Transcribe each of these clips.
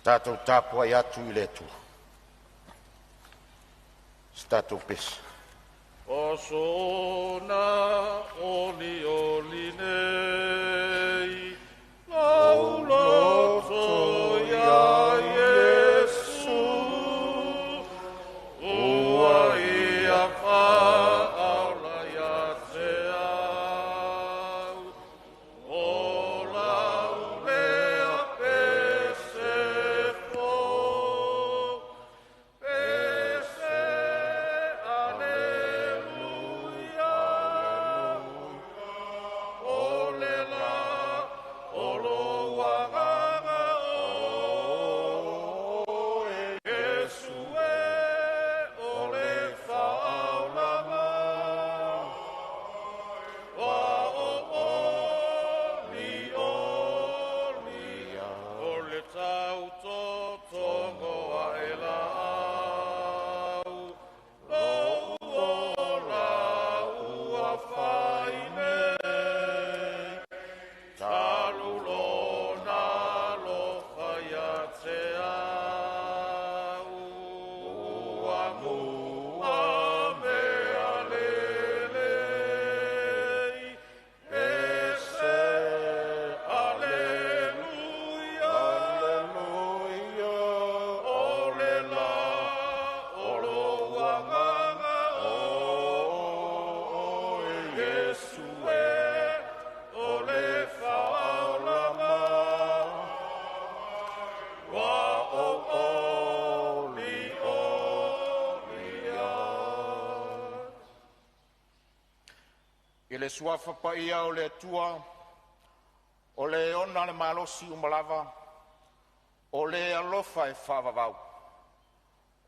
Tatou tapuai atu i le Atua. Se tatou pese. O sona oli oli nei, lau loto ia Iesu, ua ia faaola ia te au, o lau lea pese fou. Pese, aleluia, o le la o lou agaga oe, Iesu e o le faaolaga, ua o oli oli o le tautotogo ae la au, lou ola ua fai nei, talu lona alofa ia te au. Ua mua mea lelei, pese, aleluia, o le la o lou agaga oe, Iesu e o le faaolaga, ua ou oli oli ai. I le Suafa paia o le Atua, o le ona le malosi uma lava, o le alofa e faavavau,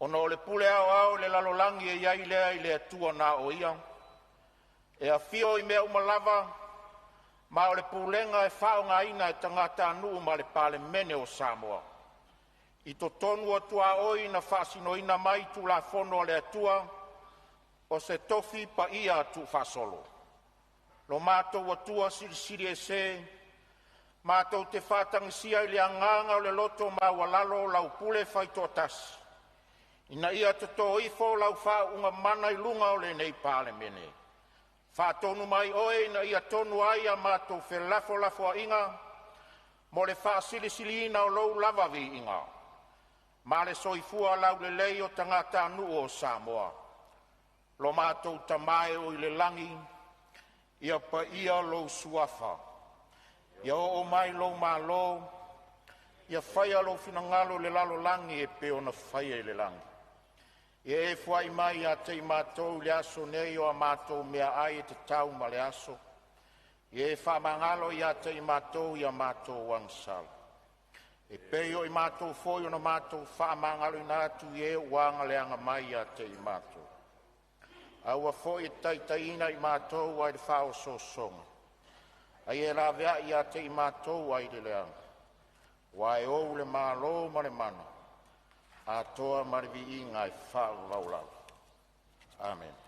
ona o le pule aoao i le lalolagi e i ai lea i le Atua na o ia, e afio i mea uma lava, ma o le pulega e faaaogaina e tagatanuu ma le Palemene o Samoa. I totonu o tuaoi na faasinoina mai Tulafono a le Atua o se tofi paia tuufaasolo. Lo matou Atua Silisili Ese, matou te faatagisia i le agaga o le loto maualalo lau pule faitoatasi, ina ia totō ifo lau faauuga mana i luga o lenei Palemene. Faatonu mai Oe ina ia tonu ai a matou felafolafoaiga mo le faasilisiliina o Lou lava viiga, ma le soifua laulelei o tagatanuu o Samoa. Lo matou Tama e oo i le lagi, ia paia lou Suafa, ia oo mai lou Malo, ia faia lou finagalo i le lalolagi e pei ona faia i le lagi. Ia e fuai mai ia te i matou i le aso nei o a matou meaai e tatau ma le aso. Ia e faamagalo ia te i matou i a matou agasala, e pei o i matou foi ona matou faamagaloina atu i e ua aga mai ia te i matou. Aua foi e te taitaiina i matou ai le faaosoosoga, a ia e laveai ia te i matou ai le leaga, aua e ou le Malo ma le mana, atoa ma le viiga e faavavau lava. Amene.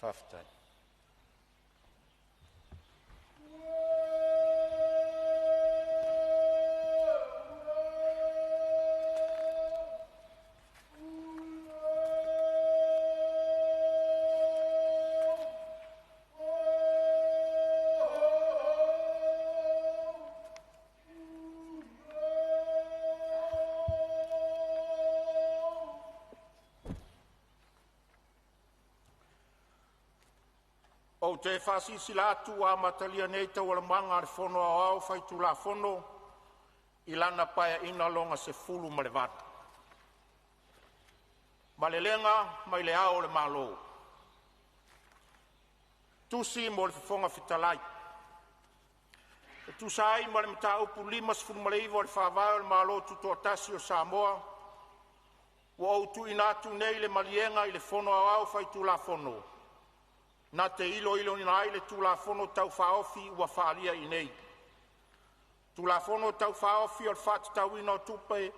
Faafetai. Ou te faasilasila atu ua amatalia nei Taualumaga a le Fono Aoao Faitulafono i lana Paeaiga lona XVIII. Malelega mai le Ao o le Malo. Tusi mo le Fofoga Fetalai. E tusa ai ma le Mataupu 59 o le Faavae o le Malo Tutoatasi o Samoa, ua ou tuuina atu nei le maliega i le Fono Aoao Faitulafono na te iloiloina ai le Tulafono Tau Faaofi ua faaalia i inei. Tulafono Tau Faaofi o le Faatatauina o Tupe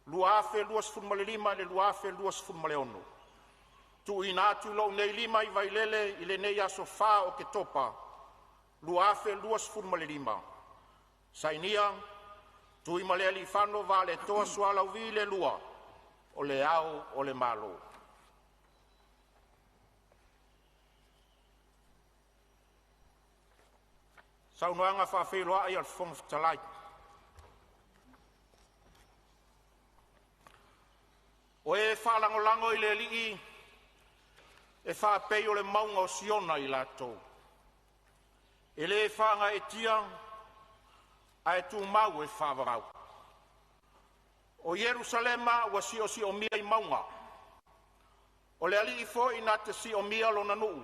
2025/2026. TUUINA ATU i lou nei lima i Vailele i lenei aso 4 o Oketopa 2025. Sainia: Tuimalealiifano Vaaletoa Sualauvi II, O Le Ao o le Malo. Saunoaga faafeiloai a le Fofoga Fetalai. O e faalagolago i le Alii e faapei o le mauga o Siona i latou, e le faagaeetia ae tumau e faavavau. O Yerusalema ua siosiomia i mauga, o le Alii foi na te siomia lona nuu,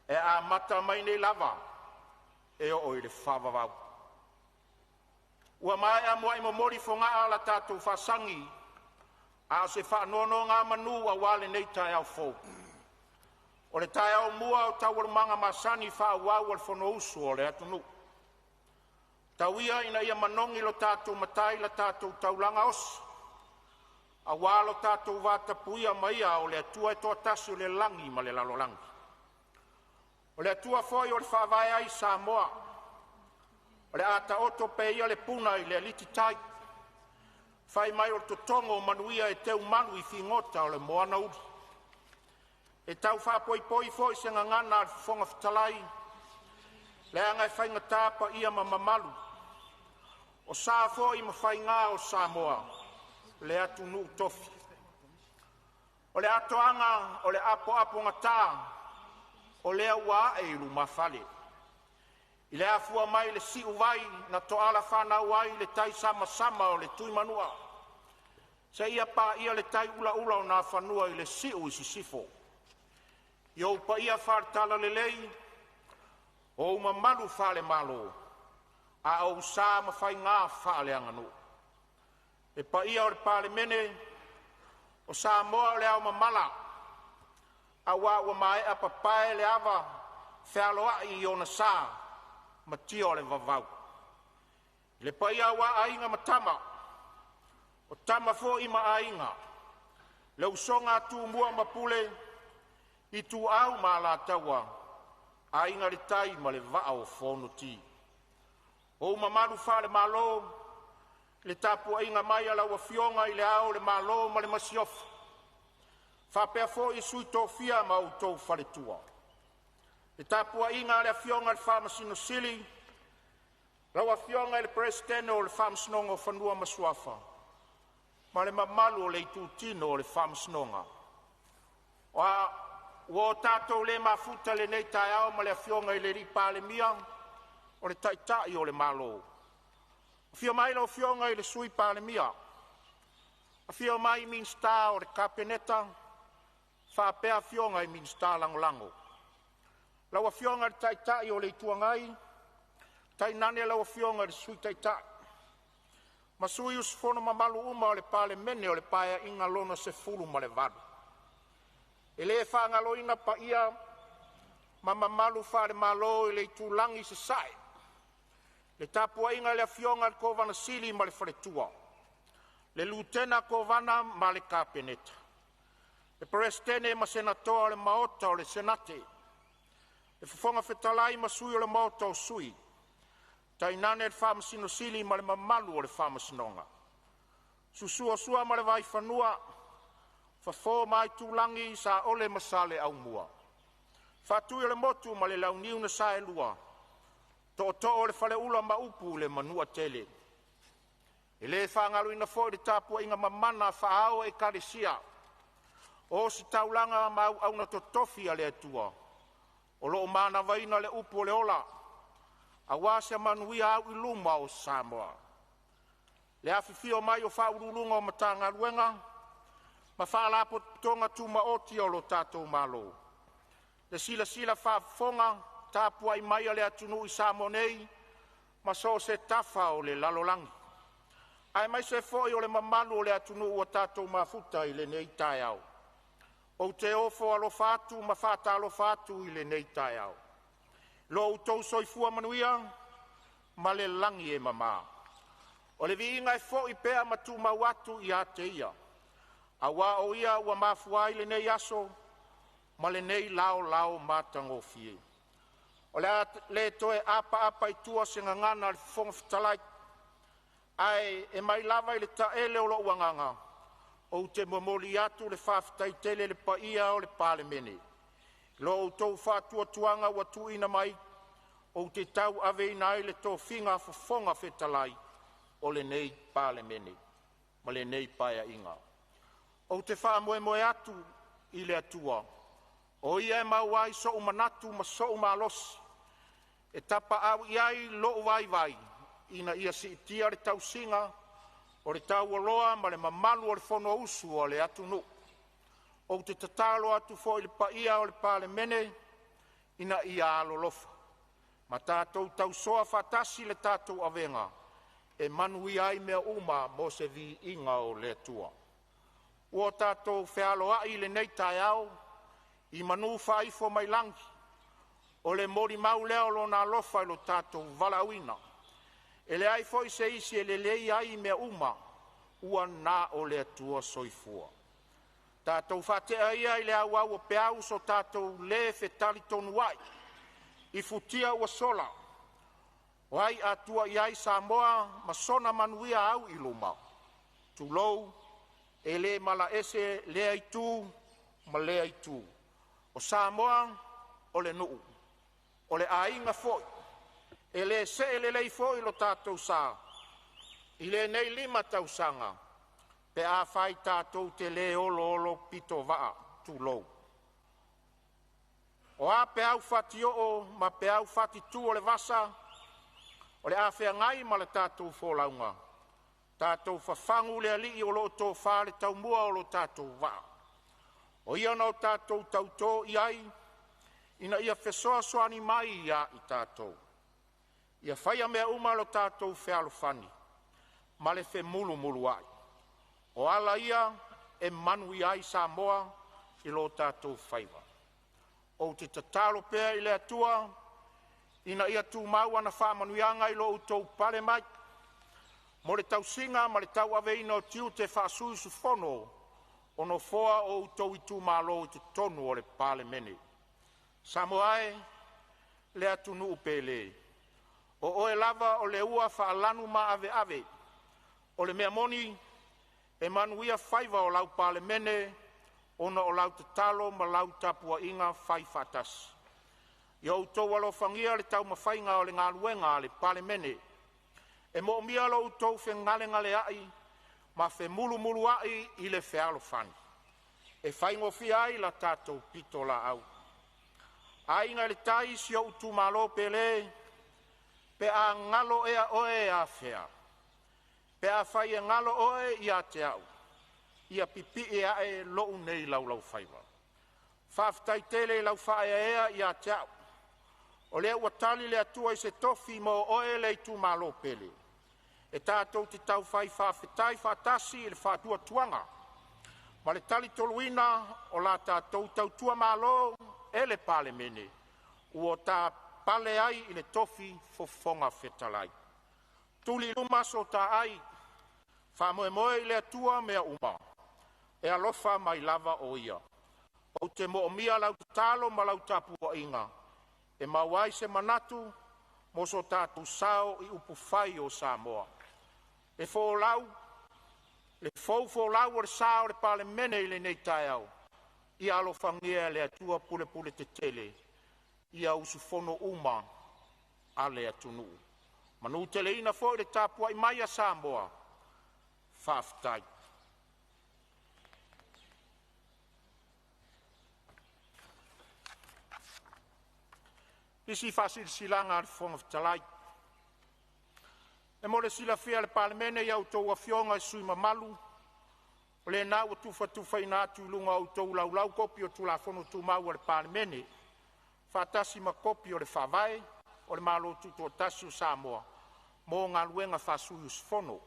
e amata mai nei lava e oo i le faavavau. Ua maea muai momoli fogaa la tatou faasagi, a o se faanonogamanu aua lenei taeao fou. O le taeao mua o taualumaga masani faaauau a le Fonousu a le atunuu. Tau ia ina ia manogi lo tatou Matai i la tatou taulaga osi aua lo tatou vatapuia ma Ia, o le Atua e toatasi o le lagi ma le lalolagi. O le Atua foi o le e faavae ai Samoa. O le a taoto pea ia le puna i le alititai, faimai o le totogo o manuia e teumalu i figota o le moana uli. E tau faapoipoi foi se gagana a le Fofoga Fetalai, leaga e faigata paia ma mamalu, o sa foi ma faiga o Samoa, le atunuu tofi. O le atoaga o le apoapogata o lea ua ae i lumafale i le afua mai le siuvai na toala fanau ai le taisamasama o le Tuimanua seia paia le tai ulaula o Nafanua i le siu i sisifo. I ou paia faale-Talalelei, o ou mamalu faale-Malo, a o ou sa ma faiga faaleaganuu. Le paia o le Palemene o Samoa o le aomamala, aua ua maea papae le ava fealoai i ona sa matia o le vavau. Le paia aua Aiga ma Tama, o Tama foi ma Aiga, le usoga a Tumua ma Pule, Ituau ma Alataua, Aiga i le Tai ma le Vaa o Fonoti. Ou mamalu faale-Malo, le tapuaiga mai a lau Afioga i Le Ao o le Malo ma le Masiofo, faapea foi le Sui Tofia ma outou faletua. Le tapuaiga a le Afioga i le Faamasino Sili, lau Afioga i le Peresetene o le Faamasinoga o Fanua ma Suafa ma le mamalu o le Itutino o le Faamasinoga. Ua o tatou le mafuta i lenei taeao ma le Afioga i le Palemia o le Taitai o le Malo. Afio mai lau Afioga i le Sui Palemia, afifio mai Minisita o le Kapeneta faapea afioga i Minisita Lagolago. Lau Afioga i le Taitai o le Itu Agai, tainane lau Afioga i le Sui Taitai ma sui usufono mamalu uma o le Palemene o le Paeaiga lona XVII. E le faagaloina paia ma mamalu faale-Malo i le itulagi i Sasae, le tapuaiga i le Afioga i le Kovana Sili ma le faletua, le Lutena Kovana ma le Kapeneta, le Peresetene ma Senatoa o le Maota o le Senate, le Fofoga Fetalai ma Sui o le Maota o Sui, tainane le Faamasino Sili ma le mamalu o le Faamasinoga. Susu Sua ma le Vaifanua, Fofo ma Aitulagi, Saole ma Saleaaumua, Faatuiolemotu ma le Launiu na Saelua, Tootoo o le Faleula ma upu i le Manuatele. E le faagaloina foi le tapuaiga mamana a faaao o Ekalesia o ositaulaga ma auauna totofi a le Atua o lo o manavaina le upu o le ola aua se manuia auiluma o Samoa. Le afifio mai o Faauluuluga o Matagaluega ma Faalapotopotoga Tumaoti a le tatou Malo, le silasila faafofoga tapuai mai a le atunuu i Samoa nei ma so o se tafa o le lalolagi, aemaise foi o le mamalu o le atunuu ua tatou mafuta i lenei taeao. Ou te ofo alofa atu ma faatalofa atu i lenei taeao i lo outou soifua manuia ma le lagi e mama. O le viiga e foi pea ma tumau atu ia te Ia, aua o Ia ua mafua ai lenei aso ma lenei laolao matagofie. O le a le toe apaapa i tua se gagana a le Fofoga Fetalai, ae mai lava i le taele o lou agaga ou te momoli atu le faafetai tele i le paia o le Palemene i lo outou faatuatuaga ua tuuina mai ou te tauaveina ai le tofiga Fofoga Fetalai o lenei Palemene ma lenei Paeaiga. Ou te faamoemoe atu i le Atua o Ia e maua ai sou manatu ma so'u malosi e tapaau i ai lou vaivai ina ia siitia le tausiga o le taualoa ma le mamalu o le Fonousu a le atunuu. Ou te tatalo atu foi i le paia o le Palemene ina ia alolofa ma tatou tausoa faatasi le tatou avega e manuia ai mea uma mo se viiga o le Atua. Ua tatou feiloai i lenei taeao i manu faaifo mai lagi, o le molimau lea o Lona alofa i lo tatou valaauina. E leai foi se isi e lelei ai mea uma, ua na o le Atua Soifua. Tatou faatea ia i le auau o peau so tatou le fetalitonuai i futia ua sola, o ai a tua i ai Samoa ma sona manuia auiluma? Tulou, e le malaese lea itu ma lea itu. O Samoa o le nuu, o le aiga foi. E le see lelei foi lo tatou sa i lenei 5 tausaga pe afai tatou te le oloolopitovaa. Tulou. O a peau fatioo ma peau fatitu o le vasa o le a feagai ma le tatou folauga, tatou fafagu le Alii o lo o tofa le taumua o lo tatou vaa. O Ia na o tatou tauto i ai ina ia fesoasoani mai ia i tatou. Ia faia mea uma lo tatou fealofani ma le femulumuluai. O ala ia e manuia ai Samoa i lo tatou faiva. Ou te tatalo pea i le Atua ina ia tumau ana faamanuiaga i lo outou pale mai mo le tausiga ma le tauaveina o tiute faasui usufono o Nofoa o outou itumalo i totonu o le Palemene. Samoa e, le atunuu pele, o oe lava o le ua faalanumaaveve. O le mea moni, e manuia faiva o lau Palemene ona o lau tatalo ma lau tapuaiga faifaatasi. Ia outou alofagia le taumafaiga o le galuega a le Palemene. E moomia lo outou fegalegaleai ma femulumuluai i le fealofani e faigofie ai la tatou pitolaau. Aiga i le Tai, si ou itumalo pele, pe a galo ea oe, afea? Pe afai e galo oe ia te au, ia pipii ae lou nei laulaufaiva. Faafetai tele i lau faaeaea ia te au, o lea ua tali le Atua i se tofi mo oe le itumalo pele. E tatou te taufai faafetai faatasi i le faatuatuaga ma le talitonuina o la tatou tautua malo e le Palemene ua ta pale ai i le tofi Fofoga Fetalai. Tuli i luma so ta ai, faamoemoe i le Atua mea uma, e alofa mai lava o Ia. Ou te moomia lau tatalo ma lau tapuaiga e maua ai se manatu mo so tatou sao i upufai o Samoa. Le fou folau o le sa o le Palemene i lenei taeao, ia alofagia e le Atua pulepuletetele ia usufono uma a le atunuu. Manuteleina foi le tapuai mai a Samoa. Faafetai. Faasilasilaga a le Fofoga Fetalai. E mo le silafia e le Palemene i a outou Afioga i sui usufono mamalu, o lena ua tufatufaina atu i luga o a outou Laulau kopi o Tulafono Tumau a le Palemene, faatasi ma kopi o le Faavae o le Malo Tutoatasi o Samoa mo galuega faa-sui usufono.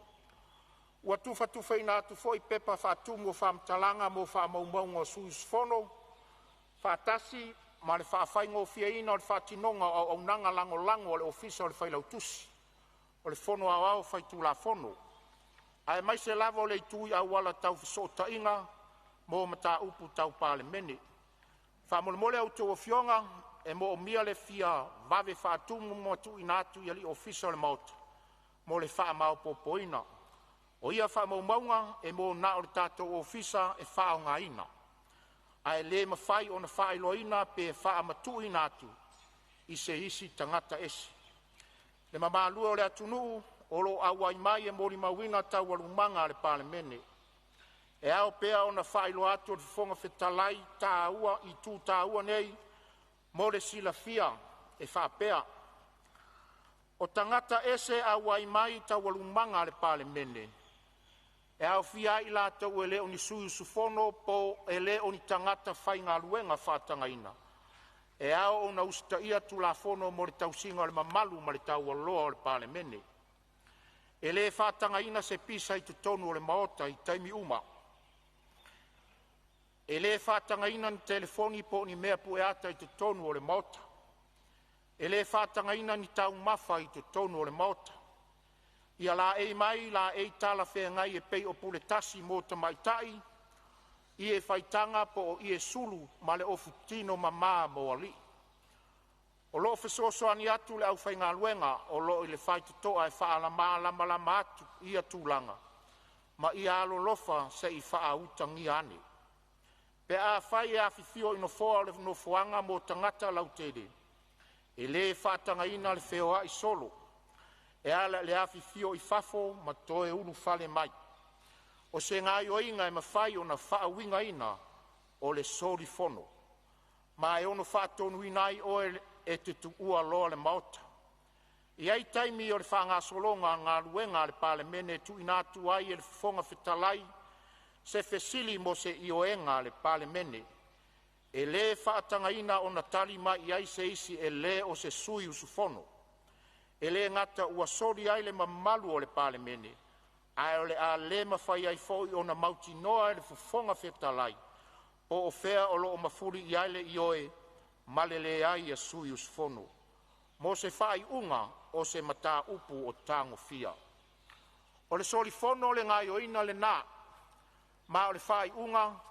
Ua tufatufaina atu foi pepa faatumu o faamatalaga mo faamaumauga a sui usufono, faatasi ma le faafaigofieina o le faatinoga o auaunaga lagolago a le Ofisa o le Failautusi. o le Fono Aoao Faitulafono, aemaise lava o le itu i auala tau fesootaiga mo mataupu tau Palemene. Faamolemole a outou afioga, e moomia le fia vave faatumu ma tuuina atu i alii ofisa o le Maota mo le faamaopoopoina. O ia faamaumauga e mo na o le tatou ofisa e faaaogaina, ae le mafai ona faailoaina pe faamatuuina atu i se isi tagata ese. Le mamalu e o le atunuu o lo o auai mai e molimauina Taualumaga a le Palemene, e ao pea ona faailoa atu e le Fofoga Fetalai itu taua nei mo le silafia e faapea: O tagata ese auai mai i Taualumaga a le Palemene, e aofia ai i latou e le o ni sui usufono po o e le o ni tagata faigaluega faatagaina, e ao ona usitaia Tulafono mo le tausiga o le mamalu ma le taualoa o le Palemene. E le faatagaina se pisa i totonu o le Maota i taimi uma. E le faatagaina ni telefoni po o ni mea pueata i totonu o le Maota. E le faatagaina ni taumafa i totonu o le Maota. Ia laei mai laei talafeagai e pei o puletasi mo tamaitai, ie faitaga po o ie sulu ma le ofu tino mama mo alii. O lo o fesoasoani atu le aufaigaluega o lo o i le faitotoa e faamalamalama atu ia tulaga, ma ia alolofa se i faautagia ane. Pe afai e afifio i nofoa o le Nofoaga mo Tagata Lautele, e le faatagaina le feoai solo e ala i le afifio i fafo ma toe ulufale mai. O se gaoioiga e mafai ona faauigaina o le soli Fono, ma e ono faatonuina ai oe e te tuua loa le Maota. E i ai taimi o le faagasologa o galuega a le Palemene e tuuina atu ai e le Fofoga Fetalai se fesili mo se ioega a le Palemene. E le faatagaina ona tali mai ai se isi e le o se sui usufono. E le gata ua soli ai le mamalu o le Palemene, ae o le a le mafai ai foi ona mautinoa e le Fofoga Fetalai po o fea o lo o mafuli i ai le ioe ma le leai a sui usufono mo se faaiuga o se mataupu o tagofia. O le soli fono le gaoioiga lena, ma o le faaiuga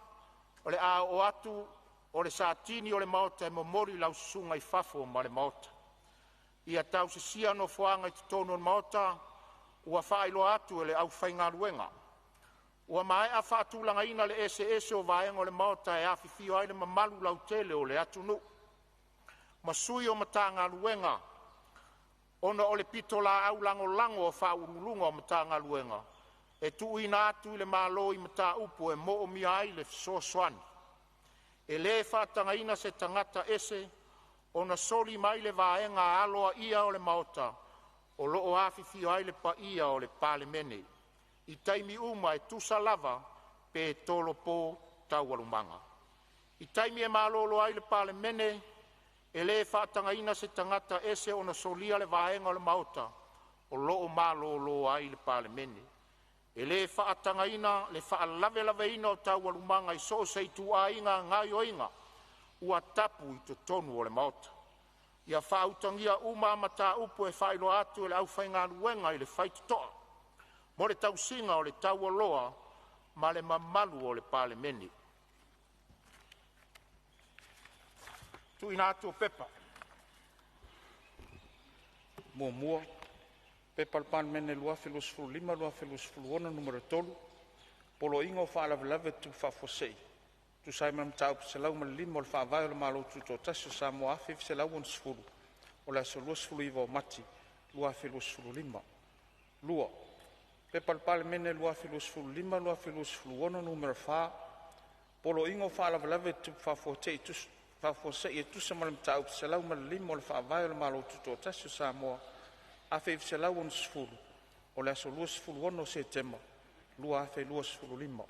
o le a oo atu o le Satini o le Maota e momoli lau susuga i fafo ma le Maota. Ia tausisia nofoaga i totonu o le Maota ua faailoa atu e le aufaigaluega. Ua maea faatulagaina le eseese o vaega o le Maota e afifio ai le mamalu lautele o le atunuu ma sui o Matagaluega, ona o le pitolaau lagolago a Faauluuluga o Matagaluega e tuuina atu i le Malo i mataupu e moomia ai le fesoasoani. E le faatagaina se tagata ese ona soli mai le vaega aloaia o le Maota o lo o afifio ai le paia o le Palemene i taimi uma e tusa lava pe tolopo Taualumaga. I taimi e malolo ai le Palemene, e le faatagaina se tagata ese ona solia le vaega o le Maota o lo o malolo ai le Palemene. E le faatagaina le faalavelaveina o Taualumaga i so o se ituaiga gaoioiga ua tapu i totonu o le Maota. Ia faautagia uma mataupu e faailoa atu e le aufaigaluega i le faitotoa mo le tausiga o le taualoa ma le mamalu o le Palemene. Tuuina atu o Pepa. 1. P.P.2025/2026 Nu.3, Poloaiga o Faalavelave Tutupu Faafuasei e tusa ai ma le Mataupu 105 o le Faavae o le Malo Tutoatasi o Samoa 1960 o le aso 29 Mati 2025. 2. P.P.2025/2026 Nu.4, Poloaiga o Faalavelave Tutupu Faafuasei e tusa ma le Mataupu 105 o le Faavae o le Malo Tutoatasi o Samoa 1960 o le aso 26 Setema 2025.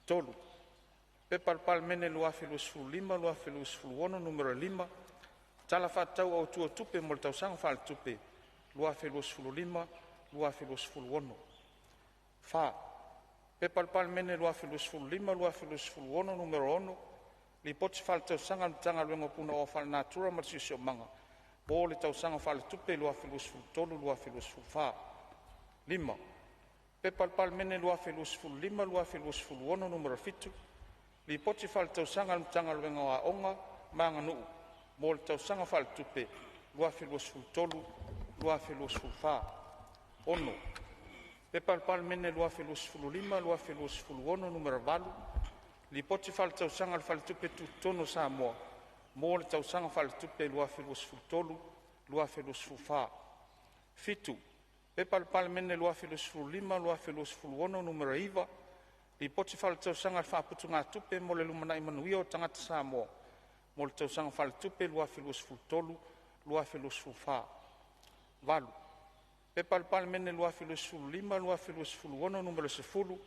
3. P.P.2025/2026 Nu.5, Tala Faatatau Autu o Tupe mo le Tausaga Faaletupe 2025/2026. 4. mo le tausaga faaletupe 2023/2024. 5. P.P.2025/2026 Nu.7, Lipoti Faaletausaga a le Matagaluega o Aoga ma Aganuu mo le Tausaga Faaletupe 2023/2024. 6. P.P.2025/2026 Nu.8, Lipoti Faaletausaga a le Faletupe Tutotonu o Samoa mo le Tausaga Faaletupe 2023/2024. 7. P.P.2025/2026 Nu.9, Lipoti Faaletausaga a le Faaputugatupe mo le Lumanai Manuia o Tagata Samoa mo le Tausaga Faaletupe 2023/2024. 8. P.P.2025/2026 Nu.10,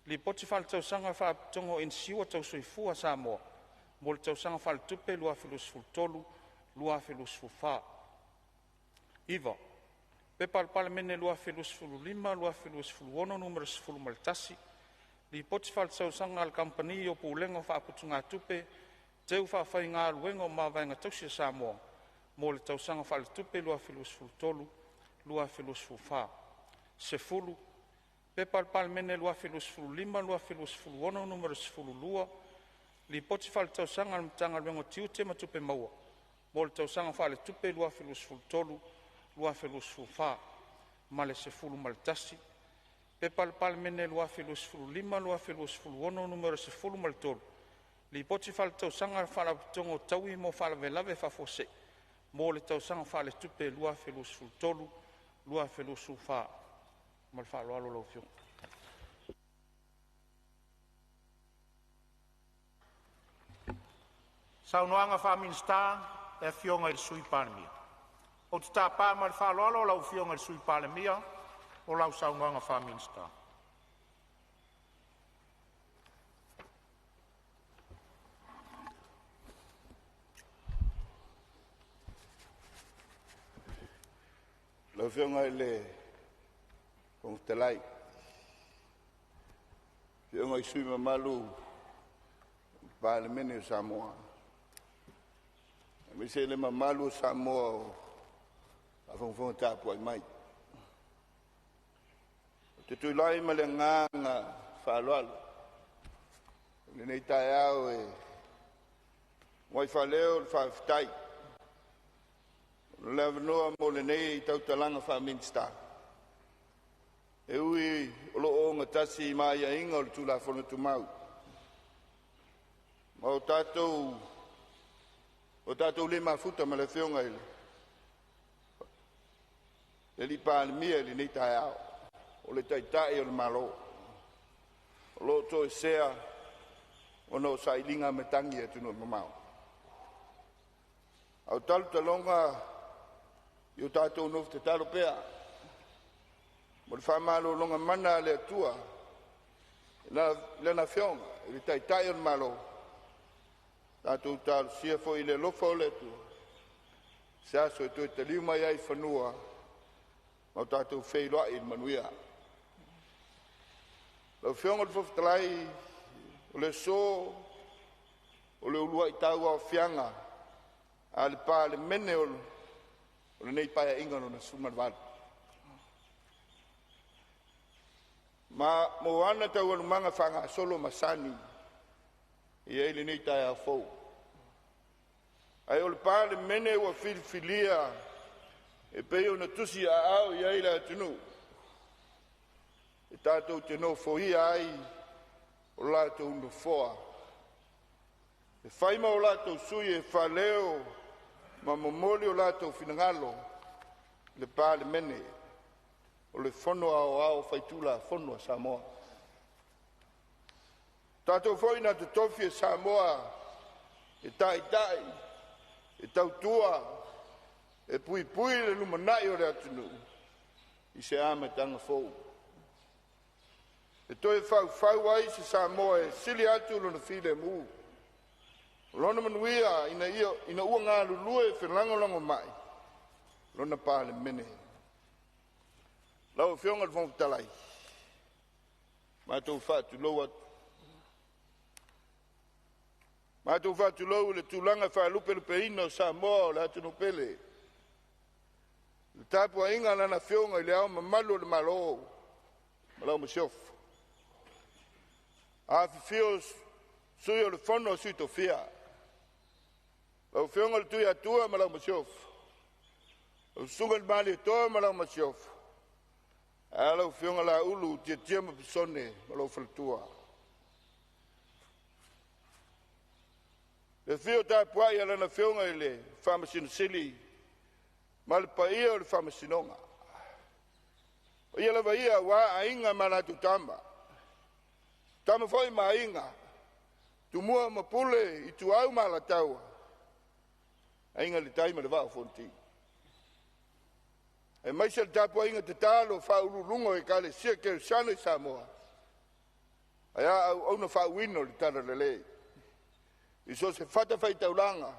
Lipoti Faaletausaga a le Faalapotopotoga o Inisiua Tau Soifua a Samoa mo le Tausaga Faaletupe 2023/2024. 9. P.P.2025/2026 Nu.11, Lipoti Faaletausaga a le Kamupani o Pulega o Faaputugatupe Teu Faafaigaluega o Mavaega Tausi a Samoa mo le Tausaga Faaletupe 2023/2024. 10. P.P.2025/2026 Nu.12, Lipoti Faaletausaga a le Matagaluega o Tiute ma Tupe Maua mo le Tausaga Faaletupe 2023/2024; ma le P.P.2025/2026 Nu.13, Lipoti Faaletausaga a le Faalapotopotoga o Taui mo Faalavelave Faafuasei mo le Tausaga Faaletupe 2023/2024. Ma le faaaloalo lau Afioga. Saunoaga Faa-Minisita, o le Afioga i le Sui Palemia. Ou te tapa ma le faaaloalo lau Afioga i le Sui Palemia mo lau saunoaga faa-Minisita. Lau Afioga i le Fofoga Fetalai, afioga i sui usufono mamalu o le Palemene o Samoa, aemaise le mamalu o Samoa o faafogafoga tapuai mai. Ou te tulai ma le agaga faaaloalo i lenei taeao e muai faaleo le faafetai o le avanoa mo lenei tautalaga faa-Minisita. E ui o lo o ogatasi ma aiaiga o le Tulafono Tumau ma o tatou le mafuta ma le Afioga i le Palemia i lenei taeao, o le Taitai o le Malo o lo o toesea ona o sailiga matagi i atunuu e mamao. A o talotaloga ia o tatou nofo tatalo pea mo le faamalologa mana a le Atua i Lana Afioga i le Taitai o le Malo, tatou talosia foi i le alofa o le Atua se aso e toe taliu mai ai i fanua ma o tatou feiloai i le manuia. Lau Afioga i le Fofoga Fetalai, o le aso, o le uluai tauaofiaga a le Palemene o lenei Paeaiga Lona XVIII, ma mo ana taualumaga faagasolo masani e i ai lenei taeao fou. Ae o le Palemene ua filifilia e pei ona tusiaao i ai le atunuu, e tatou te nofoia ai o latou nofoa e fai ma o latou sui e faaleo ma momoli o latou finagalo, le Palemene o le Fono Aoao Faitulafono a Samoa. O tatou foi na totofi e Samoa e taitai, e tautua, e puipui le lumanai o le atunuu i se amataga fou, e toe faufau ai se Samoa e sili atu lona filemu, lona manuia ina ua galulue felagolagomai lona Palemene. Lau Afioga i le Fofoga Fetalai, matou te faatulou atu. Matou te faatulou i le tulaga faalupelupeina o Samoa o le atunuu pele. Le tapuaiga a Lana Afioga i Le Ao Mamalu o le Malo ma lau Masiofo. Afifio Sui o le Fono a Sui Tofia, lau Afioga i le Tuiatua ma lau Masiofo, lau Susuga i le Malietoa ma lau Masiofo, ae a lau Afioga Laulu Tiatia ma Pesone ma lou faletua. Le afio tapuai a Lana Afioga i le Faamasino Sili ma le paia o le Faamasinoga. Paia lava ia aua Aiga ma latou Tama, Tama foi ma Aiga, Tumua ma Pule, Ituau ma Alataua, Aiga i le Tai ma le Vaa o Fonoti. Aemaise le tapuaiga tatalo a faauluuluga o Ekalesia Kerisiano i Samoa, ae a auauna faauuina o le Talalelei i so o se fatafaitaulaga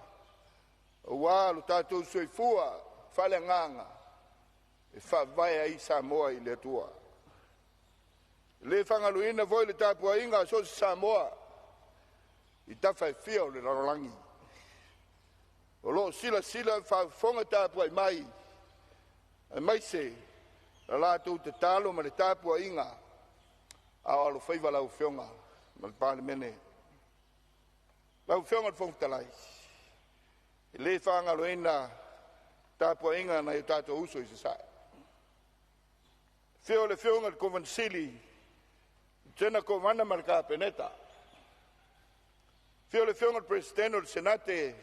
aua lo tatou soifua faaleagaga e faavae ai Samoa i le Atua. E le faagaloina foi le tapuaiga a so o se Samoa i tafa e fia o le lalolagi o lo o silasila ma faafofoga tapuai mai, aemaise la latou tatalo ma le tapuaiga a o alofaiva lau Afioga ma le Palemene. Lau Afioga i le Fofoga Fetalai, e le faagaloina tapuaiga a nai o tatou uso i Sasae. Afio le Afioga i le Kovana Sili, Lutena Kovana ma le Kapeneta. Afio le Afioga i le Peresetene o le Senate,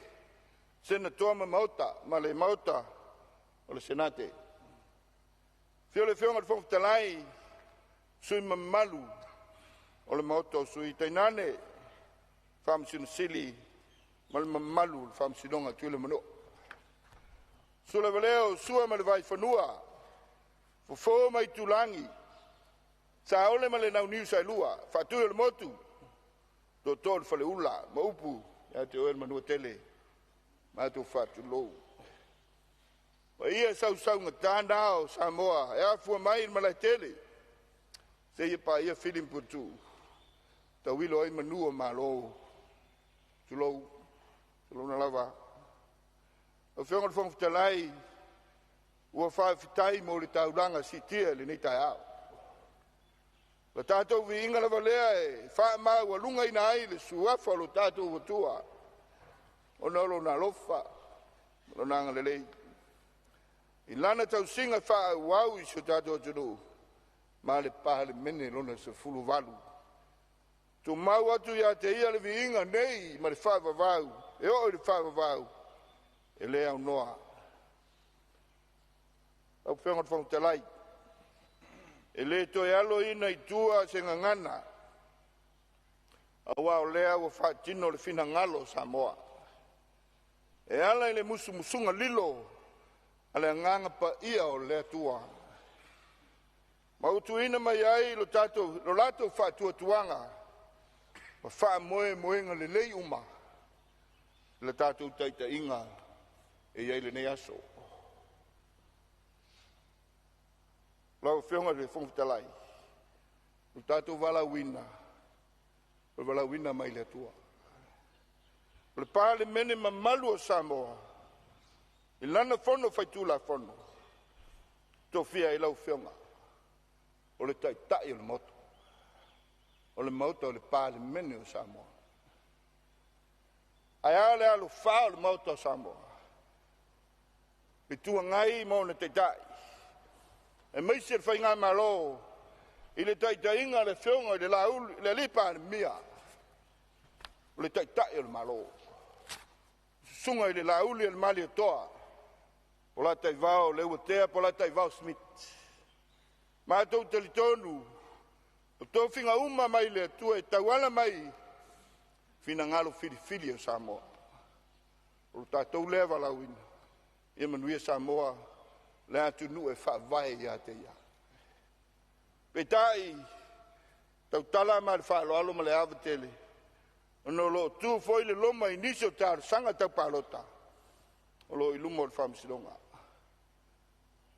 Senatoa ma Maota ma le Maota o le Senate. Afio le Afioga i le Fofoga Fetalai, sui mamalu o le Maota o Sui, tainane Faamasino Sili ma le mamalu o le Faamasinoga a Tutuila ma Manua. Susu lava lea o Sua ma le Vaifanua, Fofo ma Aitulagi, Saole ma le Launiu Saelua, Faatui o le Motu, Tootoo o le Faleula ma upu ia te oe le Manuatele. Matou faatulou. Paia sausaugata na o Samoa e afua mai i le Malaetele seia paia Fili ma Puletuu, tauilo ai manu o Malo. Tulou, tulouna lava. Lau Afioga i le Fofoga Fetalai, ua faafetai mo le taulaga siitia i lenei taeao. La tatou viiga lava lea e faamaualugaina ai le suafa o lo tatou Atua, ona o lona alofa ma lona agalelei i lana tausiga faaauau i si o tatou atunuu ma le Palemene lona 18. Tumau atu ia te ia le viiga nei ma le faavavau, e oo i le faavavau, e le aunoa. Lau Afioga i le Fofoga Fetalai, e le toe aloina i tua se gagana, aua o lea ua faatino le finagalo o Samoa e ala i le musumusuga lilo a le Agaga Paia o le Atua, ma utuina mai ai lo latou faatuatuaga ma faamoemoega lelei uma i le tatou taitaiga e i ai lenei aso. Lau Afioga i le Fofoga Fetalai, o le tatou valaauina, o le valaauina mai le Atua. O le Palemene mamalu o Samoa, i lana Fono Faitulafono, tofia ai lau Afioga o le Taitai o le Maota, o le Maota o le Palemene o Samoa. Ae a le alofā o le Maota o Samoa? Itu Agai ma ona Taitai, aemaise le Faigamalo i le taitaiga a le Afioga i le Alii Palemia, o le Taitai o le Malo, Susuga i le Lauli o le Malietoa, Polataivao Leuatea Polataivao Smith. Matou talitonu o tofiga uma mai le Atua e tauala mai finagalo filifili o Samoa. O lo tatou lea valaauina, ia manuia Samoa, le atunuu e faavae ia te ia. Peitai, tautala ma le faaaloalo ma le ava tele, ona o lo o tu foi le loma i nisi o talosaga tau palota o lo o i luma o le Faamasinoga.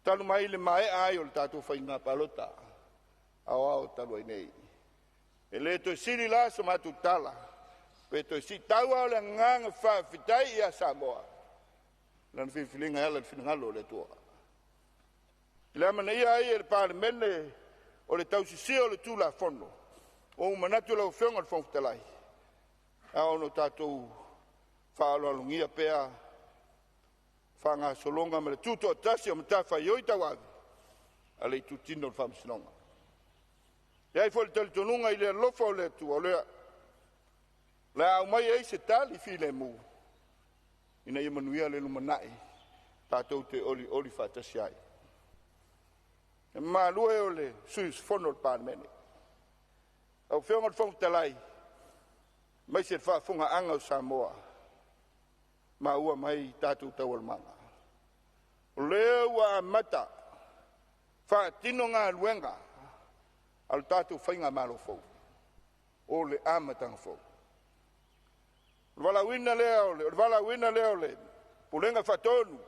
Talu mai le maea ai o le tatou faiga palota aoao talu ai nei, e le toe sili la so matou tala, pe toe siitaua o le agaga faafetai ia Samoa lana filifiliga e ala i le finagalo o le Atua. I le amanaia ai e le Palemene o le tausisia o le Tulafono, ua ou manatu lau Afioga i le Fofoga Fetalai, e ao ona tatou faaaloalogia pea faagasologa ma le tutoatasi o matafaioi tauave a le itutino o le Faamasinoga. E i ai foi le talitonuga i le alofa o le Atua, o le a aumai ai se tali filemu ina ia manuia le lumanai tatou te olioli faatasi ai. E mamalu e o le sui usufono o le Palemene, lau Afioga i le Fofoga Fetalai, aemaise le faafofogaaga a Samoa, maua mai tatou taualumaga. O lea ua amata faatino galuega a le tatou Faigamalo fou, o le amataga fou. O le valaauina lea o le Pulega Faatonu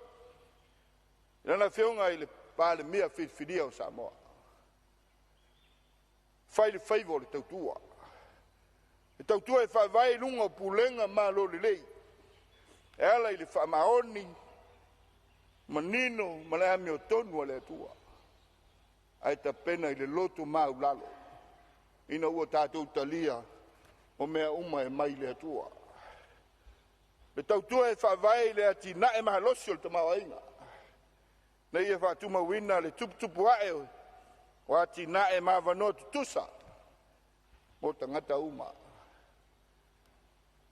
i lana Afioga i le Palemia filifilia o Samoa, fai le faiva o le tautua, e tautua e faavae i luga o pulega malo lelei, e ala i le faamaoni, manino ma le amiotonu a le Atua, ae tapena i le loto maualalo ina ua tatou talia o mea uma e mai le Atua. Le tautua e faavae i le atinae malosi o le tamaoaiga, na ia faatumauina le tuputupu ae o atinae ma avanoa tutusa mo tagata uma.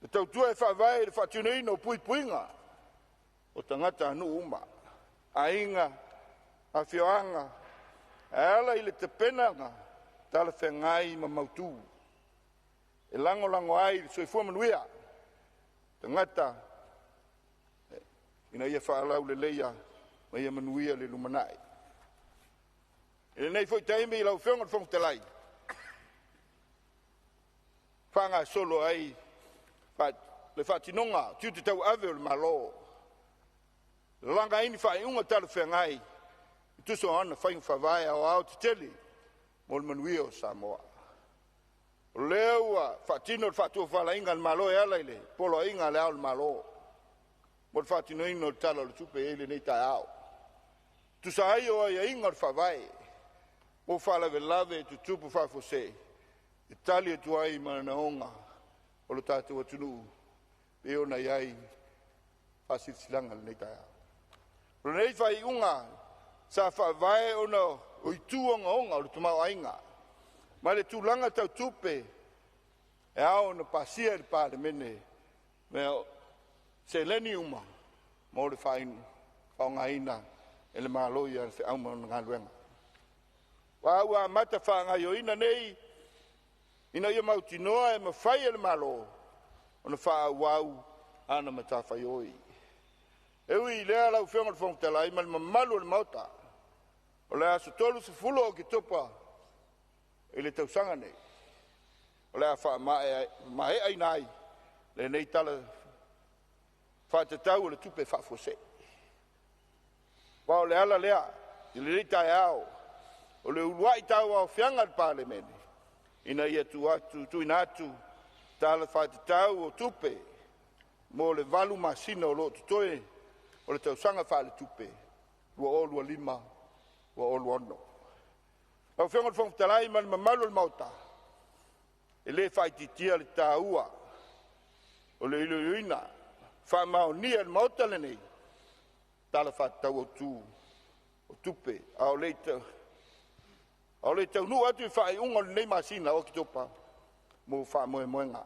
Le tautua e faavae i le faatinoina o puipuiga o tagatanuu uma, aiga, afioaga, e ala i le tapenaga talafeagai ma mautu e lagolago ai le soifua manuia o tagata ina ia faalauleleia ma ia manuia le lumanai. I lenei foi taimi lau Afioga i le Fofoga Fetalai, faagasolo ai le faatinoga o tiute tauave o le Malo, lagaina faaiuga talafeagai e tusa o ana faiga faavae aoao tetele mo le manuia o Samoa. O lea ua faatino le faatofalaiga a le Malo e ala i le Poloaiga a le Ao o le Malo mo le faatinoina o le Tala o le Tupe e i ai lenei taeao. Tusa ai o aiaiga o le Faavae mo faalavelave tutupu faafuasei, e tali atu ai i manaoga o le tatou atunuu e pei ona i ai faasilasilaga i lenei taeao. O lenei faaiuga sa faavae ona o itu ogaoga o le tamaoaiga ma le tulaga tau tupe e ao ona pasia e le Palemene mea seleni uma mo le faaaogaina e le Malo i ana feau ma ana galuega. Aua ua amata faagaoioiga nei ina ia mautinoa e mafai e le Malo ona faaauau ana matafaioi. E ui i lea lau Afioga i le Fofoga Fetalai ma le mamalu o le Maota, o le aso 30 o Oketopa i le tausaga nei, o le a faamaeaina ai lenei Tala Faatatau o le Tupe Faafuasei. Aua o le ala lea i lenei taeao o le uluai tauaofiaga a le Palemene ina ia tuuina atu Tala Faatatau o Tupe mo le 8 masina o lo o totoe o le tausaga faaletupe 2025/2026. Lau Afioga i le Fofoga Fetalai ma le mamalu o le Maota, e le faaitiitia le taua o le iloiloina faamaonia e le Maota lenei Tala Faatatau Autu o Tupe, a o le i taunuu atu i faaiuga o lenei masina o Oketopa mo faamoemoega,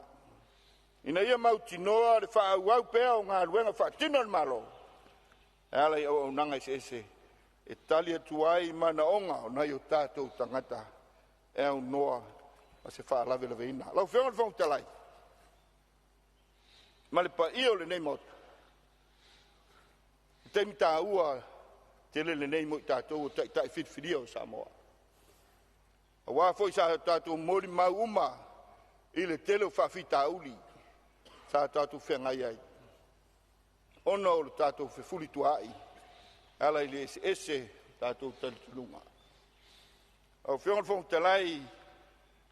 ina ia mautinoa le faaauau pea o galuega faatino a le Malo e ala i auaunaga eseese e tali atu ai i manaoga o nai o tatou tagata e aunoa ma se faalavelaveina. Lau Afioga i le Fofoga Fetalai ma le paia o lenei Maota, o taimi taua tele lenei mo i tatou o Taitai filifilia o Samoa, aua foi sa tatou molimau uma i le tele o faafitauli sa tatou feagai ai ona o le tatou fefulituaai e ala i le eseese o tatou talitonuga. Lau Afioga i le Fofoga Fetalai,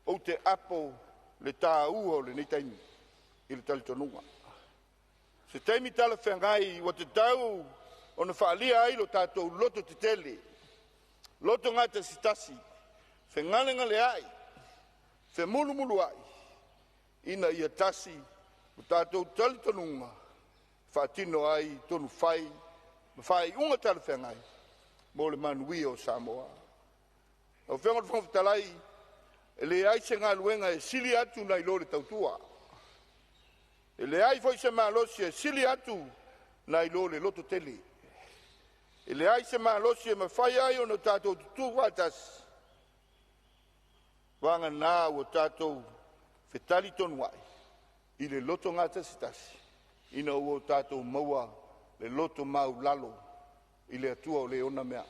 ou te apo le taua o lenei taimi i le talitonuga. O se taimi talafeagai ua tatau ona faaalia ai lo tatou loto tetele Lotogatasitasi, fegalegaleai, femulumuluai, ina ia tasi o tatou talitonuga faatino ai tonu fai ma faaiuga talafeagai mo le manuia o Samoa. Lau Afioga i le Fofoga Fetalai, e leai se galuega e sili atu nai lo le tautua. E leai foi se malosi e sili atu nai lo le lototele. E leai se malosi e mafai ai ona tatou tutu faatasi, vagana ua tatou fetalitonuai i le lotogatasitasi, ina ua tatou maua le loto maulalo i le Atua o le ona mea.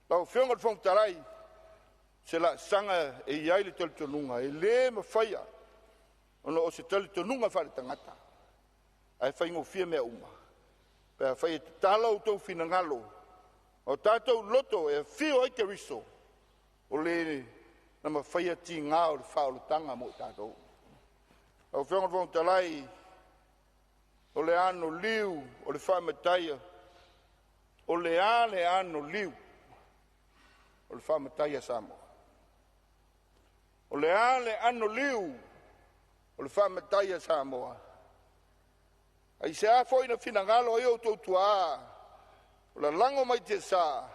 Lau Afioga i le Fofoga Fetalai, se laasaga e i ai le talitonuga e le mafaia ona o se talitonuga faaletagata, ae faigofie mea uma pe afai e tatala outou finagalo ma o tatou loto e afio ai Keriso, o Le na mafaia tiga o le faaolataga mo i tatou. Lau Afioga i le Fofoga Fetalai, o le anoliu o le faamataia, o le a le anoliu o le faamatai a Samoa? O le a le anoliu o le faamatai a Samoa? Aisea foi na finagalo ai outou tuaa o lalago mai tiasa,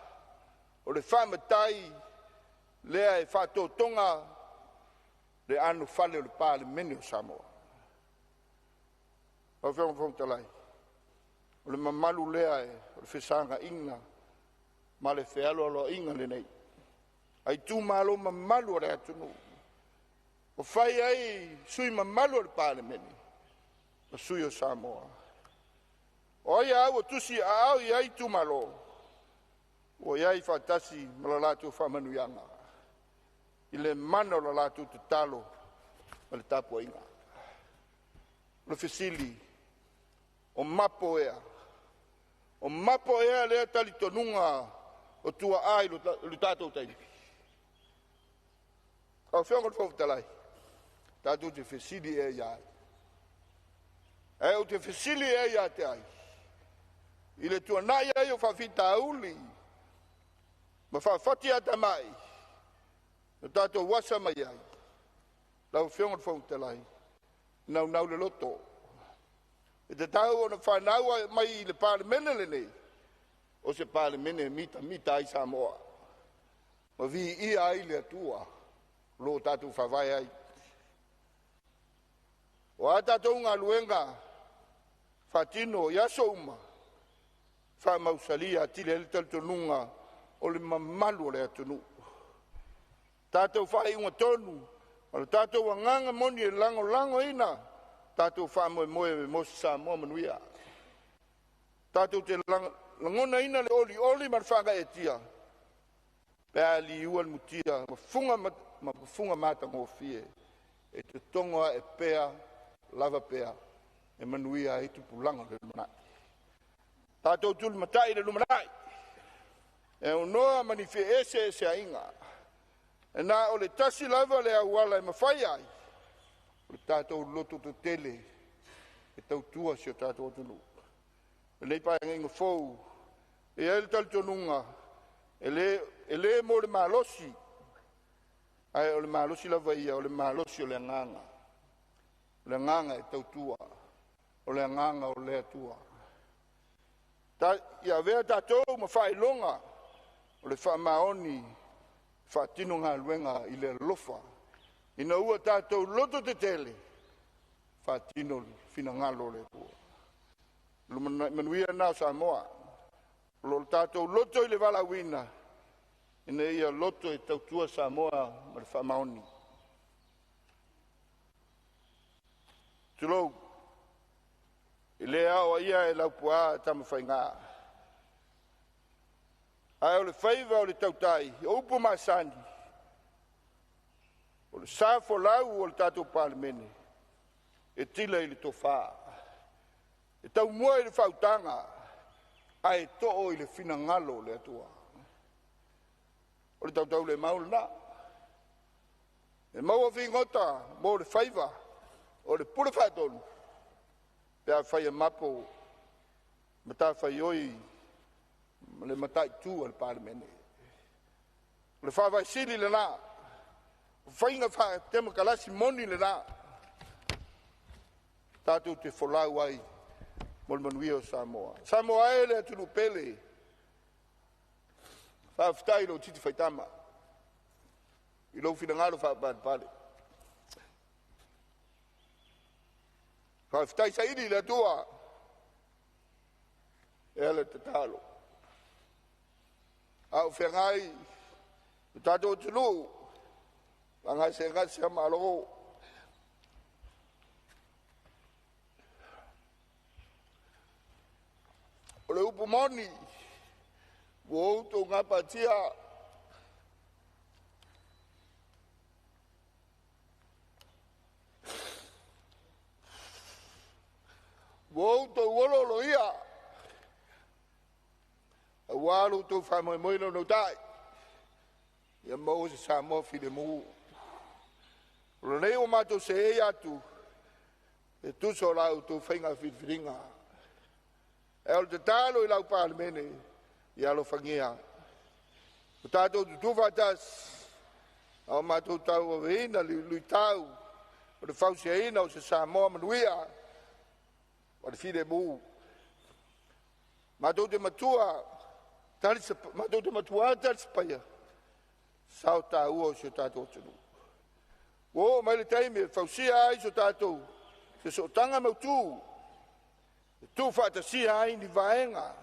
o le faamatai lea e faatotoga le anofale o le Palemene o Samoa. Lau Afioga i le Fofoga Fetalai, o le mamalu lea o le fesagaina ma le fealoaloaiga lenei a itumalo mamalu o le atunuu, ua fai ai sui mamalu o le Palemene ma sui o Samoa. O ai a ua tusi aao i ai itumalo, ua i ai faatasi ma le latou faamanuiaga i le mana o le latou tatalo ma le tapuaiga. O le fesili, o mapo ea? O mapo ea lea talitonuga o tuaa i lo tatou taimi? Lau Afioga i le Fofoga Fetalai, tatou te fesili ea ia ai? Ae ou te fesili ea ia te ai? I le tuanai ai o faafitauli ma faafatiatamai na tatou asa mai ai, lau Afioga i le Fofoga Fetalai, e naunau le loto, e tatau ona fanau mai i le Palemene lenei, o se Palemene e mitamita ai Samoa ma viia ai le Atua o lo o tatou faavae ai. O a tatou galuega faatino i aso uma, faamausalia atili ai le talitonuga o le mamalu o le atunuu. Tatou faaiuga tonu ma le tatou agaga moni e lagolagoina tatou faamoemoe mo se Samoa manuia. Tatou te lagonaina le olioli ma le faagaeetia pe a liua le mutia ma fuga matagofie e totogo ae pea lava pea e manuia ai tupulaga o le lumanai. Tatou tulimatai i le lumanai e aunoa ma ni feeseeseaiga, e na o le tasi lava le auala e mafai ai, o le tatou loto tetele e tautua si o tatou atunuu. Lenei Paeaiga fou, e i ai le talitonuga e le mo le malosi, ae o le malosi lava ia, o le malosi o le agaga, o le agaga e tautua, o le agaga o le Atua. Ia avea tatou ma faailoga o le faamaoni, faatino galuega i le alofa, ina ua tatou loto tetele, faatino le finagalo o le Atua. Lumanai manuia lena o Samoa. O lo o tatou loto i le valaauina, ina ia loto e tautua Samoa ma le faamaoni. Tulou, e le aoaia e Laupua Tamafaiga, ae o le faiva o le tautai, o upu masani, o le sa folau o le tatou Palemene, e tila i le tofa, e taumua i le faautaga, ae too i le finagalo o le Atua. O le tautaulemau lena. E maua figota mo le faiva o le pule faatonu pe afai e mapo matafaioi ma le mataitu a le Palemene. O le faavae sili lena, o faiga faatemokarasi moni lena, tatou te folau ai mo le manuia o Samoa. Samoa e le atunuu pele, faafetai i lou titi faitama i lou finagalo faapalepale. Faafetai saili i le Atua e ala i le tatalo. A o feagai le tatou atunuu ma gasegase malo, o le upu moni, ua outou gapatia. Ua outou olooloia aua lo outou faamoemoe naunautai ia maua se Samoa filemu. O lenei ua matou seei atu e tusa o la outou faiga filifiliga. Ae o le tatalo i lau Palemene, ia alofagia o tatou tutu faatasi a o matou tauaveina le luitau o le fausiaina o se Samoa manuia o le filemu. Matou te matua matou te matua talisapaia sao taua o si o tatou atunuu. Ua oo mai le taimi e fausia ai so tatou fesootaga mautu, e tuufaatasia ai ni vaega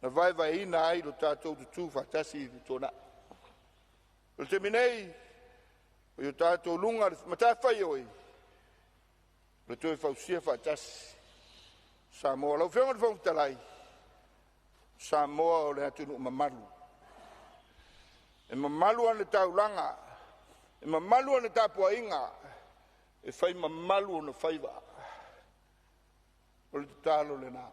na vaevaeina ai lo tatou tutu faatasi i le tuanai. O le taimi nei, o i o tatou luga le matafaioi, o le toe fausia faatasi Samoa. Lau Afioga i le Fofoga Fetalai, Samoa o le atunuu mamalu. E mamalu ana taulaga, e mamalu ana tapuaiga, e fai mamalu ona faiva. O le tatalo lena.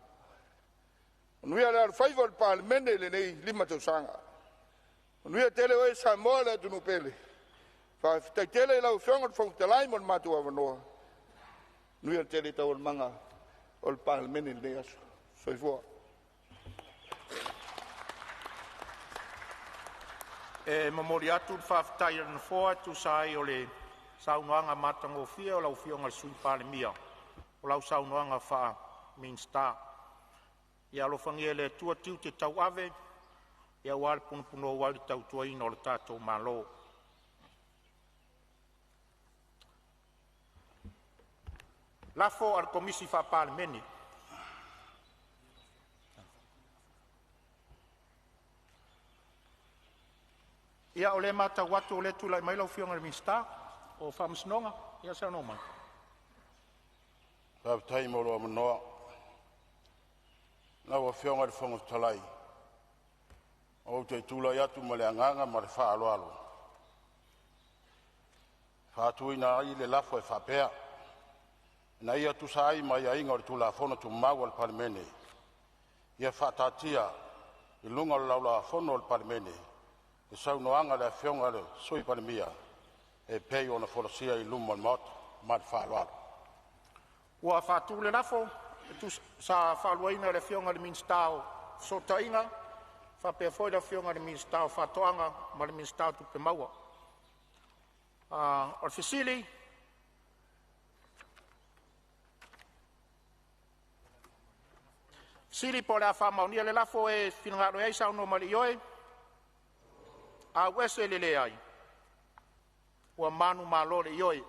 Manuia le alofaiva o le Palemene i lenei 5 tausaga. Manuia tele oe Samoa le atunuu pele. Faafetai tele i lau Afioga i le Fofoga Fetalai mo le matou avanoa. Manuia tele taualumaga o le Palemene i lenei aso. Soifua. E momoli atu le faafetai a le Nofoa e tusa ai o le saunoaga matagofie a lau Afioga i le Sui Palemia o lau saunoaga faa-Minisita. Ia alofagia e le Atua tiute tauave aua le punouai i le tautuaina o le tatou Malo. Faapalemene. Ia, o lea e matau atu o lea e tulai mai lau Afioga i le Minisita o Faamasinoga. Ia saunoa mai. Faafetai mo lou avanoa lau Afioga i le Fofoga Fetalai. Ou te tulai atu ma le agaga faaaloalo e faatuina ai le lafo e faapea, Ina ia tusa ai ma aiaiga o Tulafono Tumau a le Palemene, ia faataatia i luga o le Laulau-a-Fono a le Palemene le Saunoaga a le Afioga i le Sui Palemia e pei ona folasia i luma o le Maota. Ma le faaaloalo. Ua faatu le lafo e tusa sa faaluaina e le Afioga i le Minisita o Fesootaiga faapea foi le Afioga i le Minisita o Faatoaga ma le Minisita o Tupe Maua. O le fesili, po o le a faamaonia le lafo. E finagalo i ai saunoa mai i le ioe, auese le leai. Ua manumalo le ioe.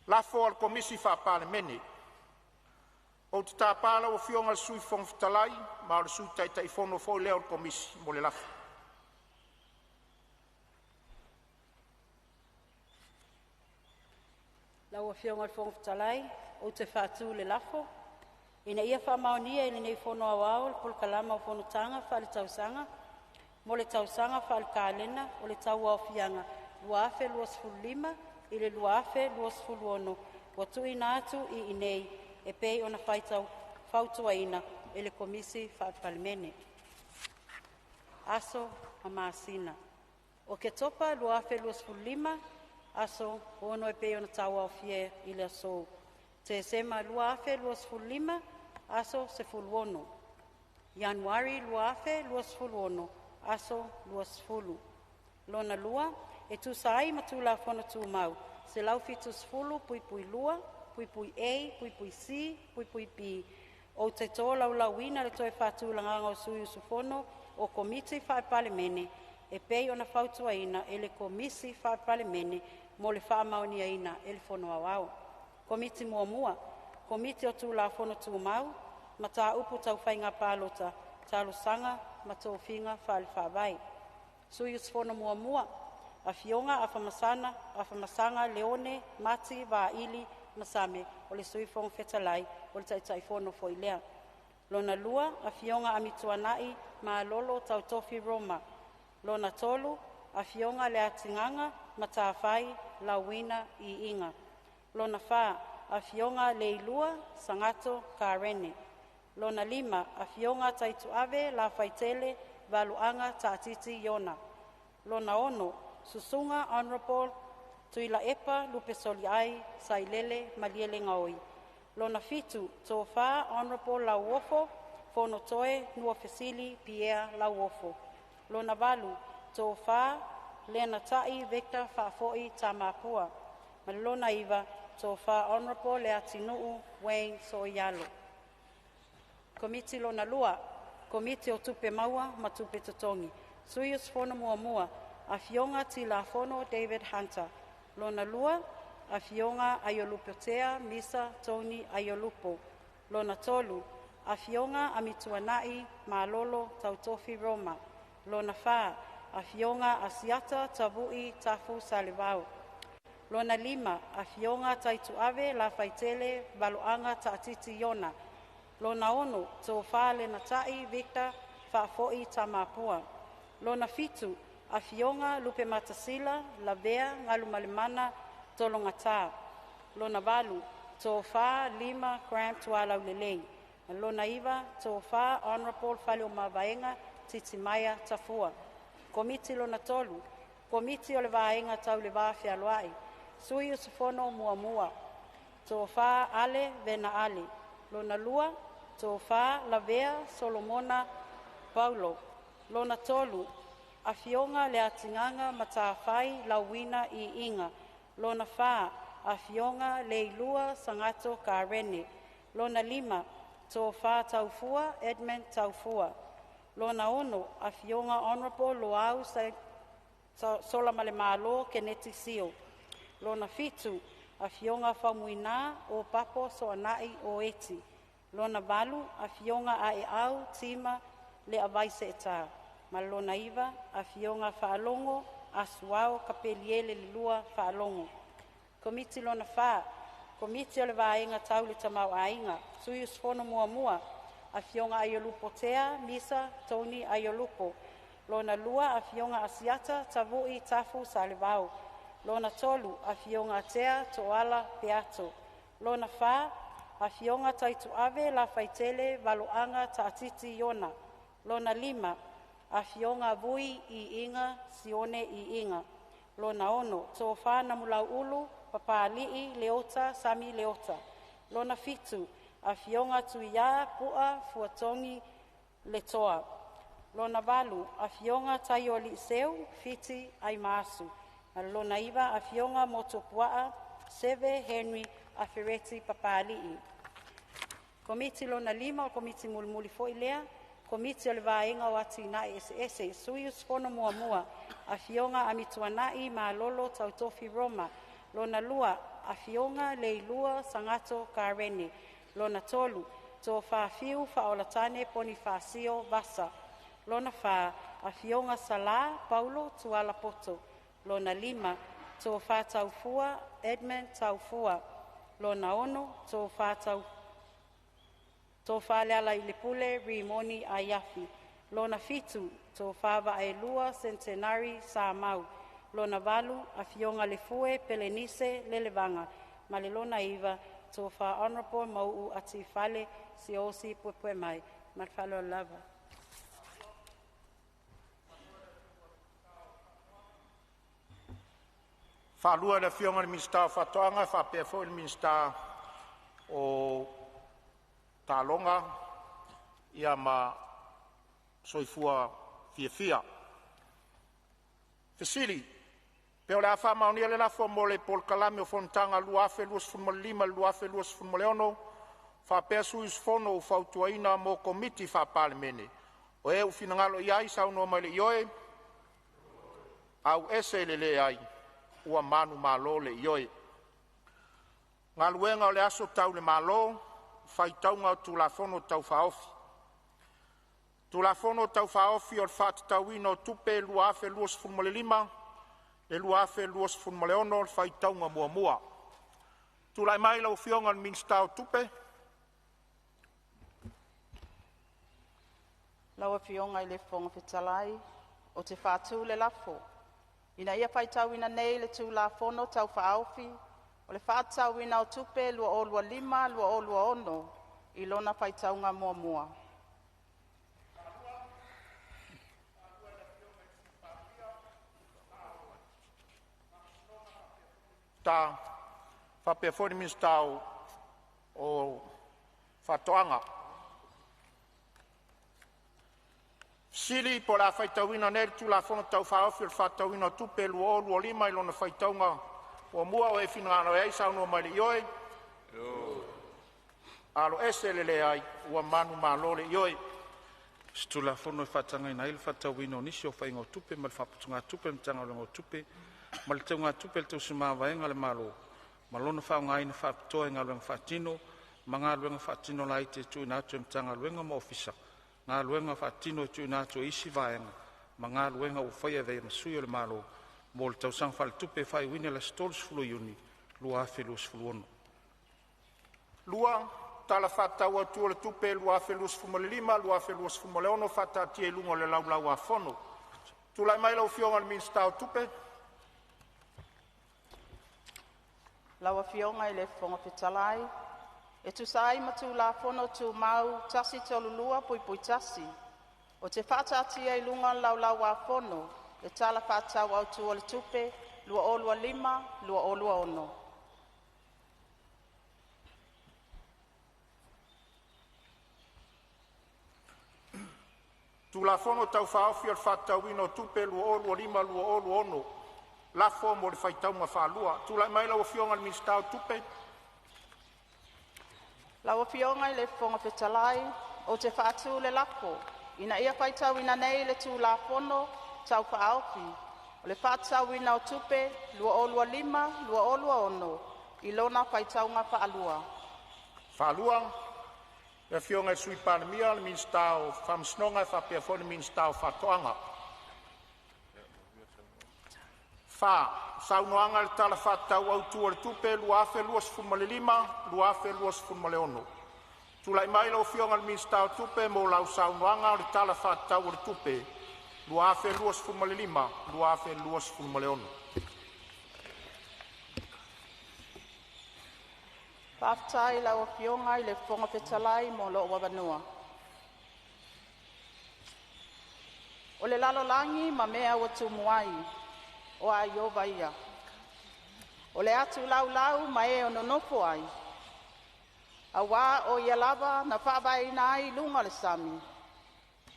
Lafo a le Komisi Faa-Palemene. Ou te tapa lau Afioga i le Sui Fofoga Fetalai, ma o le Sui Taitaifono foi lea o le Komisi mo le lafo. Lau Afioga i le Fofoga Fetalai, ou te faatu le lafo, Ina ia faamaonia e lenei Fono Aoao le Polokaluma o Fonotaga Faale-Tausaga mo le tausaga faalekalena o le Tauaofiaga 2025/2026 ua tuuina atu i inei e pei ona fautuaina e le Komisi Faa-Palemene. Aso ma Masina: Oketopa 2025, aso 6 e pei ona tauaofia i le aso. Tesema 2025, aso 16. Ianuari 2026, aso 20. Lona lua, e tusa ai ma Tulafono Tumau 170(2) (A) (C) (B), ou te tolaulauina le toe faatulagaga o sui usufono o Komiti Faa-Palemene e pei ona fautuaina e le Komisi Faa-Palemene mo le faamaoniaina e le Fono Aoao. Komiti Muamua: Komiti o Tulafono Tumau, Mataupu Tau Faiga Palota, Talosaga ma Tofiga Faale-Faavae. Sui usufono Muamua: Afioga Afamasaga Leone Mati Vaili Masame, o le Sui Fofoga Fetalai, o le Taitaifono foi lea. Lona Lua, Afioga Amituanai Malolo Tautofi Roma. Lona Tolu, Afioga Leatigaga Matafai Lauina Iiga. Lona Fa, Afioga Leilua Sagato Karene. Lona Lima, Afioga Taituave Lafaitele Valuaga Taatiti Iona. Lona Ono, Susuga Honourable Tuilaepa Lupesoliai Sailele Malielegaoi. Lona Fitu, Tofa Honourable Lauofo Fonotoe Nuafesili Pierre Lauofo. Lona Valu, Tofa Lenatai Victor Faafoi Tamapua. Ma le lona Iva, Tofa Honourable Leatinuu Wayne Sooialo. Komiti Lona Lua, Komiti o Tupe Maua ma Tupe Totogi. Sui usufono muamua: Afioga Tilafono David Hunter. Lona lua, Afioga Aiolupotea Misa Tony Aiolupo. Lona tolu, Afioga Amituanai Malolo Tautofi Roma. Lona fa, Afioga Asiata Tavui Tafu Salevao. Lona lima, Afioga Taituave Lafaitele Valoaga Taatiti Iona. Lona ono, Tofa Lenatai Victor Faafoi Tamapua. Lona fitu, Afioga Lupematasila Lavea Galumalemana Tologata. Lona valu, Tofa Lima Grant Tualaulelei. Lona iva, Tofa Honourable Faleomavaega Titimaea Tafua. Komiti Lona Tolu, Komiti o le Vaega Tau le Va Fealoai. Sui usufono muamua: Tofa Ale Vena Ale. Lona lua, Tofa Lavea Solomona Paulo. Lona tolu, Afioga Leatigaga Matafai Lauina Iiga. Lona fa, Afioga Leilua Sagato Karene. Lona lima, Tofa Taufua Edmund Taufua. Lona ono, Afioga Honourable Loau Solamalemalo Keneti Sio. Lona fitu, Afioga Faumuina o Papo Soanai o Eti. Lona valu, Afioga Aeau Tima Leavaiseeta. Ma lona iva, Afioga Faalogo Asuao Kapeliele Lelua Faalogo. Komiti Lona Fa, Komiti o le Vaega Tau le Tamaoaiga. Sui usufono muamua: Afioga Aiolupotea Misa Tony Aiolupo. Lona lua, Afioga Asiata Tavui Tafu Salevao. Lona tolu, Afioga Tea Toala Peato. Lona fa, Afioga Taituave Lafaitele Valoaga Taatiti Iona. Lona lima, Afioga Vui Iiga Sione Iiga. Lona ono, Tofa Namulauulu Papali'i Leota Sami Leota. Lona fitu, Afioga Tuiā Pu'a Fuatogi Letoa. Lona valu, Afioga Taioaliiseu Fiti Aimaasu. Ma le lona iva, Afioga Motuopuaa Seve Henry Afereti Papali'i. Komiti Lona Lima, o Komiti mulimuli foi lea, Komiti o le Vaega o Atinae Eseese. Sui usufono muamua: Afioga Amituanai Malolo Tautofi Roma. Lona lua, Afioga Leilua Sagato Karene. Lona tolu, Tofa Fiu Faaolatane Ponifasio Vasa. Lona fa, Afioga Salā Paulo Tuala Poto. Lona lima, Tofa Taufua Edmund Taufua. Lona ono, Tofa Lealailepule Rimoni Aiafi. Lona fitu, Tofa Vaaelua Centenary Samau. Lona valu, Afioga Lefue Pelenise Lelevaga. Ma le lona iva, Tofa Honourable Mauu Atifale Siaosi Puepuemai. Ma le faaaloalo lava. Faalua i le Afioga i le Minisita o Faatoaga faapea foi le Minisita o Taaloga ma Soifua. Fiafia. Fesili. Pe o le a faamaonia le lafo mo le Polokalame o Fonotaga 2025-2026 faapea sui usufono ua fautuaina mo Komiti Faa-Palemene. O e ua finagalo ai saunoa mai i le ioe, auese le leai, ua manumalo le ioe. Galuega o le Aso Tau le Malo, Faitauga o Tulafono Tau Faaofi. Tulafono Tau Faaofi o le Faatatauina o Tupe 2025/2026 – Faitauga Muamua. Tulai mai lau Afioga i le Minisita o Tupe. Lau Afioga i le Fofoga Fetalai, ou te faatu le lafo, Ina ia faitauina nei le Tulafono Tau Faaofi o le Faatatauina o Tupe 2025/2026 i lona faitauga muamua. Faapea foi le Minisita o Faatoaga. Po o le a faitauina nei le Tulafono Tau Faaofi o le Faatatauina o Tupe 2025 i lona faitauga muamua. O e finagalo ai saunoa mai i le ioe, aloese le leai, ua manumalo le ioe. Se Tulafono e faatagaina ai le faatatauina o nisi o faiga o tupe ma le faaputugatupe a le Matagaluega o Tupe ma le Teugatupe a le Tausi Mamaavega a le Malo ma lona faaaogaina faapitoa i galuega faatino ma galuega faatino laiti e tuuina atu e Matagaluega ma Ofisa, galuega faatino e tuuina atu e isi vaega ma galuega ua faia e avea ai ma sui o le Malo mo le tausaga faaletupe faaiuina i le aso 30 Iuni 2026. 2. Tala Faatatau Autu o le Tupe 2025/2026 faataatia i luga o le Laulau-a-Fono. Tulai mai lau Afioga i le Minisita o Tupe. Lau Afioga i le Fofoga Fetalai, e tusa ai ma Tulafono Tumau 132(1), ou te faataatia i luga o le Laulau-a-Fono le Tala Faatatau Autu o le Tupe 2025/2026. Tulafono Tau Faaofi o le Faatatauina o Tupe 2025/2026. Lafo mo le faitauga faalua. Tulai mai lau Afioga i le Minisita o Tupe. Lau Afioga i le Fofoga Fetalai, ou te faatu le lafo, Ina ia faitauina nei le Tulafono Tau Faaofi o le Faatatauina o Tupe 2025/2026 i lona faitauga faalua. Le Afioga i le Sui Palemia, le Minisita o Faamasinoga faapea foi le Minisita o Faatoaga. 4. Saunoaga i le Tala Faatatau Autu o le Tupe 2025/2026. Tulai mai lau Afioga i le Minisita o Tupe mo lau saunoaga i le Tala Faatatau o le Tupe 2025/2026. Faafetai i lau Afioga i le Fofoga Fetalai mo lou avanoa. O le lalolagi ma mea ua tumu ai, o a Ieova ia. O le atu laulau ma e o nonofo ai, auā o Ia lava na faavaeina ai i luga o le sami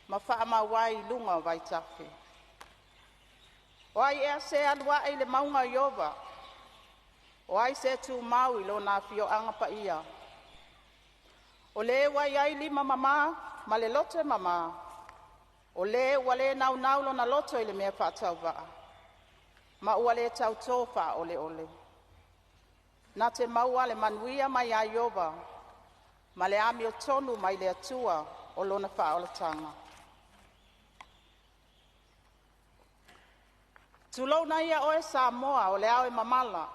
ma faamau ai i luga o vaitafe. O ai ea se alu ae i le mauga o Ieova? O ai se tumau i lona afioaga paia? O le ua i ai lima mamā ma le loto e mamā, o le ua le naunau lona loto i le mea faatauvaa ma ua le tautō faaoleole. Na te maua le manuia mai iā Ieova ma le amiotonu mai le Atua o lona faaolataga. Tulouna ia oe Samoa o le ao e mamala,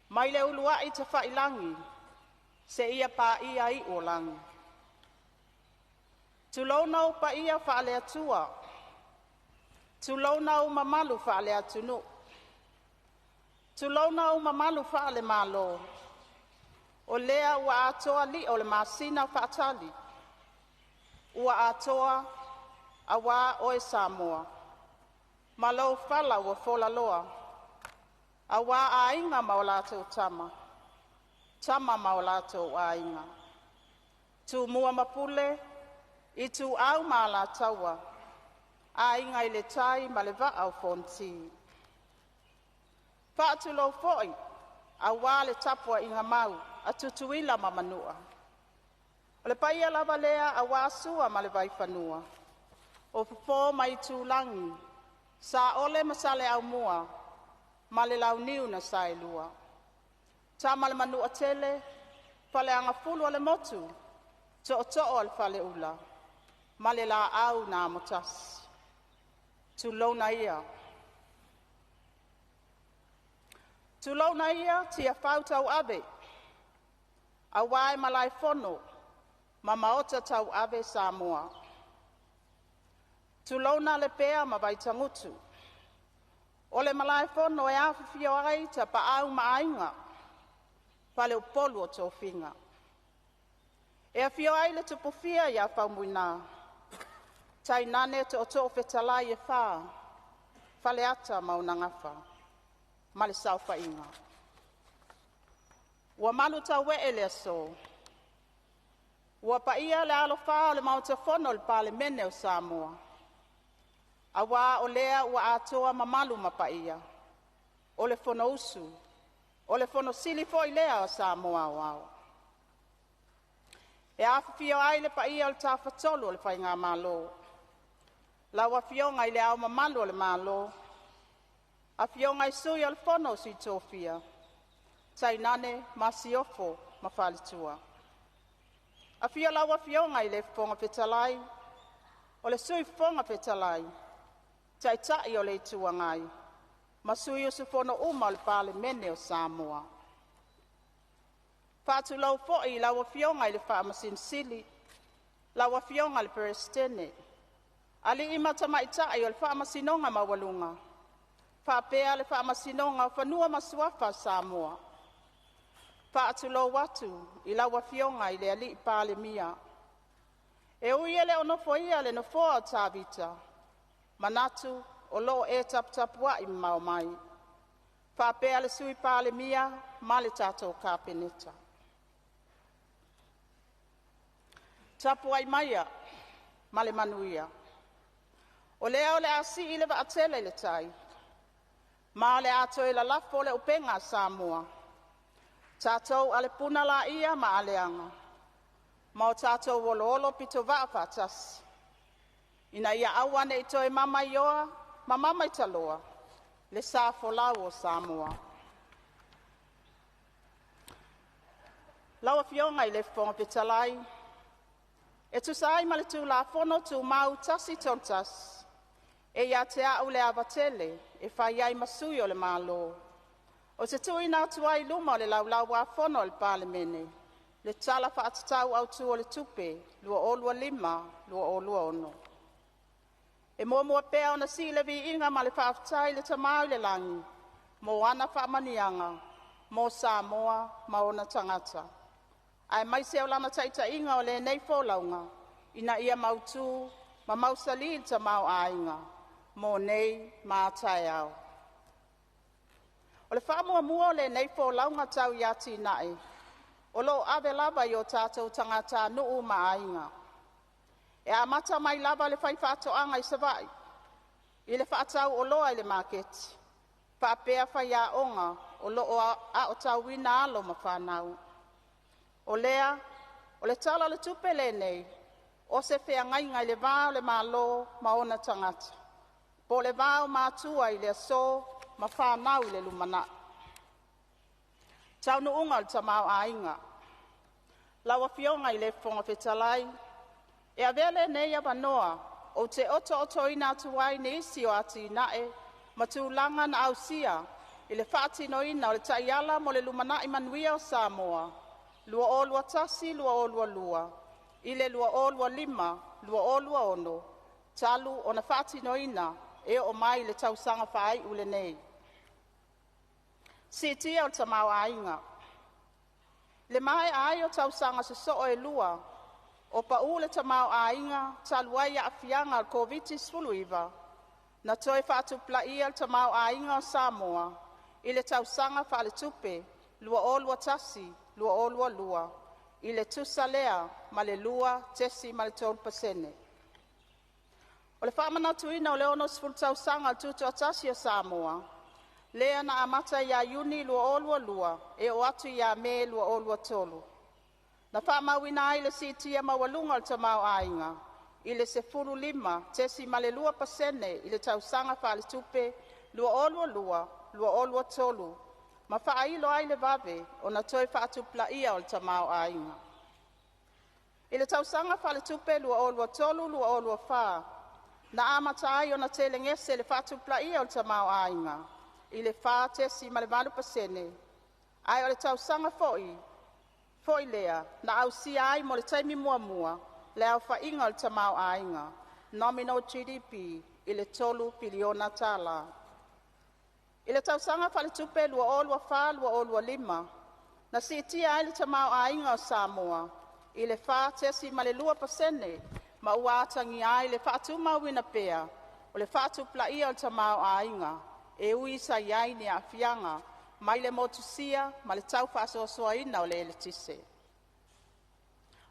mai le uluai tafailagi seia paia iu o lagi. Tulouna ou paia faaleatua, tulouna ou mamalu faaleatunuu, tulouna ou mamalu faalemalo. O lea ua atoa lio o le masina faatali, ua atoa aua oe Samoa ma lou fala ua folaloa auā Aiga ma o latou Tama, Tama ma o latou Aiga, Tumua ma Pule, Ituau ma Alataua, Aiga i le Tai ma le Vaa o Fonoti. Faatulou foi auā le tapuaiga mau a Tutuila ma Manua. O le paia lava lea auā Sua ma le Vaifanua, o Fofo ma Aitulagi, Saole ma Saleaaumua ma le Launiu na Saelua, Tama a le Manuatele, Faleagafulu o le Motu, Tootoo o le Faleula ma le Laau na Amotasi. Tulouna ia. Tulouna ia Tiafau tauave auā e Malaefono ma Maota tauave Samoa. Tulouna Lepea ma Vaitagutu, o le Malaefono e afifio ai Tapaau ma Aiga, Faleupolu o Tofiga. E afio ai le Tupufia ia Faumuina, tainane tootoo fetalai e fa, Faleata ma ona Gafa ma le saofaiga. Ua malu tauee le aso, ua paia le alafa o le Maota Fono o le Palemene o Samoa auā o lea ua atoa mamalu ma paia o le Fonousu, o le Fono Sili foi lea a Samoa Aoao. E afifio ai le paia o le Tafatolu o le Faigamalo, lau Afioga i Le Ao Mamalu o le Malo, Afioga i Sui o le Fono a Sui Tofia, tainane Masiofo ma Faletua. Afio lau Afioga i le Fofoga Fetalai, o le Sui Fofoga Fetalai, Taitai o le Itu Agai ma sui usufono uma o le Palemene o Samoa. Faatulou foi i lau Afioga i le Faamasino Sili, lau Afioga i le Peresetene, alii ma tamaitai o le Faamasinoga Maualuga faapea le Faamasinoga o Fanua ma Suafa o Samoa. Faatulou atu i lau Afioga i le Palemia. E ui e le o nofoia le nofoa o Tavita, manatu o loo e taputapuai mamao mai faapea le Sui Palemia ma le tatou Kapeneta. Tapuai maia ma le manuia, o lea o le a sii le vaatele i le tai ma o le a toe lalafo le upega a Samoa. Tatou ale puna laia ma aleaga ma o tatou oloolo pitovaa faatasi ina ia aua nei toe mamaioa ma mamaitaloa le sa folau o Samoa. Lau Afioga i le Fofoga Fetalai, e tusa ai ma le Tulafono Tumau 131, e ia te a'u le ava tele e fai ai ma sui o le Malo, ou te tuuina atu ai i luma o le Laulau-a-Fono a le Palemene le Tala Faatatau Autu o le Tupe 2025/2026. E muamua pea ona sii le viiga ma le faafetai i le Tama i le Lagi mo ana faamanuiaga mo Samoa ma ona tagata, aemaise o lana taitaiga o lenei folauga ina ia mautu ma mausali le tamaoaiga mo nei ma a taeao. O le faamuamua o lenei folauga tau i atinae o loo ave lava i o tatou tagatanuu ma aiga. E amata mai lava i le faifaatoaga i Savaii, i le faatauoloa i le maketi faapea faiaoga o loo aotauina alo ma fanau. O lea, o le Tala o le Tupe lenei o se feagaiga i le va o le Malo ma ona tagata, po o le va o matua i le aso ma fanau i le lumanai. Taunuuga o le Tamaoaiga. Lau Afioga i le Fofoga Fetalai, E avea lenei avanoa ou te otootoina atu ai nisi o atinae ma tulaga na ausia i le faatinoina o le Taiala mo le Lumanai Manuia o Samoa 2021/2022 i le 2025/2026 talu ona faatinoina e oo mai i le tausaga faaiu lenei. Siitia o le Tamaoaiga. I le maea ai o tausaga sosoo e lua o pau le tamaoaiga talu ai aafiaga o le Koviti-19, na toe faatupulaia le tamaoaiga o Samoa i le tausaga faaletupe 2021/2022 i le tusa lea ma le 2.3%. O le faamanatuina o le 60 tausaga o le Tutoatasi o Samoa, lea na amata ia Iuni 2022 e oo atu ia Me 2023, na faamauina ai le siitia maualuga o le tamaoaiga i le 15.2% i le tausaga faaletupe 2022/2023, ma faailo ai le vave ona toe faatupulaia o le tamaoaiga. I le tausaga faaletupe 2023/2024, na amata ai ona telegese le faatupulaia o le tamaoaiga i le 4.8%, ae o le tausaga foi lea na ausia ai mo le taimi muamua le aofaiga o le tamaoaiga (nominal GDP) i le 3 piliona tala. I le tausaga faaletupe 2024/2025, na siitia ai le tamaoaiga o Samoa i le 4.2% ma ua atagia ai le faatumauina pea o le faatupulaia o le tamaoaiga, e ui sa iai ni aafiaga mai le motusia ma le tau faasoasoaina o le eletise.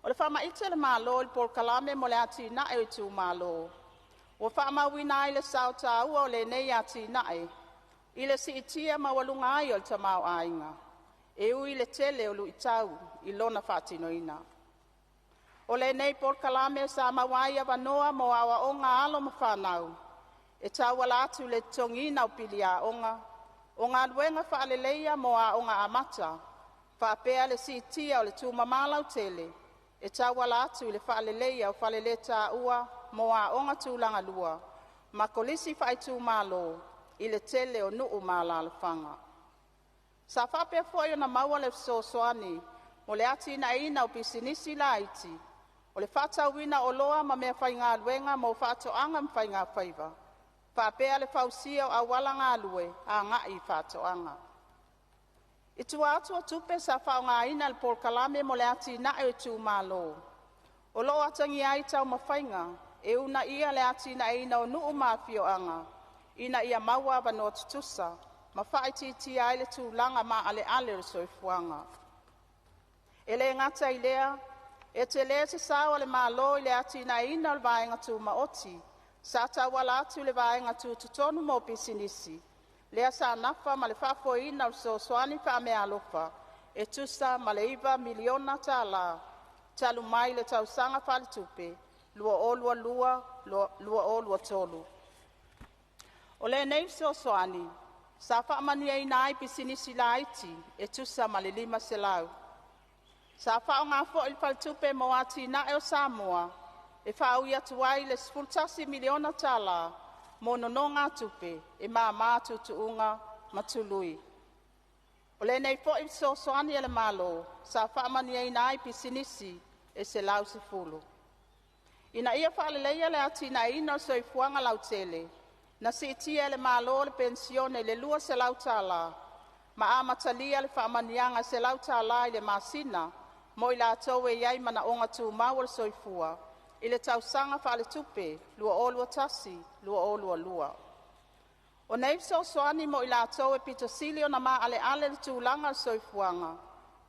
O le faamaite a le Malo i le Polokalame mo le Atinae o Itumalo, ua faamauina ai le sao taua o lenei atinae i le siitia maualuga ai o le tamaoaiga, e ui i le tele o luitau i lona faatinoina. O lenei polokalame sa maua ai avanoa mo aoaoga a alo ma fanau e tauala atu i le totogiina o pili aoga, o galuega faaleleia mo aoga amata, faapea le siitia o le tumama lautele e tauala atu i le faaleleia o faleletaua mo aoga tulagalua ma kolisi faaitumalo i le tele o nuu ma alalafaga. Sa faapea foi ona maua le fesoasoani mo le atinaeina o pisinisi laiti, o le faatauina o oloa ma meafaigaluega mo faatoaga ma faigafaiva, faapea le fausia o auala galue agai i faatoaga. I tua atu o tupe sa faaaogaina i le Polokalame mo le Atinae o Itumalo, o loo atagia ai taumafaiga e uunaia le atinaeina o nuu ma afioaga ina ia maua avanoa tutusa ma faaitiitia ai le tulaga maaleale o le soifuaga. E le gata i lea, e telē se sao a le Malo i le atinaeina o le vaega tumaoti sa tauala atu i le Vaega Tutotonu mo Pisinisi, lea sa nafa ma le faafoeina o fesoasoani faameaalofa e tusa ma le $9 miliona tala talu mai le tausaga faaletupe 2022/2023. O lenei fesoasoani sa faamanuiaina ai pisinisi laiti e tusa ma le 500. Sa faaaoga foi le Faletupe mo Atinae o Samoa e faaui atu ai le $11 miliona tala mo nonogatupe e mama tuutuuga ma tului. O lenei foi fesoasoani a le Malo sa faamanuiaina ai pisinisi e 110. Ina ia faaleleia le atinaeina o le soifuaga lautele, na siitia e le Malo le penisione i le $200 tala ma amatalia le faamanuiaga e $100 tala i le masina mo i latou e iai manaoga tumau o le soifua i le tausaga faaletupe 2021/2022. O nei fesoasoani mo i latou e pito sili ona maaleale le tulaga o le soifuaga,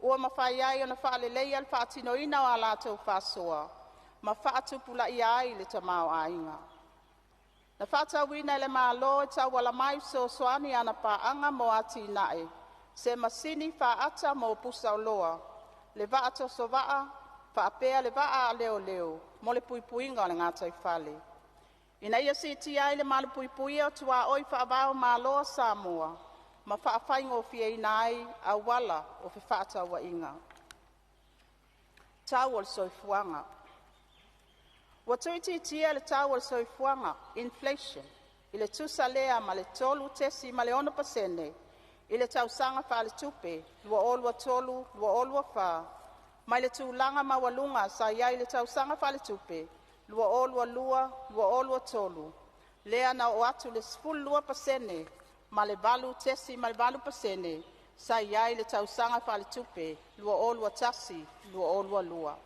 ua mafai ai ona faaleleia le faatinoina o a latou faasoa ma faatupulaia ai le tamaoaiga. Na faatauina e le Malo e tauala mai i fesoasoani a ana Paaga mo Atinae se masini faata mo pusaoloa, le vaa tosovaa faapea le vaa a leoleo mo le puipuiga o le gataifale, ina ia siitia ai le malupuipuia o tuaoi faava-o-Malo a Samoa ma faafaigofieina ai auala o fefaatauaiga. Tau o le Soifuaga Ua tuuitiitia le tau o le soifuaga (inflation) i le tusa lea ma le 3.6% i le tausaga faaletupe 2023/2024 mai le tulaga maualuga sa iai i le tausaga faaletupe 2022/2023, lea na oo atu i le 12% ma le 8.8% sa iai i le tausaga faaletupe 2021/2022.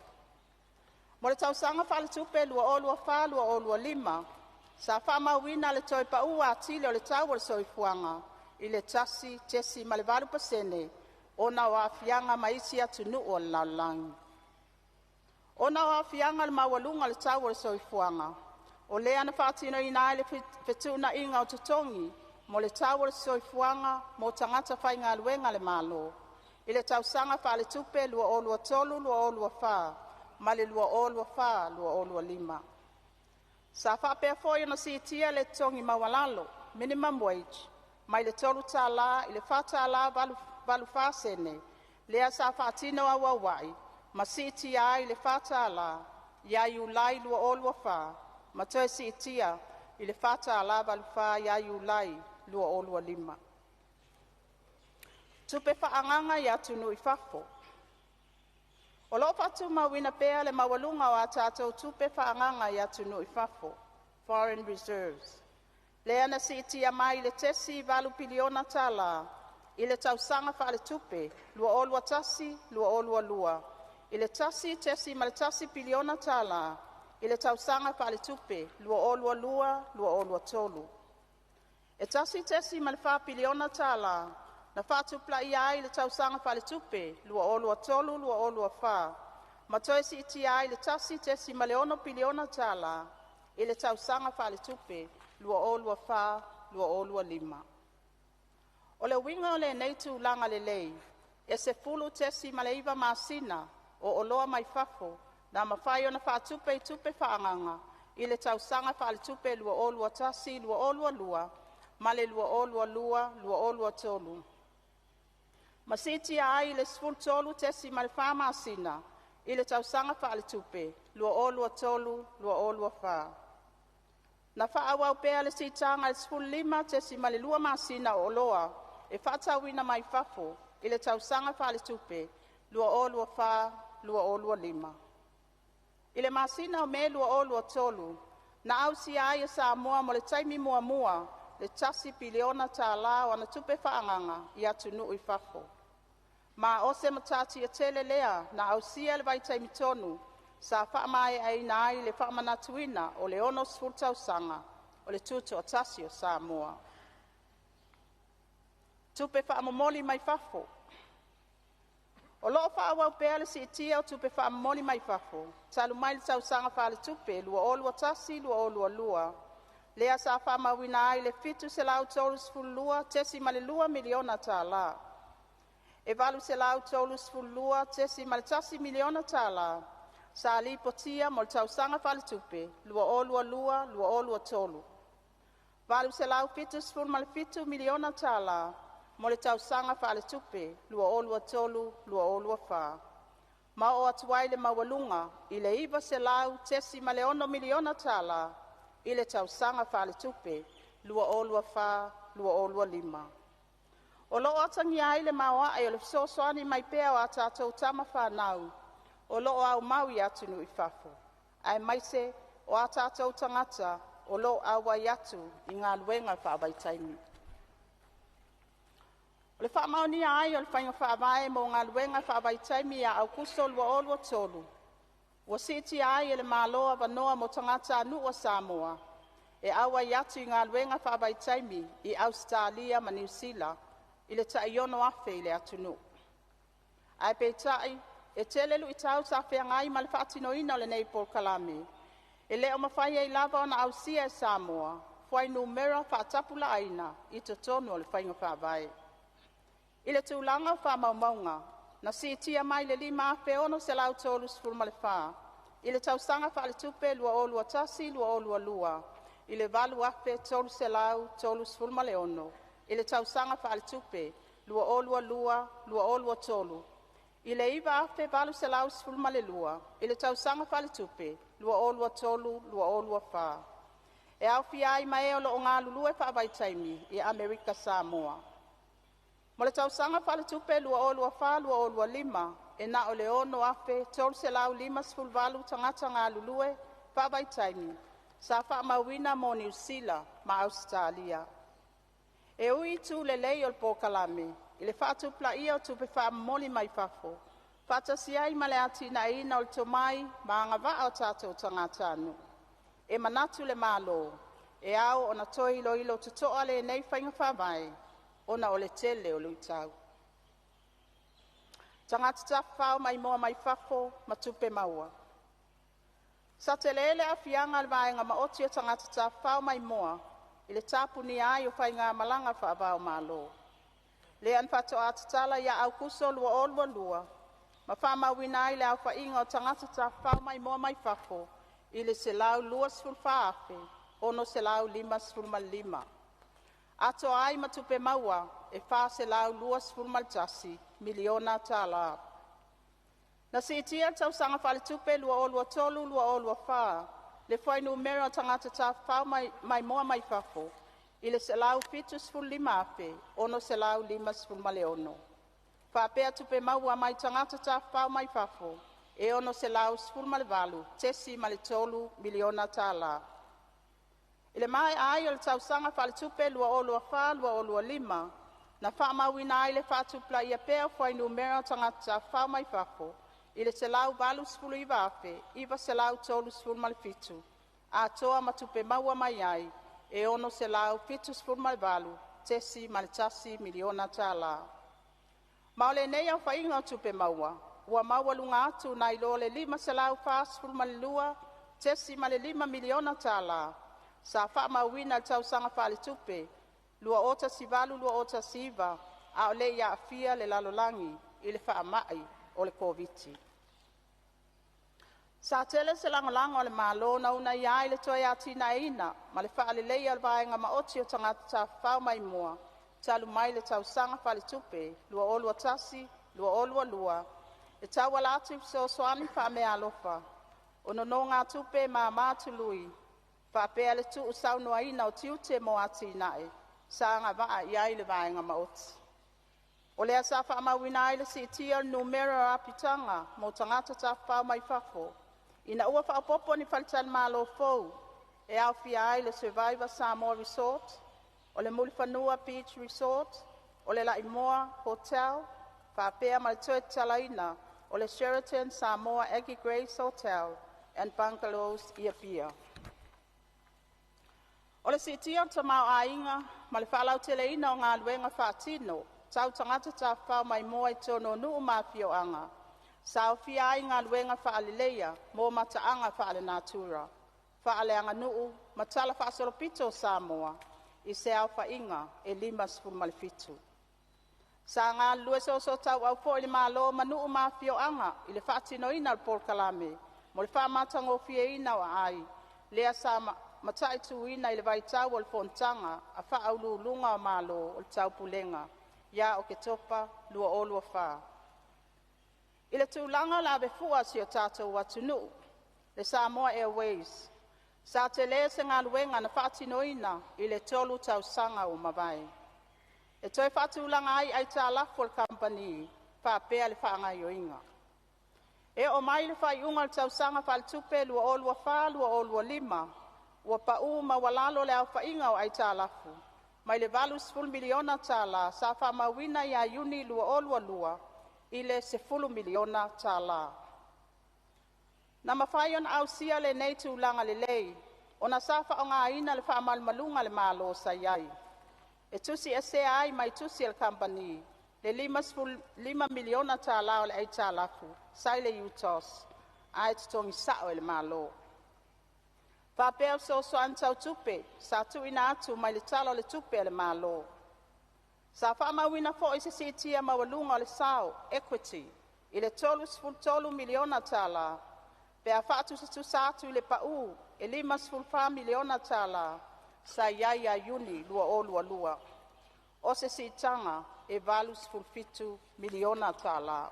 Mo le tausaga faaletupe 2024/2025, sa faamauina le toe pa'u atili o le tau o le soifuaga i le 1.8% ona o aafiaga mai isi atunuu o le lalolagi. Ona o aafiaga o le maualuga o le tau o le soifuaga, O lea na faatinoina ai le fetuunaiga o totogi mo le tau o le soifuaga mo tagata faigaluega a le Malo i le tausaga faaletupe 2023/2024 ma le 2024/2025. Sa faapea foi ona siitia le totogi maualalo (minimum wage) mai le $3.00 i le $4.84 lea sa faatino auauai ma siitia ai i le $4.00 ia Iulai 2024 ma toe siitia i le $4.84 ia Iulai 2025. Tupe faaagaga i atunuu i fafo. O lo'o faatumauina pea le maualuga o a tatou tupe faaagaga i atunuu i fafo (foreign reserves), lea na siitia mai i le $.8 piliona tala i le tausaga faaletupe 2021/2022 i le $1.1 piliona tala i le tausaga faaletupe 2022/2023. E $1.4 piliona tala na faatupulaia ai i le tausaga faaletupe 2023/2024 ma toe siitia ai i le $1.6 piliona tala i le tausaga faaletupe 2024/2025. O le uiga o lenei tulaga lelei, e 10.9 masina o oloa mai fafo na mafai ona faatupe i tupe faaagaga i le tausaga faaletupe 2021/2022 ma le 2022/2023, ma siitia ai i le 13.4 masina i le tausaga faaletupe 2023/2024. Na faaauau pea le siitaga i le 15.2 masina o oloa e faatauina mai fafo i le tausaga faaletupe 2024/2025. I le masina o Me 2023, na ausia ai e Samoa mo le taimi muamua le $1 piliona tala o ana tupe faaagaga i atunuu i fafo, ma o se matatia tele lea na ausia i le vaitaimi tonu sa faamaeaina ai le faamanatuina o le 60 tausaga o le Tutoatasi o Samoa. Tupe Faamomoli mai Fafo. O lo'o faaauau pea le siitia o tupe faamomoli mai fafo talu mai le tausaga faaletupe 2021/2022 lea sa faamauina ai le $732.2 miliona tala. E $832.1 miliona tala sa lipotia mo le tausaga faaletupe 2022/2023. $877 miliona tala mo le tausaga faaletupe 2023/2024, ma oo atu ai le maualuga i le $900.6 miliona tala i le tausaga faaletupe 2024/2025. O lo'o atagia ai le maoae o le fesoasoani mai pea o a tatou tama fanau o lo'o aumau i atunuu i fafo, aemaise o a tatou tagata o lo'o auai atu i galuega faavaitaimi. O le faamaonia ai o le Faiga Faavae mo Galuega Faavaitaimi ia Aokuso 2023, ua siitia ai e le Malo avanoa mo tagatanuu a Samoa e auai atu i galuega faavaitaimi i Ausetalia ma Niu Sila i le tai 6,000 i le atunuu. Ae peitai, e tele luitau sa feagai ma le faatinoina o lenei polokalame, e le o mafai ai lava ona ausia e Samoa fuainumera faatapulaaina i totonu o le Faiga Faavae. I le tulaga o faamaumauga, na siitia mai le 5,634 i le tausaga faaletupe 2021/2022 i le 8,336 i le tausaga faaletupe 2022/2023, i le 9,812 i le tausaga faaletupe 2023/2024. E aofia ai ma e o lo'o galulue faavaitaimi i Amerika Samoa. Mo le tausaga faaletupe 2024/2025, e na o le 6,358 tagata galulue faavaitaimi sa faamauina mo Niu Sila ma Ausetalia. E ui i itu lelei o le polokalame i le faatupulaia o tupe faamomoli mai fafo, faatasi ai ma le atinaeina o le tomai ma agavaa o tatou tagatanuu, e manatu le Malo e ao ona toe iloilo totoa lenei faiga faavae ona o le tele o luitau. Tagata Tafafao Maimoa mai Fafo ma Tupe Maua. Sa telē le aafiaga o le vaega maoti o tagata tafafao maimoa i le tapunia ai o faigamalaga faava-o-Malo, lea na faatoa tatala ia Aokuso 2022 ma faamauina ai le aofaiga o tagata tafafao maimoa mai fafo i le 124,655, atoa ai ma tupe maua e $421 miliona tala. Na siitia i le tausaga faaletupe 2023/2024 le fuainumera o tagata tafafao maimoa mai fafo i le 175,656, faapea tupe maua mai tagata tafafao mai fafo e $618.3 miliona tala. I le maea ai o le tausaga faaletupe 2024/2025, na faamauina ai le faatupulaia pea o fuainumera o tagata tafafao mai fafo i le 189,937, atoa ma tupe maua mai ai e $678.1 miliona tala. Ma o lenei aofaiga o tupe maua ua maualuga atu nai lo le $542.5 miliona tala sa faamauina i le tausaga faaletupe 2018/2019, a o le i aafia le lalolagi i le faamai o le Koviti. Sa tele se lagolago a le Malo na uunaia ai le toe atinaeina ma le faaleleia o le vaega maoti o tagata tafafao maimoa talu mai le tausaga faaletupe 2021/2022 e tauala atu i fesoasoani faameaalofa, o nonogatupe e mama tului, faapea le tuusaunoaina o tiute mo atinae sa agavaa iai le vaega maoti. O lea sa faamauina ai le siitia o le numera o apitaga mo tagata tafafao mai fafo, ina ua faaopopo ni faletalimalo fou e aofia ai le Survivor Samoa Resort, o le Mulifanua Beach Resort, o le Laimoa Hotel faapea ma le toe tatalaina o le Sheraton Samoa Aggie Grace Hotel and Bungalows i Apia. O le siitia o le tamaoaiga ma le faalauteleina o galuega faatino tau tagata tafafao maimoa i totonu o nuu ma afioaga, sa aofia ai galuega faaleleia mo mataaga faalenatura, faaleaganuu ma talafaasolopito o Samoa i se aofaiga e 57. Sa galulue soosootauau foi le Malo ma nuu ma afioaga i le faatinoina o le polokalame mo le faamatagofieina o aai, lea sa mataituina i le vaitau o le fonotaga a Faauluuluga o Malo o le Taupulega ia Oketopa 2024. I le tulaga o le avefua a si o tatou atunuu, le Samoa Airways, sa telē se galuega na faatinoina i le 3 tausaga ua mavae, e toe faatulaga ai aitalafu a le Kamupani faapea le faagaoioiga. E oo mai i le faaiuga o le tausaga faaletupe 2024/2025 ua pau maualalo le aofaiga o aitalafu mai le $80 miliona tala sa faamauina ia Iuni 2022 i le $10 miliona tala. Na mafai ona ausia lenei tulaga lelei ona sa faaaogaina le faamalumaluga a le Malo sa iai e tusiesea ai mai tusi a le Kamupani le $55 miliona tala o le aitalafu sa i le UTOS ae totogi sao e le Malo, faapea fesoasoani tau tupe sa tuuina atu mai le Tala o le Tupe a le Malo. Sa faamauina foi se siitia maualuga o le sao (equity) i le $33 miliona tala pe a faatusatusa atu i le pau e $54 miliona tala sa iai ia Iuni 2022. O se siitaga e $87 miliona tala.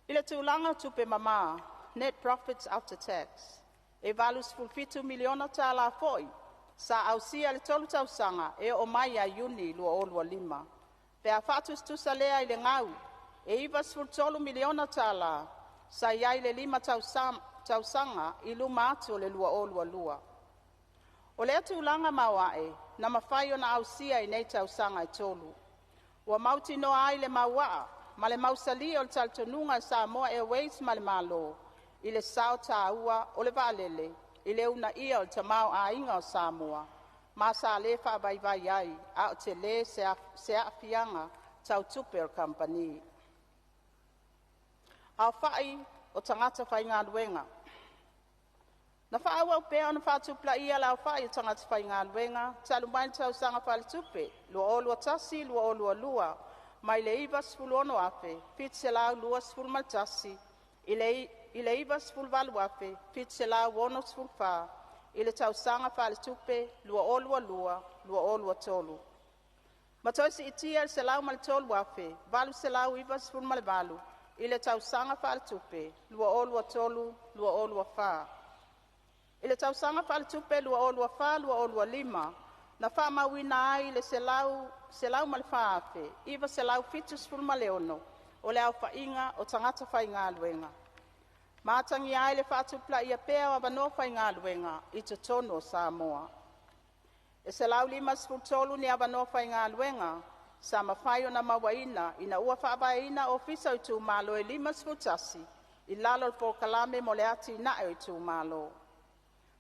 I le tulaga o tupe mama (Net Profits After Tax), e $87 miliona tala foi sa ausia i le 3 tausaga e oo mai ia Iuni 2025, pe a faatusatusa lea i le gau e $93 miliona tala sa iai i le 5 tausaga i luma atu o le 2022. O lea tulaga maoae na mafai ona ausia i nei tausaga e 3, ua mautinoa ai le mauaa ma le mausali o le talitonuga a le Samoa Airways ma le Malo i le sao taua o le vaalele i le uunaia o le tamaoaiga o Samoa, ma sa le faavaivai ai a o tele se aafiaga tau tupe o le Kamupani. Aofai o Tagata Faigaluega. Na faaauau pea ona faatupulaia le aofai o tagata faigaluega talu mai le tausaga faaletupe 2021/2022 mai le 96,721 i le 98,764 i le tausaga faaletupe 2022/2023, ma toe siitia i le 103,898 i le tausaga faaletupe 2023/2024. I le tausaga faaletupe 2024/2025 na faamauina ai le 104,976 o le aofaiga o tagata faigaluega, ma atagia ai le faatupulaia pea o avanoa faigaluega i totonu o Samoa. E 153 ni avanoa faigaluega sa mafai ona mauaina ina ua faavaeina Ofisa o Itumalo e 51 i lalo o le Polokalame mo le Atinae o Itumalo.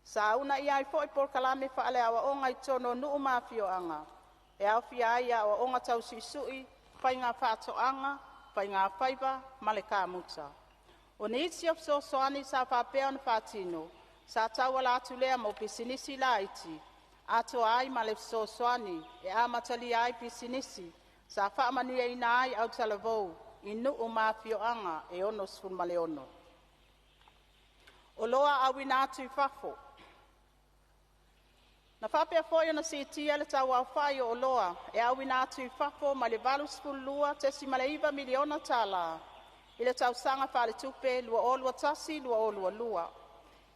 Sa uunaia ai foi polokalame faaleaoaoga i totonu o nuu ma afioaga, e aofia ai aoaoga tau suisui, faiga faatoaga, faigafaiva ma le kamuta. O nisi o fesoasoani sa faapea ona faatino sa tauala atu lea mo pisinisi laiti, atoa ai ma le fesoasoani e amatalia ai pisinisi sa faamanuiaina ai autalavou i nuu ma afioaga e 66. Oloa auina atu i Fafo. Na faapea foi ona siitia le tauaofai o oloa e auina atu i fafo mai le $82.9 miliona tala i le tausaga faaletupe 2021/2022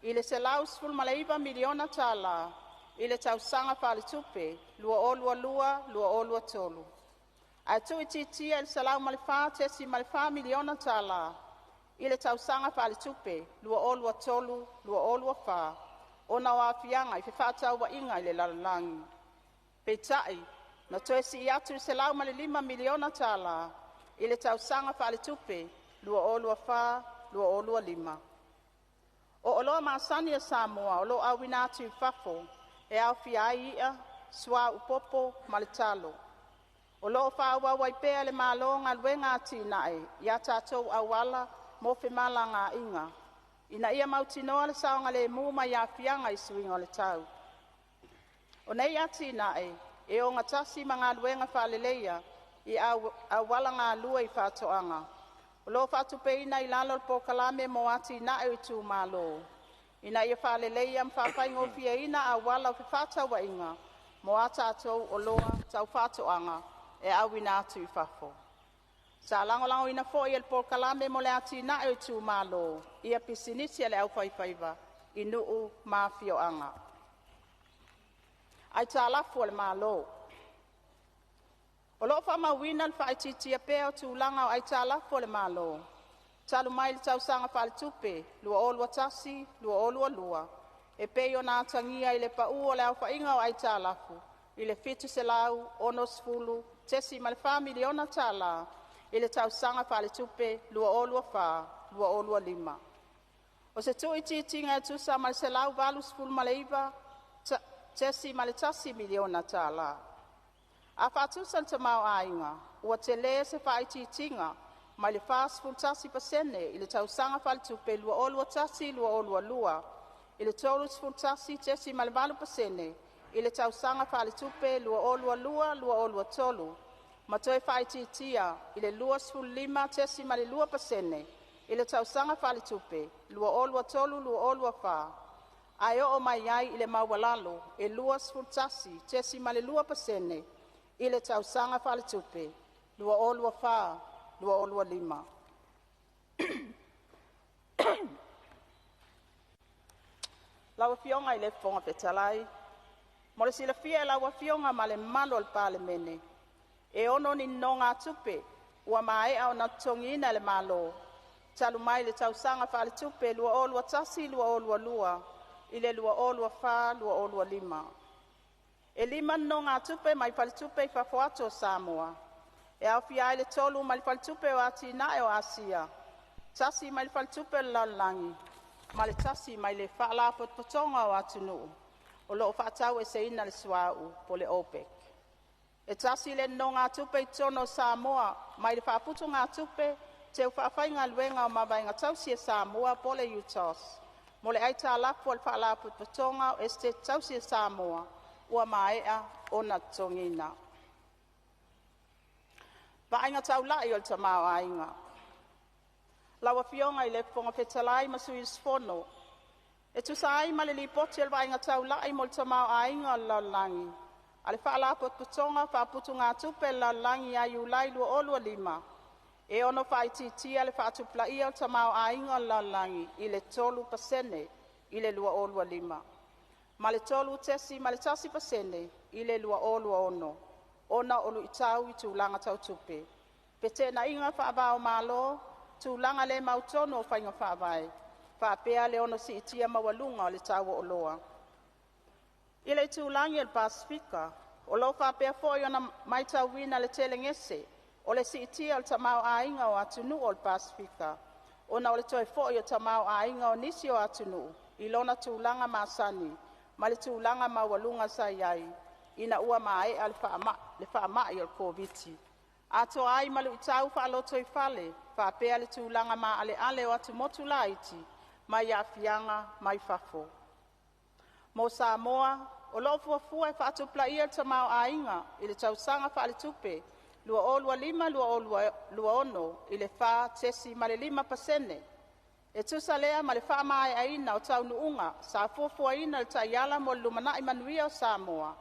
i le $119 miliona tala i le tausaga faaletupe 2022/2023, ae tuuitiitia i le $104.4 miliona tala i le tausaga faaletupe 2023/2024 ona o aafiaga i fefaatauaiga i le lalolagi. Peitai, na toe sii atu i le $105 miliona tala i le tausaga faaletupe 2024/2025. O oloa masani a Samoa o loo auina atu i fafo e aofia ai i'a, suauu popo ma le talo. O loo faaauau ai pea e le Malo galuega atinae i a tatou auala mo femalagaiga ina ia mautinoa le saogalemu mai aafiaga i suiga o le tau. O nei atinae e ogatasi ma galuega faaleleia i aualagalue i faatoaga, o loo faatupeina i lalo o le Polokalame mo Atinae o Itumalo, ina ia faaleleia ma faafaigofieina auala o fefaatauaiga mo a tatou oloa tau faatoaga e auina atu i fafo. Sa lagolagoina foi e le Polokalame mo le Atinae o Itumalo ia pisinisi a le aufaifaiva i nuu ma afioaga. Aitalafu a le Malo. O loo faamauina le faaitiitia pea o tulaga o aitalafu a le Malo talu mai le tausaga faaletupe 2021/2022 e pei ona atagia i le pau o le aofaiga o aitalafu i le $760.4 miliona tala i le tausaga faaletupe 2024/2025. O se tuuitiitiga e tusa ma le $189.1 miliona tala. A faatusa le tamaoaiga, ua tele se faaitiitiga mai le 41% i le tausaga faaletupe 2021/2022 i le 31.8% i le tausaga faaletupe 2022/2023, ma toe faaitiitia i le 25.2% i le tausaga faaletupe 2023/2024, ae oo mai ai i le maualalo e 21.2% i le tausaga faaletupe 2024/2025. Lau Afioga i le Fofoga Fetalai, Mo le silafia e lau Afioga ma le mamalu o le Palemene, e 6 ni nonogatupe ua maea ona totogiina e le Malo talu mai le tausaga faaletupe 2021/2022 i le 2024/2025. E 5 nonogatupe mai faletupe i fafo atu o Samoa, e aofia ai le 3 mai le Faletupe o Atinae o Asia, tasi mai le Faletupe o le Lalolagi ma le tasi mai le Faalapotopotoga o Atunuu o loo faataueseina le suauu (OPEC). E tasi le nonogatupe i totonu o Samoa mai le Faaputugatupe Teu Faafaigaluega o Mavaega Tausi a Samoa po o le UTOS. mo le aitalafu a le Faalapotopotoga o Esetete Tausi a Samoa ua maea ona totogiina. Vaaiga Taulai o le Tamaoaiga. Lau Afioga i le Fofoga Fetalai ma sui usufono, E tusa ai ma le Lipoti o le Vaaiga Taulai mo le Tamaoaiga o le Lalolagi a le Faalapotopotoga o Faaputugatupe a le Lalolagi ia Iulai 2025, e ono faaitiitia le faatupulaia o le tamaoaiga o le lalolagi i le 3% i le 2025 ma le 3.1% i le 2026, ona o luitau i tulaga tau tupe, feteenaiga faava-o-Malo, tulaga le mautonu o faiga faavae, faapea le ono siitia maualuga o le tau o oloa. I le itulagi o le Pasefika, o lo o faapea foi ona matauina le tele gese o le siitia o le tamaoaiga o atunuu o le Pasefika, ona o le toe foi o tamaoaiga o nisi o atunuu i lona tulaga masani mai le tulaga maualuga sa i ai ina ua maea le faamai o le Koviti, atoa ai ma luitau faalotoifale faapea le tulaga maaleale o atumotu laiti mai aafiaga mai fafo. Mo Samoa, o lo o fuafua e faatupulaia le tamaoaiga i le tausaga faaletupe 2025/2026 i le 4.5%. E tusa lea ma le faamaeaina o taunuuga sa fuafuaina i le Taiala mo le Lumanai Manuia o Samoa,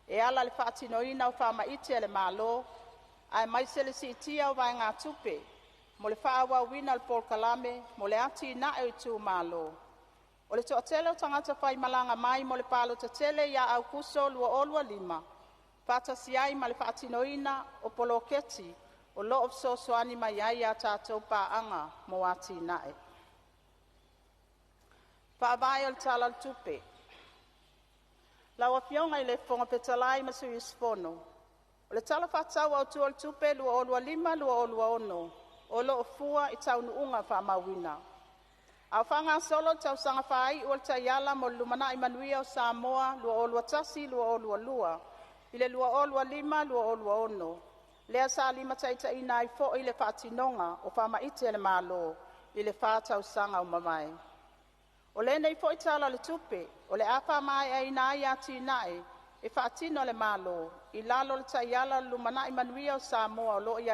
e ala i le faatinoina o faamaite a le Malo aemaise le siitia o vaegatupe mo le faaauauina o le polokalame mo le Atinae o Itumalo. O le toatele o tagata faimalaga mai mo le palota tele ia Aokuso 2025, faatasi ai ma le faatinoina o poloketi o lo o fesoasoani mai ai a tatou paaga mo atinae. Faavae o le Tala o le Tupe. Lau Afioga i le Fofoga Fetalai ma Sui Usufono, O le Tala Faatatau Autu o le Tupe 2025/2026 o lo o fua i taunuuga faamauina. A o faagasolo le tausaga faaiu o le Taiala mo le Lumanai Manuia o Samoa 2021/2022 i le 2025/2026, lea sa limataitaiina ai foi le faatinoga o faamaite a le Malo i le 4 tausaga ua mavae. O lenei foi Tala o le Tupe o le a faamaeaina ai atinae e faatino e le Malo i lalo o le Taiala o le Lumanai Manuia o Samoa o lo o i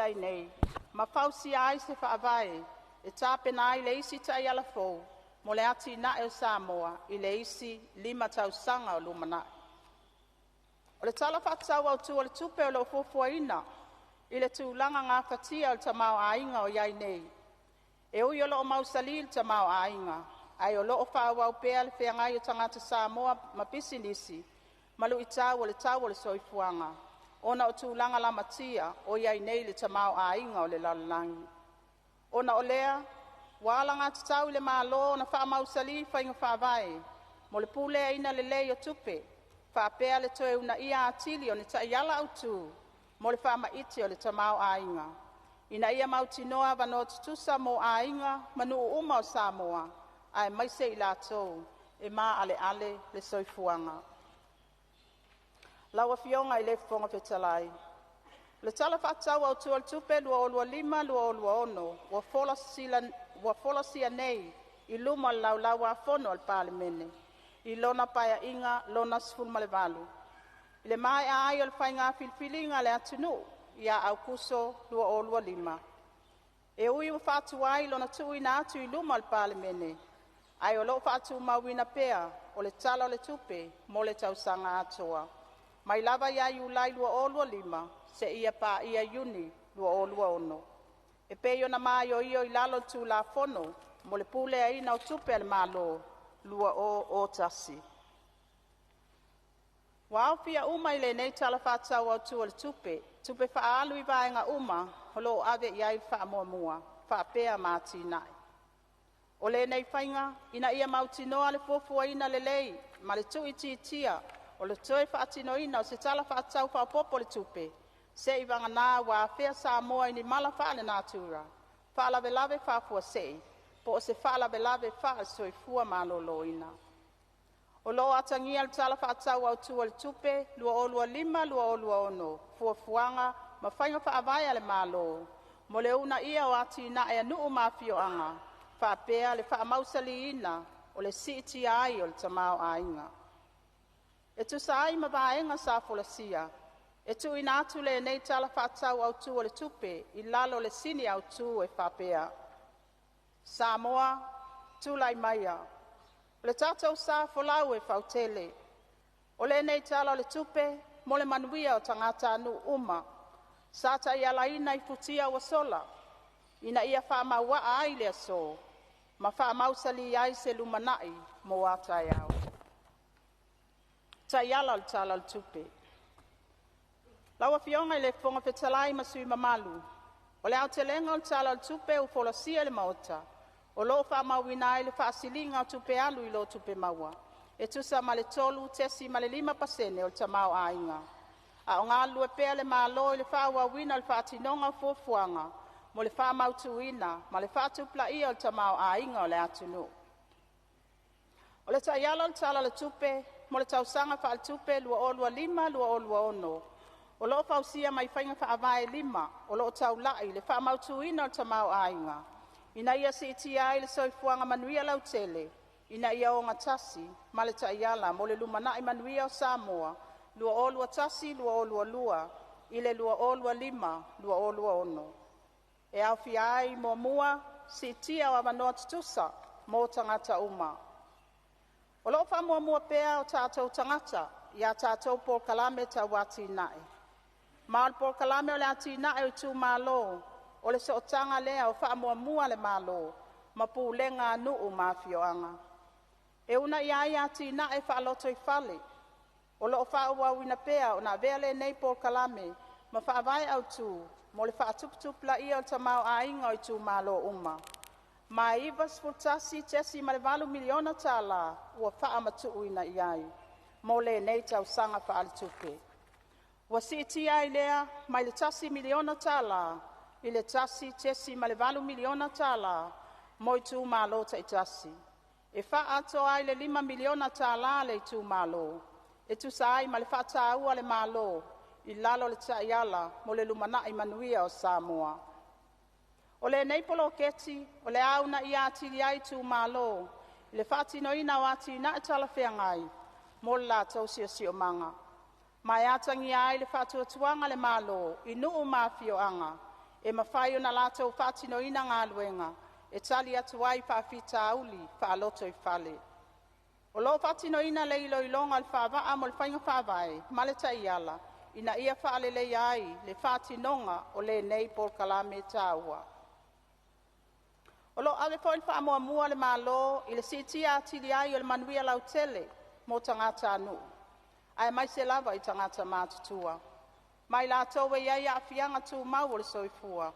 ai nei, ma fausia ai se faavae e tapena ai le isi Taiala fou mo le atinae o Samoa i le isi 5 tausaga o lumanai. O le Tala Faatatau Autu o le Tupe o lo o fuafuaina i le tulaga gafatia o le tamaoaiga o iai nei. E ui o lo o mausali le tamaoaiga, ae o lo o faaauau pea le feagai o tagata Samoa ma pisinisi ma luitau o le tau o le soifuaga, ona o tulaga lamatia o i ai nei le tamaoaiga o le lalolagi. Ona o lea, ua alagatatau i le Malo ona faamausali faiga faavae mo le puleaina lelei o tupe faapea le toe uunaia atili o ni taiala autu mo le faamaite o le tamaoaiga, ina ia mautinoa avanoa tutusa mo aiga ma nuu uma o Samoa, aemaise i latou e maaleale le soifuaga. Lau Afioga i le Fofoga Fetalai, O le Tala Faatatau Autu o le Tupe 2025/2026 ua folasia nei i luma o le Laulau-a-Fono a le Palemene i lona Paeaiga Lona XVIII, i le maea ai o le faiga filifiliga a le atunuu ia Aokuso 2025. E ui ua faatuai lona tuuina atu i luma o le Palemene, ae o lo o faatumauina pea o le Tala o le Tupe mo le tausaga atoa, mai lava ia Iulai 2025 seia paia Iuni 2026, e pei ona maioio i lalo o le Tulafono mo le Puleaina o Tupe a le Malo 2001. Ua aofia uma i lenei Tala Faatatau Autu o le Tupe, tupe faaalu i vaega uma o lo o ave i ai le faamuamua faapea ma atinae. O lenei faiga ina ia mautinoa le fuafuaina lelei ma le tuuitiitia o le toe faatinoina o se Tala Faatatau Faaopoopo o le Tupe, seiavagana ua afea Samoa i ni mala faalenatura, faalavelave faafuasei, po o se faalavelave faale-soifua maloloina. O lo o atagia i le Tala Faatatau Autu o le Tupe 2025/2026 fuafuaga ma faiga faavae a le Malo mo le uunaia o atinae a nuu ma afioaga faapea le fa'amausaliina o le si'itia ai o le tamaoaiga. E tusa ai ma vaega sa folasia, e tu'uina atu lenei Tala Fa'atatau Autū o le Tupe i lalo o le sini autū e faapea: “Samoa Tulai Maia, O le Tatou Sa Folau e fautele. O lenei Tala o le Tupe mo le manuia o tagatanuu uma, sa taialaina i futia ua sola ina ia faamauaa ai le aso ma faamausali ai se lumanai mo a taeao.” Taiala o le Tala o le Tupe. Lau Afioga i le Fofoga Fetalai ma Sui Mamalu, O le aotelega o le Tala o le Tupe ua folasia i le Maota, o lo'o fa'amauina ai le fa'asiliga o tupe alu i lo tupe maua e tusa ma le 3.5% o le tamaoaiga, a'o galulue pea le Malo i le fa'aauauina o le faatinoga o fuafuaga mo le fa'amautūina ma le fa'atupula'ia o le tamaoaiga o le atunu'u. O le Taiala o le Tala o le Tupe mo le tausaga faaletupe 2025/2026 o lo'o fausia mai faiga faavae e lima o lo'o taula'i i le fa'amautūina o le tamaoaiga, ina ia siitia ai le soifuaga manuia lautele ina ia ogatasi ma le Taiala mo le Lumanai Manuia o Samoa 2021-2022 i le 2025-2026. E aofia ai: 1. Siitia o Avanoa Tutusa mo Tagata uma. O lo'o fa'amuamua pea o tatou tagata i a tatou polokalame tauati'inae. Ma o le Polokalame o le Atina'e o Itumalo o le sootaga lea o fa'amuamua a le Malo ma pulega a nuu ma afioaga, e uuna'ia ai atina'e fa'alotoifale. O lo'o fa'aauauina pea ona avea lenei polokalame ma faavae autū mo le fa'atuputupulaia o le tamaoaiga o itumalo uma, ma e $91.8 miliona tala ua fa'amatu'uina iai mo lenei tausaga faaletupe. Ua siitia ai lea mai le $1 miliona tala i le $1.8 miliona tala mo itumalo ta'itasi, e fa'aatoa ai le $5 miliona tala a le itumalo, e tusa ai ma le fa'atāua a le Malo i lalo o le Taiala mo le Lumanai Manuia o Samoa. O lenei poloketi o le a uunaia atili ai itumalo i le faatinoina o atinae talafeagai mo le latou siosiomaga, ma e atagia ai le faatuatuaga a le Malo i nuu ma afioaga e mafai ona latou faatinoina galuega e tali atu ai i faafitauli fa'alotoifale. O lo'o faatinoina le iloiloga o le faavaa mo le Faiga Faavae ma le Taiala ina ia faaleleia ai le faatinoga o lenei polokalame taua. O lo'o ave foi le fa'amuamua a le Malo i le siitia atili ai o le manuia lautele mo tagatanuu, aemaise lava i tagata matutua, ma i latou e iai aafiaga tumau o le soifua.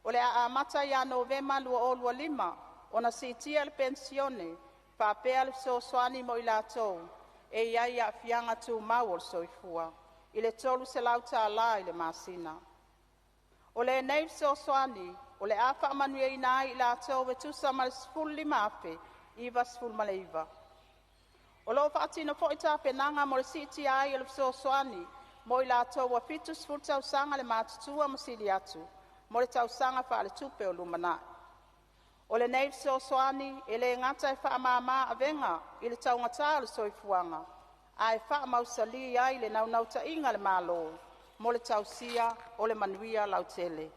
O le a amata ia Novema 2025 ona siitia le penisione faapea le fesoasoani mo i latou e iai aafiaga tumau o le soifua i le $300 tala i le masina. O lenei fesoasoani o le a fa'amanuiaina ai i latou e tusa ma le 15,099. O lo'o faatino foi tapenaga mo le siitia ai o le fesoasoani mo i latou ua 70 tausaga le matutua ma sili atu mo le tausaga faaletupe o lumana'i. O lenei fesoasoani e le gata e faamama avega i le taugata o le soifuaga, ae faamausalī ai le naunautaiga a le Malo mo le tausia o le manuia lautele.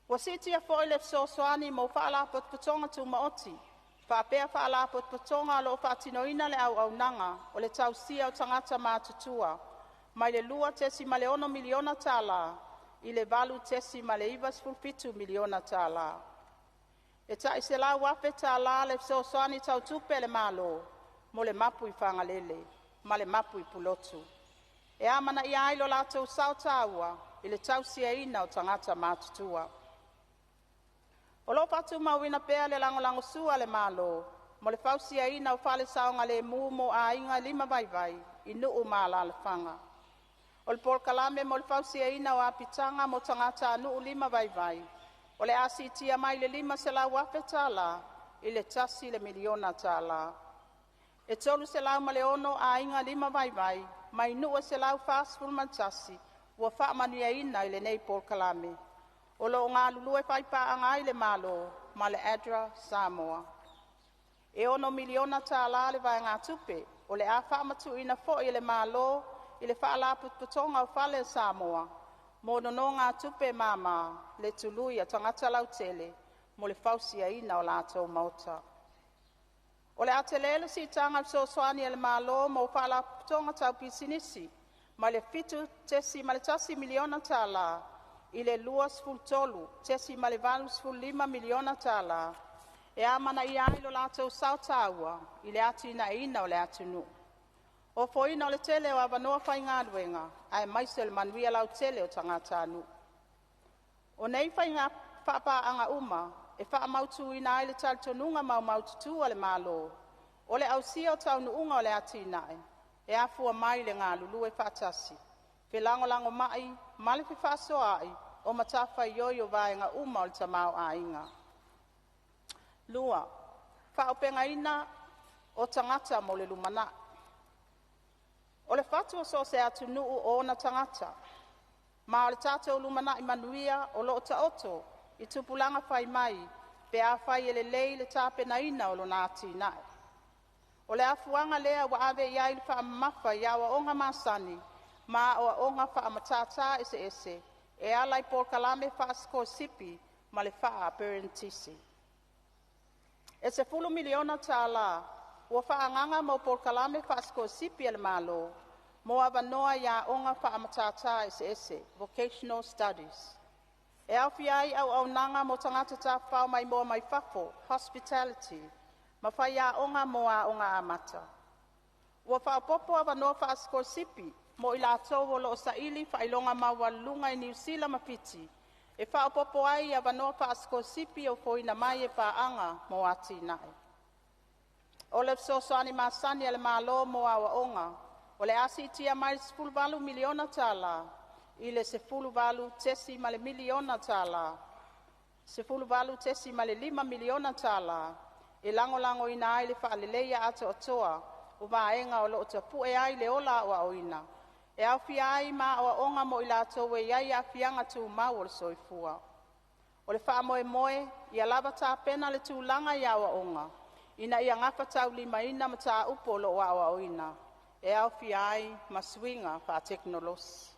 Ua siitia foi le fesoasoani mo Faalapotopotoga Tumaoti faapea Faalapotopotoga o lo'o faatinoina le auaunaga o le tausia o tagata matutua, mai le $2.6 miliona tala i le $8.97 miliona tala. E tai $100,000 tala le fesoasoani tau tupe a le Malo mo le mapu i Fagalele ma le mapu i Pulotu, e amanaia ai lo latou sao taua i le tausiaina o tagata matutua. O lo'o fa'atumauina pea le lagolagosua a le Malo mo le fausiaina o fale saogalēmū mo aiga limavaivai i nuu ma alalafaga. O le polokalame mo le fausiaina o apitaga mo tagatanuu limavaivai o le a siitia mai le $500,000 tala i le $1 miliona tala. E 306 aiga limavaivai mai nuu e 141 ua faamanuiaina i lenei polokalame. O lo'o galulue faipaaga ai le Malo ma le ADRA Samoa. E $6 miliona tala le vaegatupe o le a faamatuuina foi e le Malo i le Faalapotopotoga o Fale a Samoa mo nonōgātupe māmā le tului a tagata lautele mo le fausiaina o latou maota. O le a telē le siitaga o le fesoasoani a le Malo mo faalapotopotoga tau pisinisi, mai le $7.1 miliona tala i le $23.85 miliona tala, e amanaia ai lo latou sao taua i le atinaeina o le atunuu, ofoina o le tele o avanoa faigaluega aemaise o le manuia lautele o tagatanuu. O nei faiga faapaaga uma e faamautuina ai le talitonuga maumaututu o le Malo, o le ausia o taunuuga o le atinae e afua mai i le galulue faatasi, felagolagomai ma le fefaasoaai o matafaioi o vaega uma o le tamaoaiga. 2. Fa'auupegaina o Tagata mo le Lumanai. O le fatu o so o se atunuu o ona tagata, ma o le tatou lumanai manuia o lo'o taoto i tupulaga fai mai pe afai e lelei le tapenaina o lona atinae. O le afuaga lea ua ave iai le faamamafa i aoaoga masani ma aoaoga faamatata eseese e ala i polokalame faasikolasipi ma le faa-aperenitisi. E $10 miliona tala ua faaagaga mo polokalame faasikolasipi a le Malo mo avanoa i aoga faamatata eseese (Vocational Studies). E aofia ai auaunaga mo tagata tafafao maimoa mai fafo (Hospitality) ma faiaoga mo Aoga Amata. Ua faaopopo avanoa faasikolasipi mo i latou o loo saili faailoga maualuluga i Niu Sila ma Fiti e faaopopo ai i avanoa faasikolasipi e ofoina mai e paaga mo atinae. O le fesoasoani masani a le Malo mo aoaoga o le a siitia mai le $18 miliona tala i le $18.5 miliona tala, e lagolagoina ai le faaleleia atoatoa o vaega o loo tapue ai le ola aoaoina, e aofia ai ma aoaoga mo i latou e iai aafiaga tumau o le soifua. O le faamoemoe ia lava tapena le tulaga i aoaoga ina ia gafataulimaina mataupu o loo aoaoina, e aofia ai ma suiga faatekonolosi.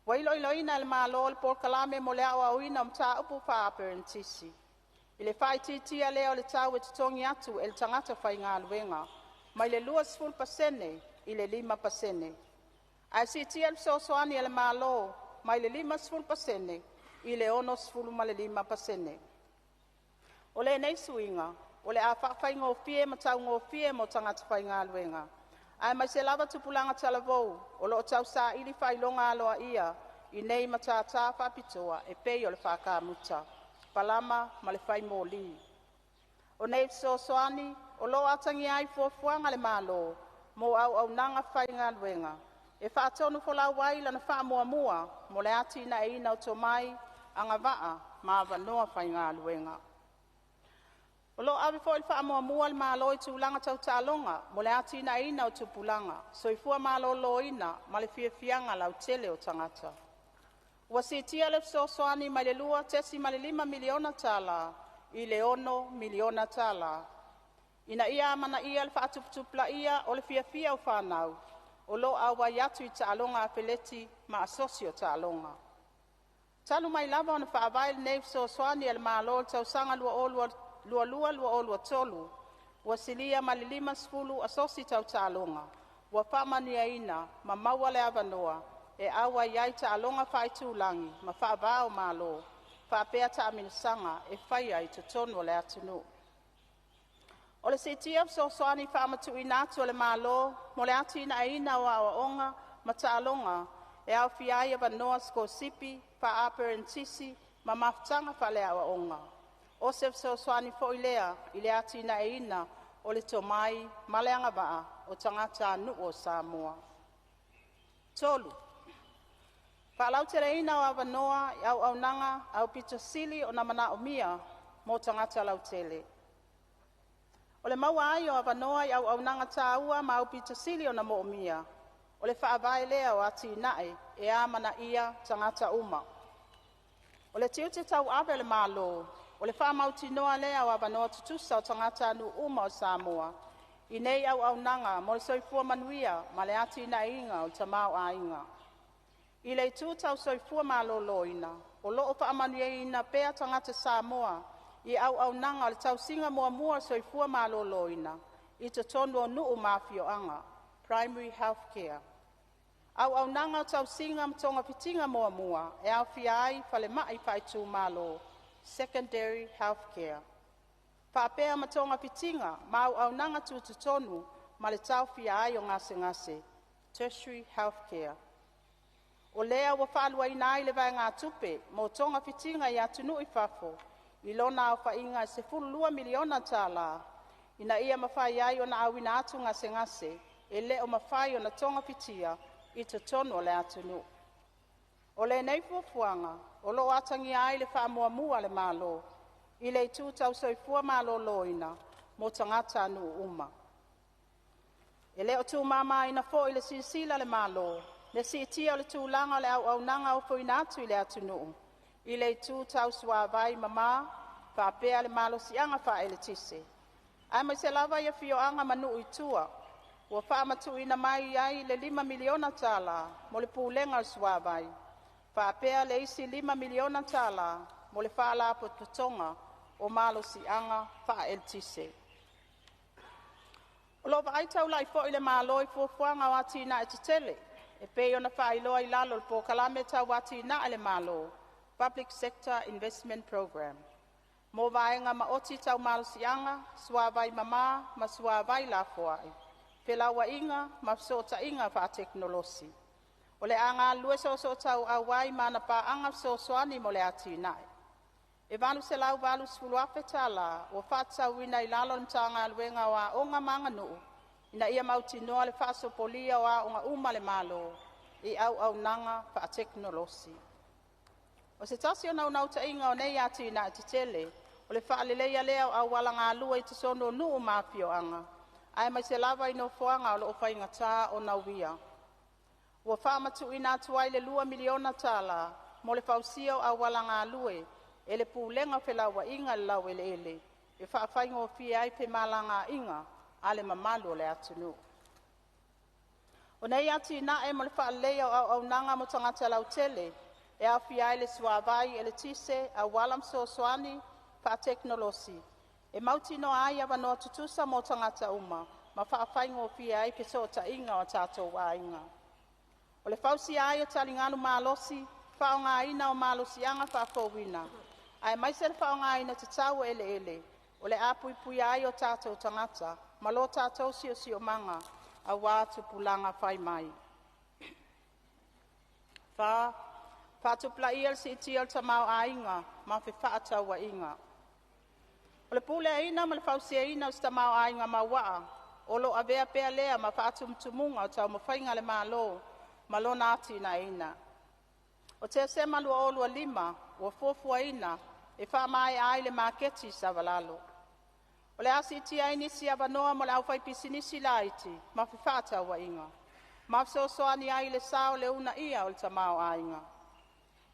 Ua iloiloina e le Malo le polokalame mo le aoaoina o mataupu faa-aperenitisi, i le faaitiitia lea o le tau e totogi atu e le tagata faigaluega, mai le 20% i le 5%, ae siitia le fesoasoani a le Malo mai le 50% i le 65%. O lenei suiga o le a faafaigofie ma taugofie mo tagata faigaluega, aemaise lava tupulaga talavou o loo tausaili faailoga aloaia i nei matata faapitoa e pei o le faa-kamuta, palama ma le faimoli. O nei fesoasoani o loo atagia ai fuafuaga a le Malo mo auaunaga faigaluega e faatonufolau ai lana faamuamua mo le atinaeina o tomai, agavaa ma avanoa faigaluega. O loo ave foi le faamuamua a le Malo i tulaga tau taaloga mo le atinaeina o tupulaga, soifua maloloina ma le fiafiaga lautele o tagata. Ua siitia le fesoasoani mai le $2.5 miliona tala i le $6 miliona tala, ina ia amanaia le faatuputupulaia o le fiafia o fanau o loo auai atu i taaloga afeleti ma asosi o taaloga. Talu mai lava ona faavae lenei fesoasoani a le Malo i le tausaga 2022/2023, ua silia ma le 50 asosi tau taaloga ua faamanuiaina ma maua le avanoa e auai ai i taaloga faaitulagi ma faavaomalo faapea taamilosaga e faia i totonu o le atunuu. O le siitia o fesoasoani faamatuuina atu a le Malo mo le atinaeina o aoaoga ma taaloga e aofia ai avanoa sikolasipi, faa-aperenitisi ma mafutaga faaleaoaoga. O se fesoasoani foi lea i le atinaeina o le tomai ma le agavaa o tagatanuu o Samoa. 3. Faalauteleina o avanoa i auaunaga aupito sili ona manaomia mo tagata lautele. O le maua ai o avanoa i auaunaga taua ma aupito sili ona moomia, o le faavae lea o atinae e amanaia tagata uma. O le tiute tauave o le Malo O le fa'amautinoa lea o avanoa tutusa o tagatanuu uma o Samoa i nei auaunaga mo le soifua manuia ma le atinaeina o le tamaoaiga. I le itu tau soifua maloloina, o lo'o fa'amanuiaina pea tagata Samoa i auaunaga o le tausiga muamua o le soifua maloloina i totonu o nuu ma afioaga (Primary Health Care). Auaunaga o tausiga ma togafitiga muamua e aofia ai falemai faaitumalo (Secondary Health Care), faapea ma togafitiga ma auaunaga tutotonu ma le taofia ai o gasegase (Tertiary Health Care). O lea ua faaluaina ai le vaegatupe mo togafitiga i atunuu i fafo i lona aofaiga e $12 miliona tala, ina ia mafai ai ona auina atu gasegase e le o mafai ona togafitia i totonu o le atunuu. O lenei fuafuaga o lo'o atagia ai le faamuamua a le Malo i le itu tau soifua maloloina mo tagatanuu uma. E le o tuumamaina foi i le silasila a le Malo le siitia o le tulaga o le auaunaga ofoina atu i le atunuu i le itu tau suavai mama faapea le malosiaga faaeletise, aemaise lava i afioaga ma nuu i tua. Ua faamatuuina mai ai le $5 miliona tala mo le Pulega o le Suavai, faapea le isi $5 miliona tala mo le Faalapotopotoga o Malosiaga Faaeletise. O lo'o vaai taulai foi le Malo i fuafuaga o atinae tetele e pei ona faailoa i lalo o le Polokalame Tau Atinae a le Malo (Public Sector Investment Programme) mo vaega maoti tau malosiaga, suavai mama ma suavai lafoai, felauaiga ma fesootaiga faatekonolosi. O le a galulue soosootauau ai ma ana paaga fesoasoani mo le atinae. E $880,000 tala ua faatatauina i lalo o le Matagaluega o Aoga ma Aganuu ina ia mautinoa le faasopolia o aoga uma a le Malo i auaunaga faatekonolosi. O se tasi o naunautaiga o nei atinae tetele o le faaleleia lea o auala galue i totonu o nuu ma afioaga, aemaise lava i nofoaga o lo'o faigata ona uia. Ua faamatuuina atu ai le $2 miliona tala mo le fausia o auala galue e le Pulega o Felauaiga i le Laueleele e faafaigofie ai femalagaiga a le mamalu o le atunuu. O nei atinae mo le faaleleia o auaunaga mo tagata lautele e aofia ai le suavai, eletise, auala ma fesoasoani faatekonolosi, e mautinoa ai avanoa tutusa mo tagata uma ma faafaigofie ai fesootaiga o tatou aiga. O le fausia ai o taligalu malosi, faaogaina o malosiaga faafouina aemaise le faaaogaina tatau o eleele, o le a puipuia ai o tatou tagata ma lo tatou siosiomaga aua tupulaga fai mai. 4. Faatupulaia le siitia o le tamaoaiga ma fefaatauaiga. O le puleaina ma le fausiaina o se tamaoaiga mauaa o lo'o avea pea lea ma faatumutumuga o taumafaiga a le Malo ma lona atinaeina. O Tesema 2025 ua fuafuaina e faamaea ai le maketi i Savalalo. O le a siitia ai nisi avanoa mo le au faipisinisi laiti ma fefaatauaiga, ma fesoasoani ai i le sao i le uunaia o le tamaoaiga.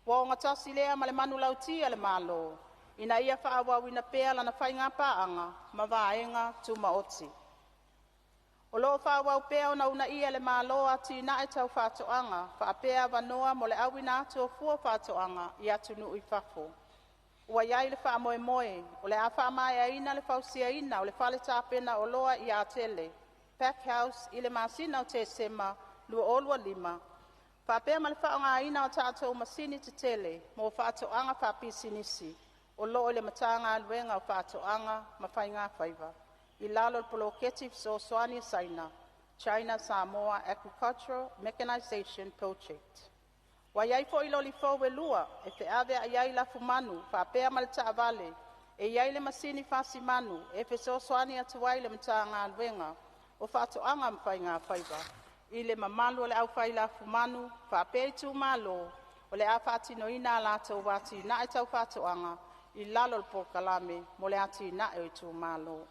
Ua o gatasi lea ma le manulauti a le Malo ina ia faaauauina pea lana faigapaaga ma vaega tumaoti. O lo'o faaauau pea ona uunaia e le Malo atinae tau faatoaga faapea avanoa mo le auina atu o fua o faatoaga i atunuu i fafo. Ua iai le faamoemoe o le a faamaeaina le fausiaina o le fale tapena oloa i Atele (Pack House) i le masina o Tesema 2025, faapea ma le faaaogaina o a tatou masini tetele mo faatoaga faapisinisi o loo i le Matagaluega o Faatoaga ma Faigafaiva i lalo o le poloketi fesoasoani a Saina (China Samoa Agricultural Mechanisation Project). Ua iai foi loli fou e lua e feaveai ai lafumanu faapea ma le taavale e iai le masini fasimanu e fesoasoani atu ai le Matagaluega o Faatoaga ma Faigafaiva i le mamalu o le aufai lafumanu faapea itumalo o le a faatinoina a latou atinae tau faatoaga i lalo o le polokalame mo le atinae o itumalo.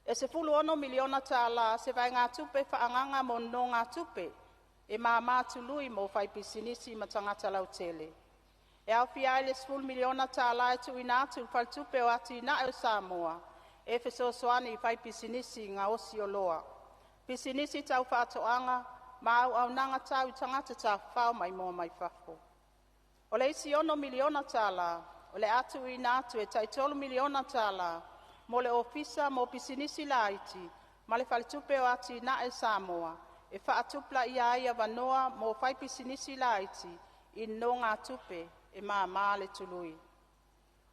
E $16 miliona tala se vaegatupe faaagaga mo nonogatupe e mama tului mo faipisinisi ma tagata lautele. E aofia ai le $10 miliona tala e tuuina atu i le Faletupe o Atina'e o Samoa e fesoasoani i faipisinisi gaosi oloa, pisinisi tau faatoaga ma auaunaga tau i tagata tafafao maimoa mai fafo. O le isi $6 miliona tala o le a tuuina atu e tai $3 miliona tala mo le Ofisa mo Pisinisi Laiti ma le Faletupe o Atina'e a Samoa e faatupulaia ai avanoa mo faipisinisi laiti i nonogatupe e māmā le tului.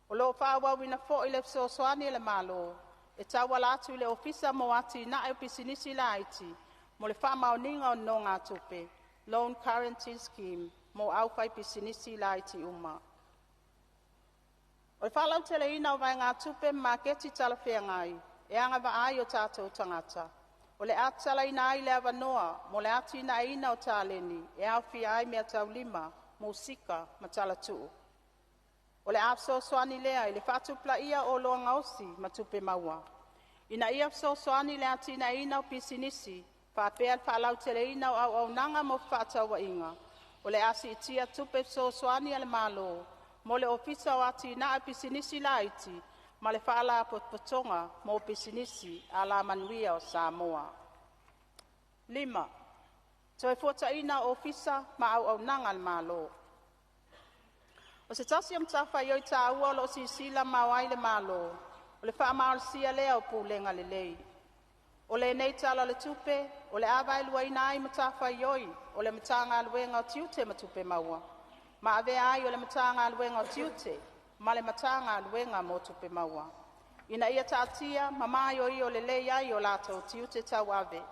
O lo'o fa'aauauina foi le fesoasoani a le Malo e tauala atu i le Ofisa mo Atina'e o Pisinisi Laiti mo le Fa'amaoniga o Nonōgātupe (Loan Guarantee Scheme) mo aufaipisinisi laiti uma. O le fa'alauteleina o vaegatupe ma maketi talafeagai e agava'a ai o tatou tagata, o le a tatalaina ai le avanoa mo le atinaeina o taleni e aofia ai meataulima, musika ma talatuu. O le a fesoasoani lea i le fa'atupulaia o oloa gaosi ma tupe maua, ina ia fesoasoani i le atinaeina o pisinisi faapea le fa'alauteleina o auaunaga mo fefa'atauaiga. O le a si'itia tupe fesoasoani a le Malo mo le Ofisa o Atina'e o Pisinisi Laiti ma le Fa'alapotopotoga mo Pisinisi Alamanuia o Samoa. 5. Toefuataiga o Ofisa ma Auaunaga a le Malo. O se tasi o matafaioi taua o lo'o silasila mamao ai le Malo, o le fa'amalosia lea o pulega lelei. O lenei Tala o le Tupe, o le a vaeluaina ai matafaioi o le Matagaluega o Tiute ma Tupe Maua ma avea ai o le Matagaluega o Tiute ma le Matagaluega mo Tupe Maua, ina ia ta'atia ma maioio lelei ai o latou tiute tauave.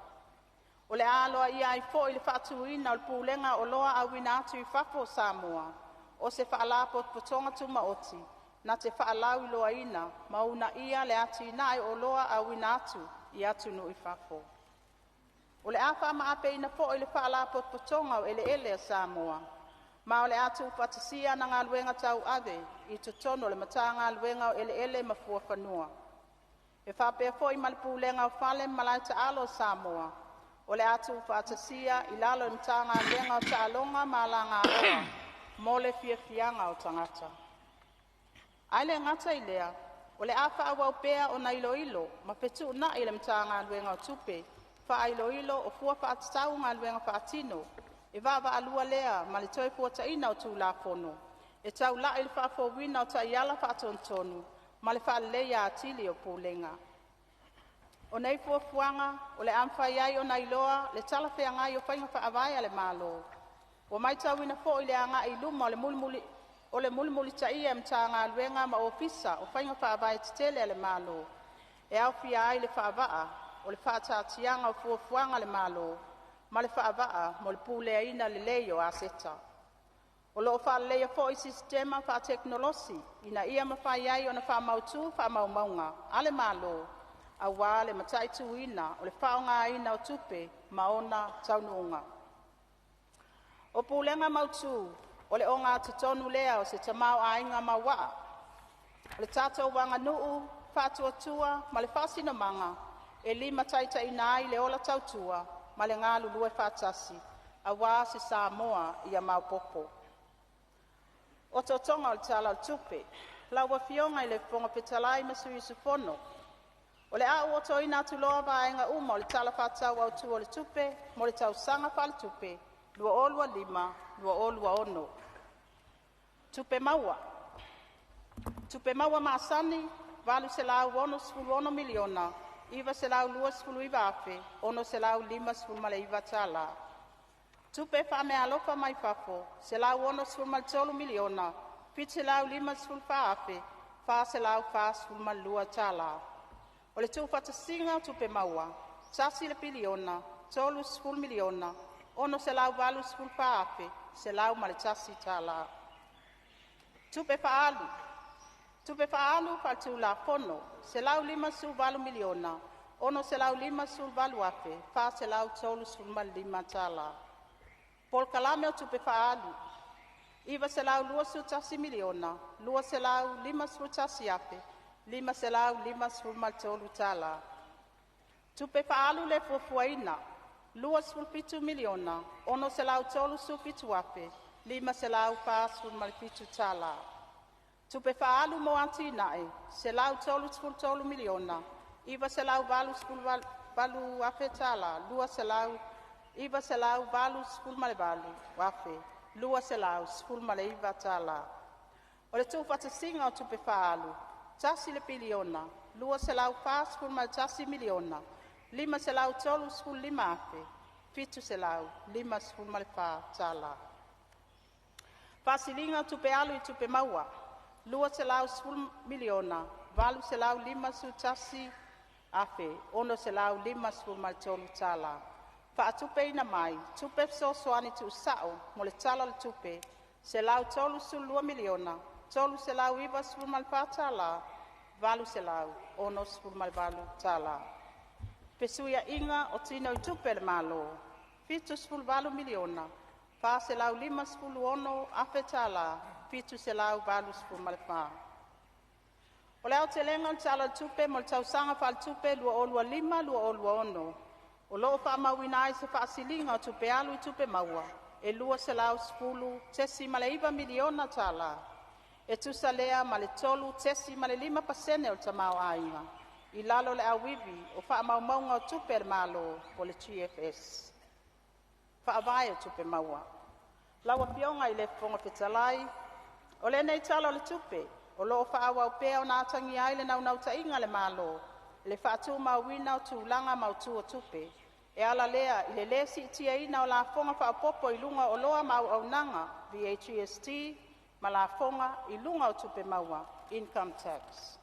O le a aloaia ai foi le fa'atūina o le Pulega o Oloa Auina atu i Fafo a Samoa, o se Fa'alapotopotoga Tumaoti na te fa'alauiloaina ma uunaia le atina'e o oloa auina atu i atunuu i fafo. O le a fa'amaapeina foi le Fa'alapotopotoga o Eleele a Samoa, ma o le a tuufaatasia ana galuega tauave i totonu o le Matagaluega o Eleele ma Fuafanua. E faapea foi ma le Pulega o Fale ma Malae Taalo o Samoa, o le a tuufaatasia i lalo o le Matagaluega o Ta'aloga ma Alagaoa mo le Fiafiaga o Tagata. Ae le gata i lea, o le a fa'aauau pea ona iloilo ma fetu'una'i le Matagaluega o Tupe fa'ailoilo o fua fa'atatau o galuega faatino e vaavaalua lea ma le Toefuataiga o Tulafono e taula'i i le fa'afouina o taiala fa'atonutonu ma le fa'aleleia atili o pulega. O nei fuafuaga o le a mafai ai ona iloa le talafeagai o faiga faavae a le Malo. Ua matauina foi le agai i luma o le mulimulitaia e Matagaluega ma Ofisa o faiga faavae tetele a le Malo, e aofia ai le faavaa o le faataatiaga o fuafuaga a le Malo ma le faavaa mo le puleaina lelei o aseta. O lo'o faaleleia foi sistema faatekonolosi ina ia mafai ai ona faamautū faamaumauga a le Malo auā le mataituina o le faaaogaina o tupe ma ona taunuuga. O Pulega Mautū o le ogatotonu lea o se tamaoaiga mauaa, o le tatou aganu'u, faatuatua ma le faasinomaga e limataitaiina ai le ola tautua ma le galulue faatasi aua se Samoa ia maopoopo. Otootoga o le Tala o le Tupe: Lau Afioga i le Fofoga Fetalai ma Sui Usufono, O le a ou otoina atu loa vaega uma o le Tala Fa'atatau Autū o le Tupe mo le tausaga faaletupe 2025/2026. Tupe Maua: Tupe maua masani $866,929,659. Tupe fa'ameaalofa mai fafo $163,754,442. O le tuufaatasiga o tupe maua $1,030,684,101. Tupe Fa'aalu: Tupe fa'aalu fa'aletulafono $158,658,435. Polokalame o Tupe Fa'aalu: $921,251,553 tala. Tupe Fa'aalu Lē Fuafuaina: $547 tala. Tupe Faaalu mo Atinae: $133,988,288. $988,219. O le tuufaatasiga o tupe faaalu: $1 piliona $241 535,754 tala. Faasiliga o Tupe Alu i Tupe Maua: $210,851,653 tala. Faatupeina mai Tupe Fesoasoani Tuusao mo le Tala o le Tupe $132,394, 868 tala. Fesuiaiga o Tinoitupe a le Malo: $78,456,784. O le aotelega o le Tala o le Tupe mo le tausaga faaletupe 2025/2026, o loo faamauina ai se faasiliga o tupe alu i tupe maua e $210.9 miliona tala, e tusa lea ma le 3.5% o le tamaoaiga, i lalo o le Auivi o Faamaumauga o Tupe a le Malo (GFS). Faavae o Tupe Maua. Lau Afioga i le Fofoga Fetalai, O lenei Tala o le Tupe o loo faaauau pea ona atagia ai le naunautaiga a le Malo i le faatumauina o tulaga mautu o tupe, e ala lea i le le siitiaina o lafoga faaopopo i luga o oloa ma auaunaga VAGST, ma lafoga i luga o tupe maua (Income Tax).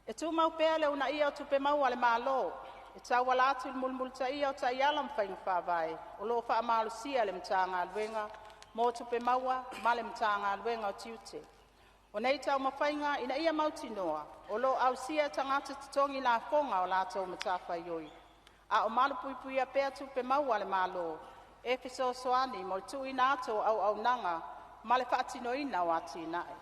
E tumau pea le uunaia o tupe maua a le Malo e tauala atu i le mulimulitaia o taiala ma faiga faavae o loo faamalosia e le Matagaluega mo Tupe Maua ma le Matagaluega o Tiute. O nei taumafaiga ina ia mautinoa o loo ausia e tagata totogi lafoga a latou matafaioi, ao malupuipuia pea tupe maua a le Malo e fesoasoani mo le tuuina atu o auaunaga ma le faatinoina o atinae.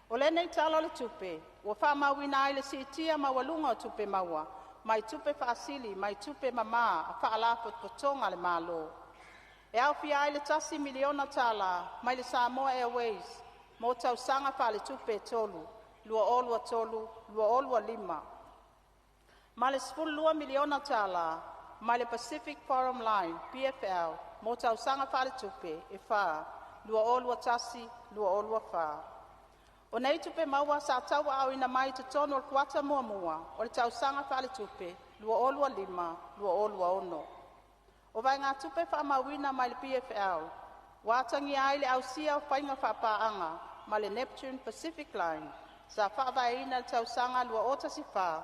O lenei Tala o le Tupe ua faamauina ai le siitia maualuga o tupe maua mai tupe faasili mai tupe mama a Faalapotopotoga a le Malo, e aofia ai le $1 miliona tala mai le Samoa Airways mo tausaga faaletupe e 3 (2023/2025), ma le $12 miliona tala mai le Pacific Forum Line PFL mo tausaga faaletupe e 4 (2021/2024). O nei tupe maua sa tauaaoina mai i totonu o le kuata muamua o le tausaga faaletupe 2025/2026. O vaegatupe faamauina mai le PFL ua atagia ai le ausia o faiga faapaaga ma le Neptune Pacific Line sa faavaeina i le tausaga 2014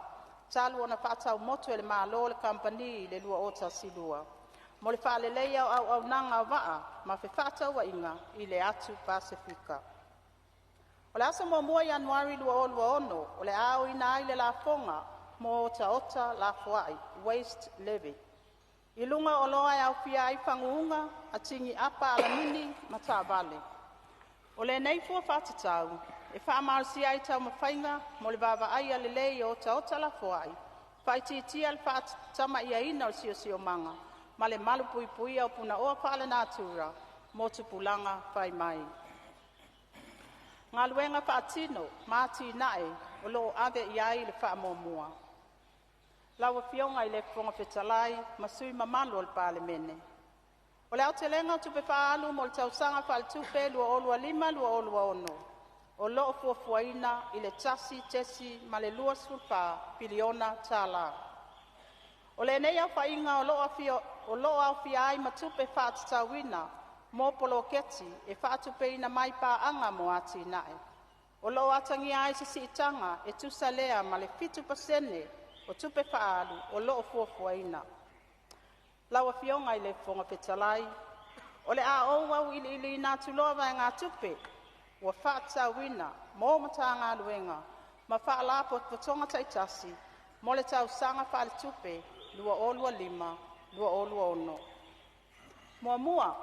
talu ona faatau motu e le Malo le Kamupani i le 2012, mo le faaleleia o auaunaga o vaa ma fefaatauaiga i le atu Pasefika. O le aso 1 Ianuari 2026, o le a aoina ai le lafoga mo otaota lafoai (waste levy) i luga o oloa e aofia ai faguuga, atigi apa alamini ma taavale. O lenei fua faatatau e faamalosia ai taumafaiga mo le vaavaaia lelei o otaota lafoai, faaitiitia le faatamaiaina o le siosiomaga ma le malupuipuia o punaoa faalenatura mo tupulaga fai mai. Galuega Faatino ma Atinae o loo ave iai le Faamuamua. Lau Afioga i le Fofoga Fetalai ma sui usufono mamalu o le Palemene, O le aotelega o tupe faaalu mo le tausaga faaletupe 2025/2026 o loo fuafuaina i le $1.24 piliona tala. O lenei aofaiga o loo aofia ai ma tupe faatatauina mo poloketi e faatupeina mai paaga mo atinae. O loo atagia ai se siitaga e tusa lea ma le 7% o tupe faaalu o loo fuafuaina. Lau Afioga i le Fofoga Fetalai, O le a ou auiliiliina atu loa vaegatupe ua faatatauina mo Matagaluega ma Faalapotopotoga taitasi mo le tausaga faaletupe 2025/2026. 1.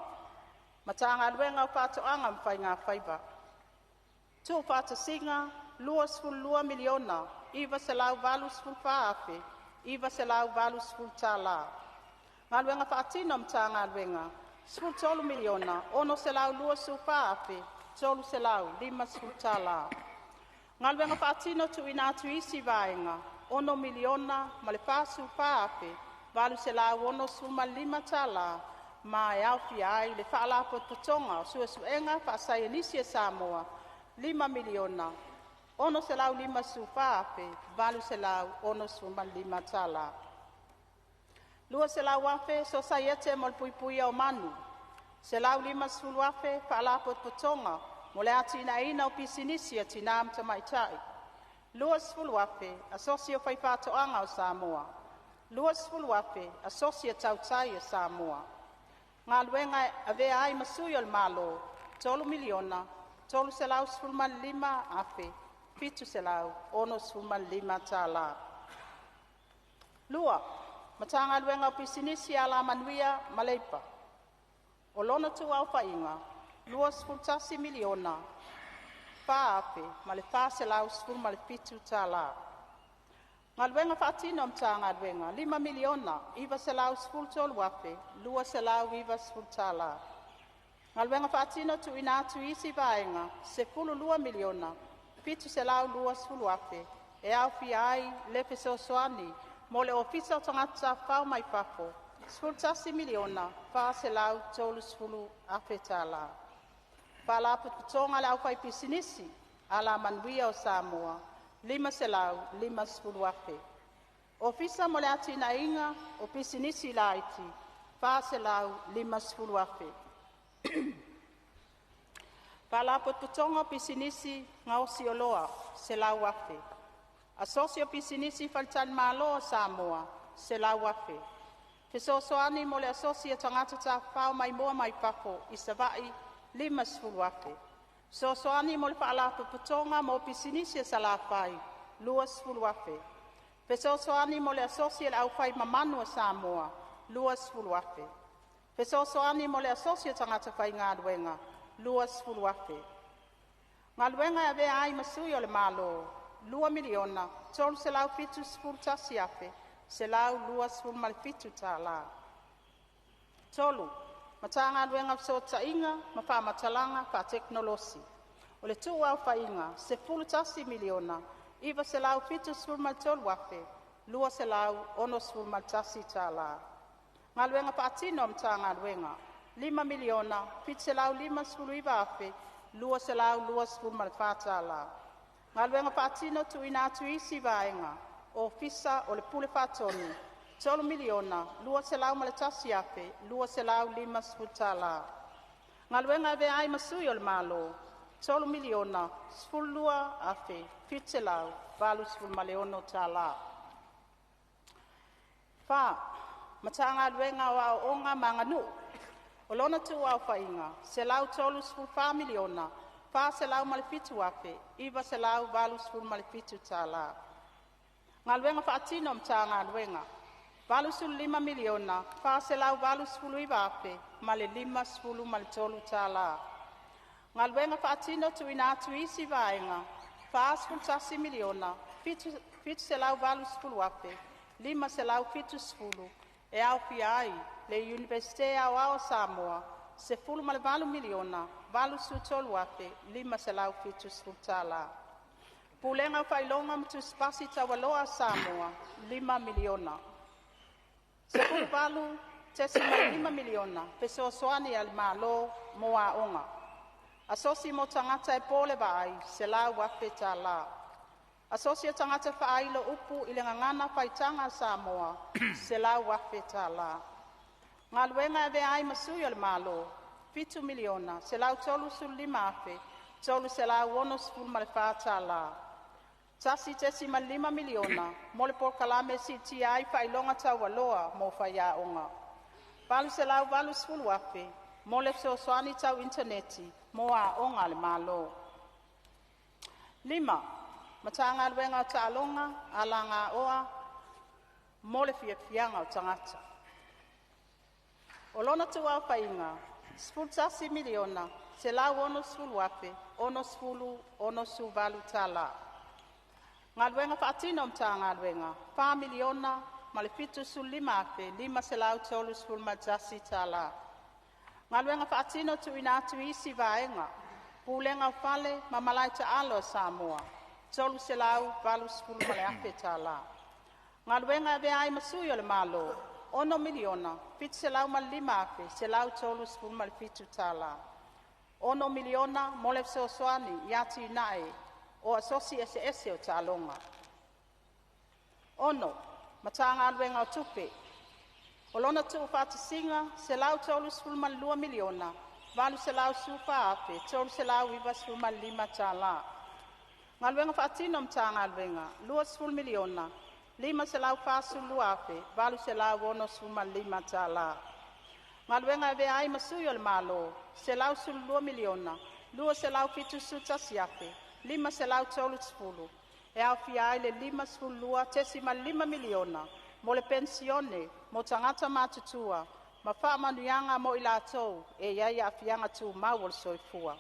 Matagaluega o Faatoaga ma Faigafaiva Tuufaatasiga $22,984,980. Galuega faatino a Matagaluega. $13,624,350. Galuega Faatino Tuuina atu i isi Vaega $6,044,865 tala ma e aofia ai le Faalapotopotoga o Suesuega Faasaienisi a Samoa $5,654,865 tala. $200,000 Sosaiete mo le Puipuia o Manu. $150,000 Faalapotopotoga mo le Atinaeina o Pisinisi a Tinā ma Tamaitai. $20,000 Asosi o Faifaatoaga a Samoa. $20,000 Asosi a Tautai a Samoa. Galuega e Avea ai ma Sui o le Malo $3,315,765. 2. Matagaluega o Pisinisi, Alamanuia ma Leipa. O lona tuuaofaiga $21,004,417 tala. Galuega Faatino a Matagaluega - $5,913,290. Galuega Faatino Tuuina atu i isi Vaega $12,720,000 e aofia ai le Fesoasoani mo le Ofisa o Tagata Tafafao mai Fafo $11,430,000. Faalapotopotoga a le Aufaipisinisi Alamanuia o Samoa $550,000. Ofisa mo le Atinaeina o Pisinisi Laiti $450,000. Faalapotopotoga o Pisinisi Gaosi Oloa 100,000. Asosi o Pisinisi Faletalimalo a Samoa 100,000. Fesoasoani mo le Asosi o Tagata Tafafao Maimoa mai Fafo i Savaii $50,000. Fesoasoani mo le Faalapotopotoga mo Pisinisi a Salafai $20,000. Fesoasoani mo le Asosi a le Au Fai Mamanu a Samoa $20,000. Fesoasoani mo le Asosi o Tagata Faigaluega $20,000. Galuega e Avea ai ma Sui o le Malo $2,371,127. 3. Matagaluega o Fesootaiga ma Fa'amatalaga Fa'atekonolosi. O le tuuaofaiga $11,973,261 tala. Galuega Faatino a Matagaluega $5,759,224 tala. Galuega Faatino Tuuina atu i isi Vaega Ofisa o le Pule Faatonu $3,201,250. Galuega e Avea ai ma Sui o le Malo $3,012,786. 4. Matagaluega o Aoaoga ma Aganuu. O lona tuuaofaiga $134,407,987. Galuega Faatino a Matagaluega $85,489,053. Galuega Faatino Tuuina atu i isi Vaega $41,780,570 e aofia ai le Iunivesite Aoao o Samoa $18,083,570. Pulega o Faailoga ma Tusi Pasi Taualoa a Samoa $5,000,000. $18,500,000 fesoasoani a le Malo mo aoga. Asosi mo Tagata e po le Vaai $100,000 tala. Asosi o Tagata Faailo Upu i le Gagana Faitaga a Samoa $100,000 tala. Galuega e Avea ai ma Sui o le Malo $7,135,364 tala. $1,500,000 mo le Polokalame e Siitia ai Faailoga Taualoa mo Faiaoga. $880,000 mo le Fesoasoani tau initaneti mo aoga a le Malo. 5. Matagaluega o Taaloga Alagaoa mo le Fiafiaga o Tagata. O lona tuuaofaiga $11,160,068 tala. Galuega Faatino a Matagaluega $4,075,531. Galuega Faatino Tuuina atu i isi Vaega: Pulega o Fale ma Malae Taalo a Samoa $380,000. Galuega e Avea ai ma Sui o le Malo $6,705,137. $6,000 mo le fesoasoani i atinae o Asosi Eseese o Taaloga. 6. Matagaluega o Tupe O lona tuufaatasiga $132,814,395. Galuega Faatino a Matagaluega $20,542,865. Galuega e Avea ai ma Sui o le Malo $112,271,530 e aofia ai le $52.5miliona mo le Penisione mo Tagata Matutua ma faamanuiaga mo i latou e iai Aafiaga Tumau o le Soifua.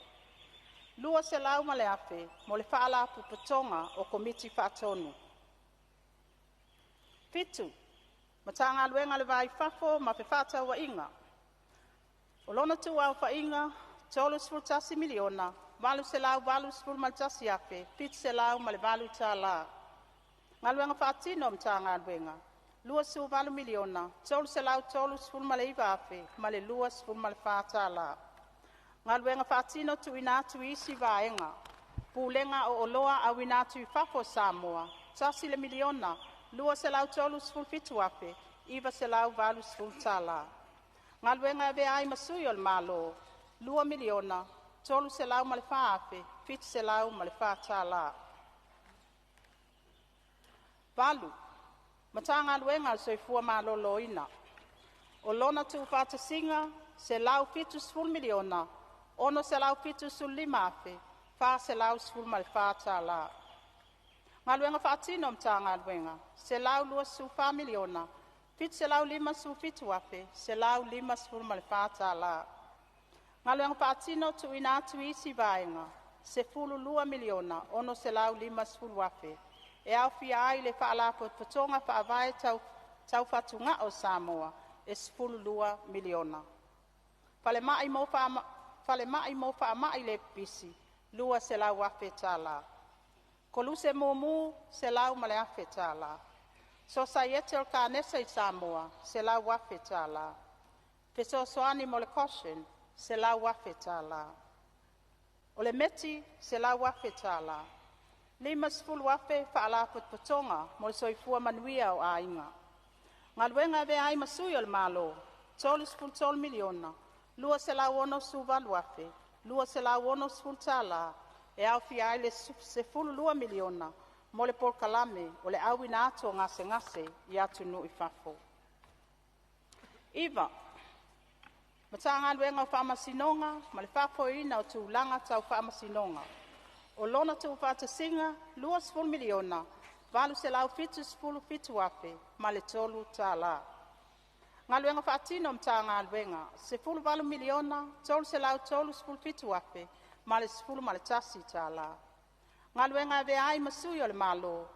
$200,000 mo le Faalapotopotoga o Komiti Faatonu. 7. Matagaluega o le Va i Fafo ma Fefaatauaiga, o lona tuu aofaiga $31,881,708. Galuega faatino a Matagaluega $28,339,024. Galuega Faatino Tuuina atu i isi Vaega: Pulega o Oloa Auina atu i Fafo a Samoa $1,237,980. Galuega e Avea ai ma Sui o le Malo $2,304,704. 8. Matagaluega o le Soifua Maloloina o lona tuufaatasiga e $170,675,414. Galuega faatino a Matagaluega $124,757,154. Galuega faatino tuuina atu i isi Vaega $12,650,000 e aofia ai le Faalapotopotoga Faavae Tau Fatugao a Samoa e $12miliona. Falemai mo Faamai le Pipisi $200,000. Koluse Mumu $100,000. Sosaiete o le Kanesa i Samoa $100,000. Fesoasoani mo le Goshen $100,000. O le METI $100,000. $50,000 Faalapotopotoga mo le Soifua Manuia o Aiga. Galuega e Avea ai ma Sui o le Malo $33,268,260 e aofia ai le $12miliona mo le polokalame o le Auina atu o Gasegase i atunuu i fafo. 9. Matagaluega o Faamasinoga ma le Faafoeina o Tulaga Tau Faamasinoga. O lona tuufaatasiga e $20,877,003. Galuega faatino a Matagaluega $18,337,011. Galuega e Avea ai ma Sui o le Malo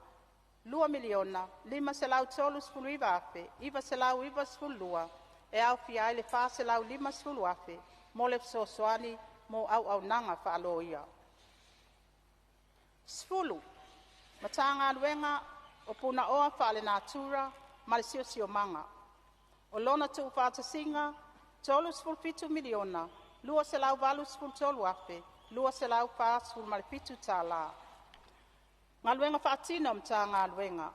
$2,539,992 e aofia ai le $450,000 mo le fesoasoani mo auaunaga faaloia. 10. Matagaluega o Punaoa Faalenatura ma le Siosiomaga, o lona tuufaatasiga e $37,283,247. Galuega faatino a Matagaluega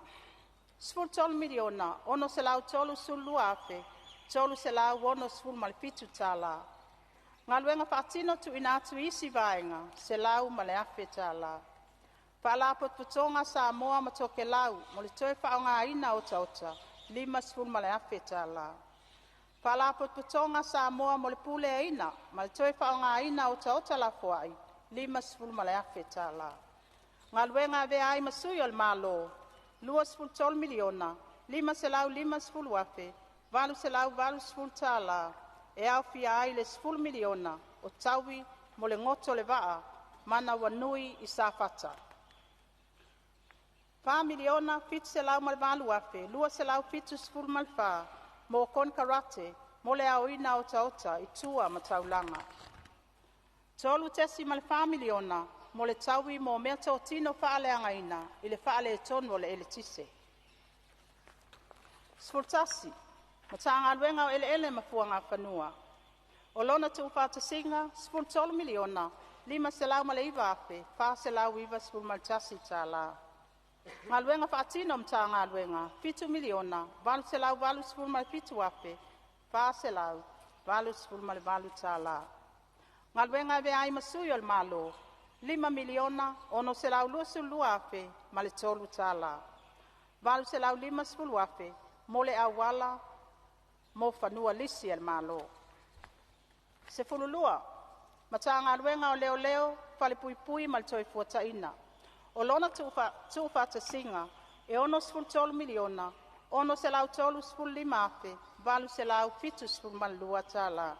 $13,632,367. Galuega faatino tuuina atu i isi Vaega $101,000. Faalapotopotoga a Samoa ma Tokelau mo le toe Faaaogaina o Otaota $50,000. Faalapotopotoga a Samoa mo le Puleaina ma le toe Faaaogaina o Otaota Lafoai $50,000. Galuega e Avea ai ma Sui o le Malo $23,550,880 e aofia ai le $10miliona o taui mo le goto o le Vaa Manawanui i Safata. $4,708,274 mo konekarate mo le aoina otaota i tua ma taulaga. $3,400,000 mo le taui mo meatotino faaleagaina i le faaletonu o le eletise. 11. Matagaluega o Eleele ma Fuagafanua, o lona tuufaatasiga e $13,509,491. Galuega faatino a Matagaluega $7,887,488. Galuega e Avea ai ma Sui o le Malo $5,622,003. $850,000 mo le auala mo fanua lisi a le Malo. 12. Matagaluega o Leoleo, Falepuipui ma le Toefuataiga, o lona tuufaatasiga e $63,635,872.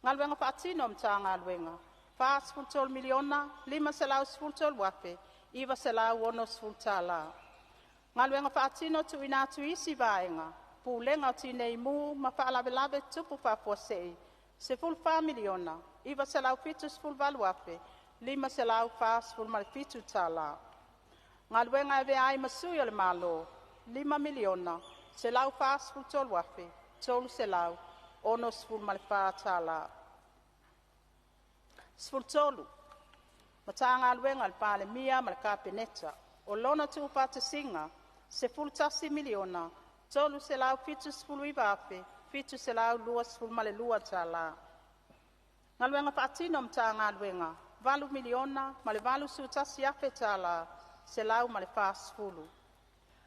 Galuega faatino a Matagaluega $43,513,960. Galuega faatino tuuina atu i isi Vaega Pulega o Tineimu ma Faalavelave Tutupu Faafuasei $14,978,547. Galuega e Avea ai ma Sui o le Malo $5,143,364. 13. Matagaluega a le Palemia ma le Kapeneta, o lona tuufaatasiga e $11,379,722. Galuega faatino a Matagaluega $8,081,140.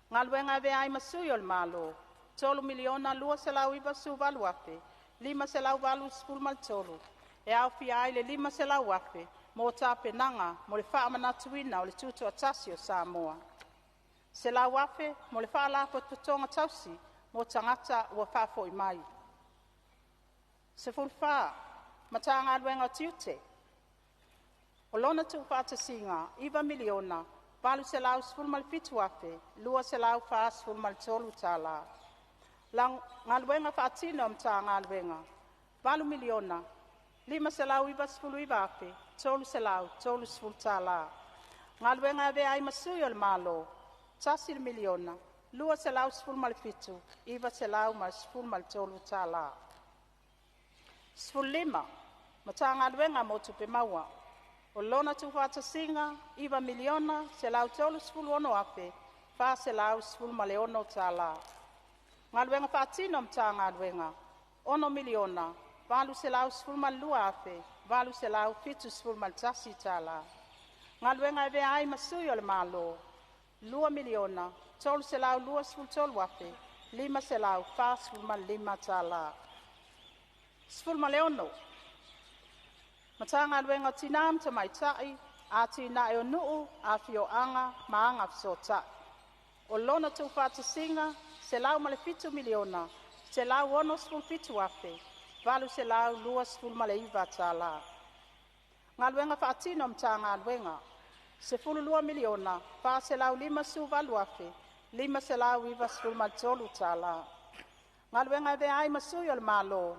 Galuega e Avea ai ma Sui o le Malo $3,298,583 e aofia ai le $500,000 mo tapenaga mo le faamanatuina o le Tutoatasi o Samoa. $100,000 mo le Faalapotopotoga tausi mo tagata ua faafoi mai. 14. Matagaluega o Tiute: O lona tuufaatasiga e $9,817,243. Galuega faatino a Matagaluega $8,599,330. Galuega e Avea ai ma Sui o le Malo $1,217,913. 15. Matagaluega mo Tupe Maua: O lona tuufaatasiga e $9,136,416. Galuega faatino a Matagaluega $6,812,871. Galuega e Avea ai ma Sui o le Malo $2,323,545. 16. Matagaluega o Tina ma Tamaitai, Atinae o Nuu, Afioaga ma Agafesootai, o lona tuufaatasiga e $107,167,829. Galuega faatino a Matagaluega $12,458,593. Galuega e Avea ai ma Sui o le Malo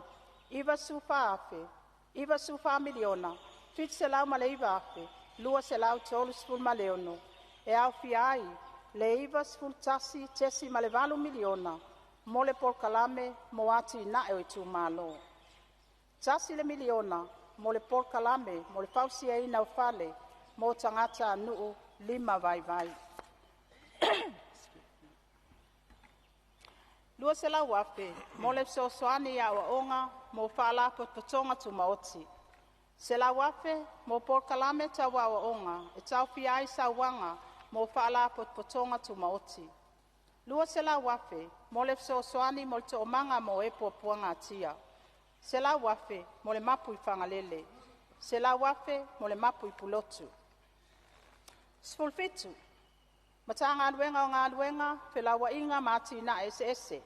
$94,736.6 e aofia ai le $91,800,000 mo le polokalame mo atinae o itumalo. $1,000,000 mo le polokalame mo le fausiaina o fale mo tagatanuu lima vaivai. $200,000 mo le fesoasoani i aoaoga mo Faalapotopotoga Tumaoti. $100,000 mo polokalame tau aoaoga e taofia ai sauaga mo Faalapotopotoga Tumaoti. $200,000 mo le fesoasoani mo le toomaga mo e puapuagatia. $100,000 mo le mapu i Fagalele. $100,000 mo le mapu i Pulotu. 17. Matagaluega o Galuega, Felauaiga ma Atinae Eseese,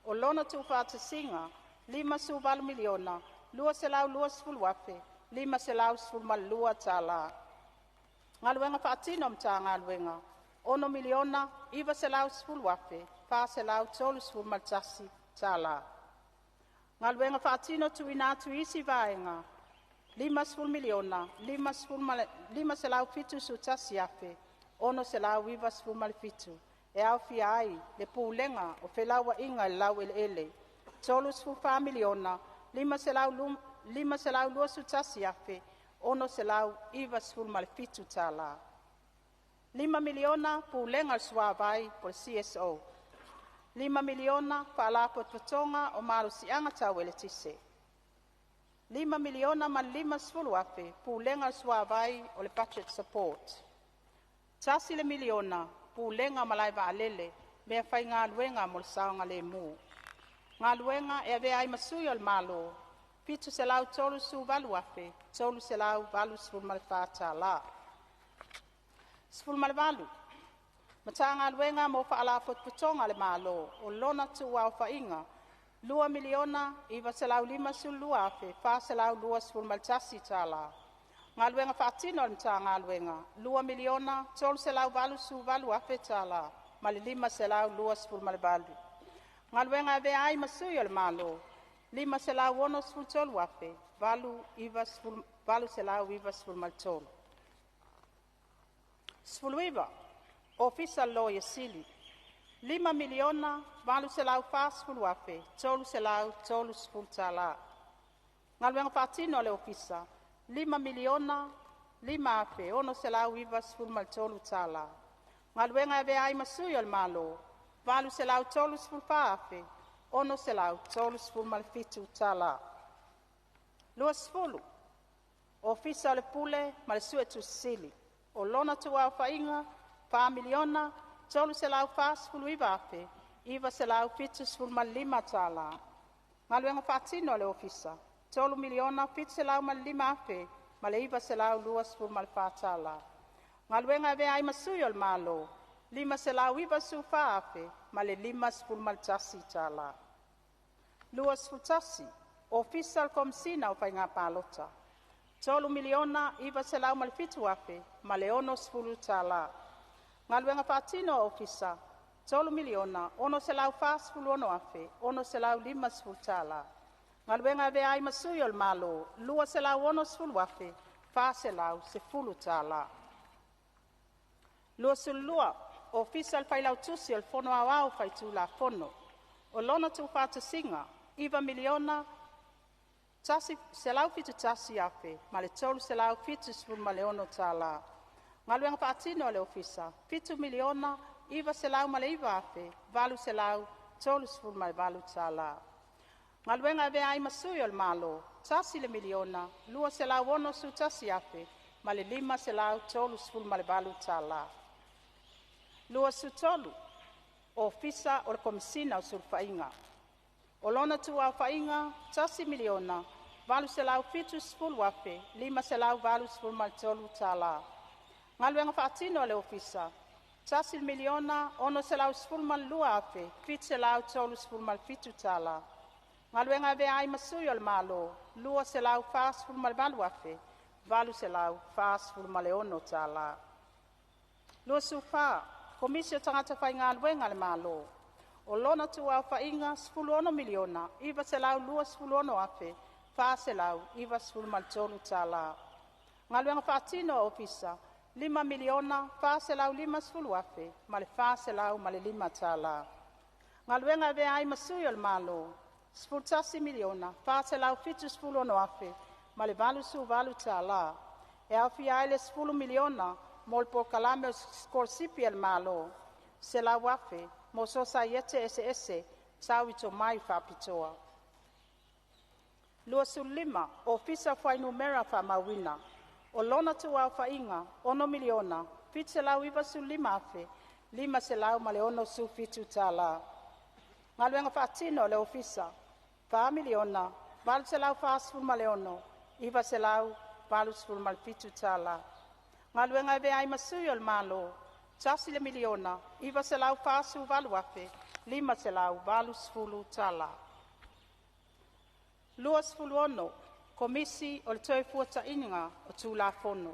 o lona tuufaatasiga e $58,220,512. Galuega faatino a Matagaluega $6,910,431. Galuega Faatino Tuuina atu i isi Vaega $50,571,697, e aofia ai le Pulega o Felauaiga i le Laueleele; $34,521,697. $5miliona Pulega o le Suavai CSO $5miliona Faalapotopotoga o Malosiaga Tau Eletise $5,050,000 Pulega o le Suavai Budget Support. $1miliona Pulega o Malaevaalele Meafaigaluega mo le Saogalemu. Galuega e Avea ai ma Sui o le Malo $738,384. 18. Matagaluega mo Faalapotopotoga a le Malo o lona tuu aofaiga $2,952,421. Galuega faatino a le Matagaluega $2,388,528. Galuega e Avea ai ma Sui o le Malo $563,893. 19. Ofisa o le Loia Sili $5,840,330. Galuega faatino a le Ofisa $5,005,693. Galuega e Avea ai ma Sui o le Malo $834,637. 20. Ofisa o le Pule ma le Suetusi Sili o lona tuu aofaiga $4,349,975. Galuega faatino a le Ofisa $3,705,924. Galuega e Avea ai ma Sui o le Malo $594,051. 21. Ofisa o le Komesina o Faiga Palota $3,907,060. Galuega faatino a Ofisa $3,646,650. Galuega e Avea ai ma Sui o le Malo $260,410. 22. Ofisa o le Failautusi o le Fono Aoao Faitulafono O lona tuufaatasiga $9,171,376. Galuega faatino a le Ofisa $7,909,838. Galuega e Avea ai ma Sui o le Malo $1,261,538. 23. Ofisa o le Komesina o Sulufaiga O lona tuu-aofaiga $1,870,583. Galuega faatino a le Ofisa $1,612,737. Galuega e Avea ai ma Sui o le Malo $248,846. 24. Komisi o Tagata Faigaluega a le Malo O lona tuu-aofaiga $16,926,493. Galuega faatino a Ofisa $5,450,405. Galuega e Avea ai ma Sui o le Malo $11,476,088, e aofia ai le $10miliona mo le polokalame o sikolasipi a le Malo, $100 afe mo Sosaiete eseese tau i tomai faapitoa. 25. Ofisa o Fuainumera Faamauina O lona tuu-aofaiga $6,795,567. Galuega faatino a le Ofisa $4,846,987. Galuega e Avea ai ma Sui o le Malo $1,948,580. 26. Komisi o le Toefuataiga o Tulafono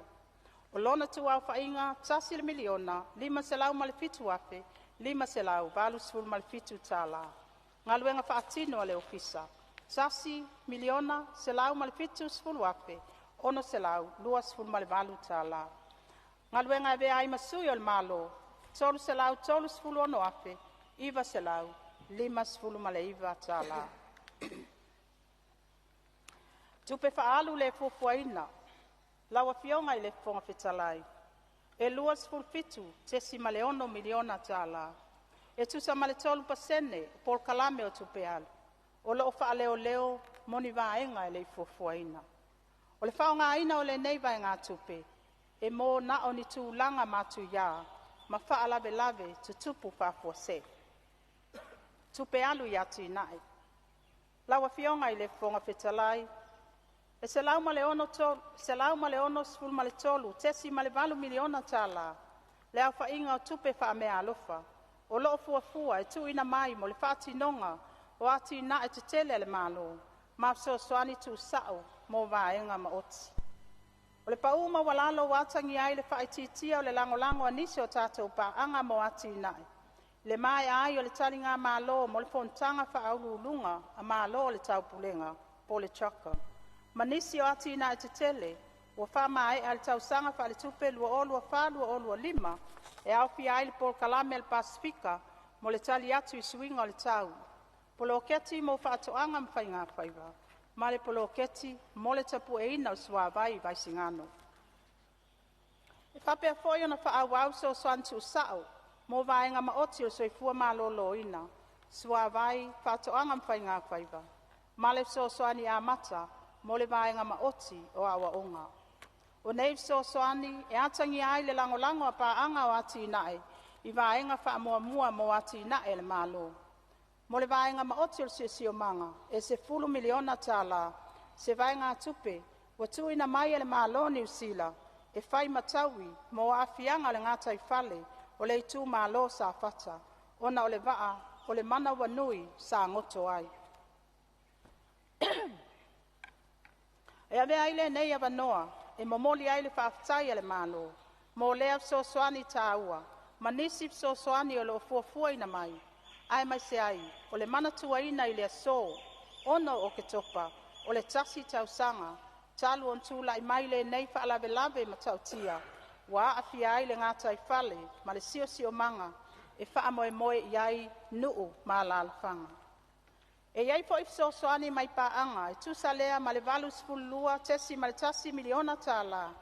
O lona tuu-aofaiga $1,507,587. Galuega faatino a le Ofisa $1,170,628 tala. Galuega e Avea ai ma Sui o le Malo: $336,959 tala. Tupe Faaalu le Fuafuaina: Lau Afioga i le Fofoga Fetalai, E $27.6miliona tala, e tusa ma le 3% o polokalame o tupe alu, o loo faaleoleo mo ni vaega e lei fuafuaina. O le faaaogaina o lenei vaegatupe e mo na o ni tulaga matuia ma faalavelave tutupu faafuasei. Tupe Alu i Atinae: Lau Afioga i le Fofoga Fetalai, E $163.8miliona tala le aofaiga o tupe faameaalofa o loo fuafua e tuuina mai mo le faatinoga o atinae tetele a le Malo ma fesoasoani tuusao mo vaega maoti. O le pau maualalo ua atagia ai le faaitiitia o le lagolago a nisi o tatou paaga mo atinae, i le maea ai o le taligamalo mo le fonotaga faauluuluga a Malo o le Taupulega (CHOGM) ma nisi o atinae tetele ua faamaea i le tausaga faaletupe 2024/2025 e aofia ai le Polokalame a le Pasefika mo le Tali atu i Suiga o le Tau, Poloketi mo Faatoaga ma Faigafaiva ma le Poloketi mo le Tapueina o le Suavai i Vaisigano. E faapea foi ona faaauau fesoasoani tuusao mo vaega maoti o le Soifua Maloloina, Suavai, Faatoaga ma Faigafaiva, ma le Fesoasoani amata mo le Vaega Maoti o Aoaoga. O nei fesoasoani e atagia ai le lagolago a paaga o atinae i vaega faamuamua mo atinae a le Malo. Mo le Vaega Maoti o le Siosiomaga, e $10 miliona tala se vaegatupe ua tuuina mai e le Malo o Niu Sila e fai ma taui mo aafiaga o le gataifale o le itumalo o Safata ona o le vaa o le manawanui sa goto ai. E avea ai lenei avanoa e momoli ai le faafetai a le Malo mo lea fesoasoani taua ma nisi fesoasoani o loo fuafuaina mai, aemaise ai o le manatuaina i le aso 6 Oketopa o le tasi tausaga talu ona tulai mai lenei faalavelave matautia ua aafia ai le gataifale ma le siosiomaga e faamoemoe iai nuu ma alalafaga. E iai foi fesoasoani mai paaga e tusa lea ma le $82.1 miliona tala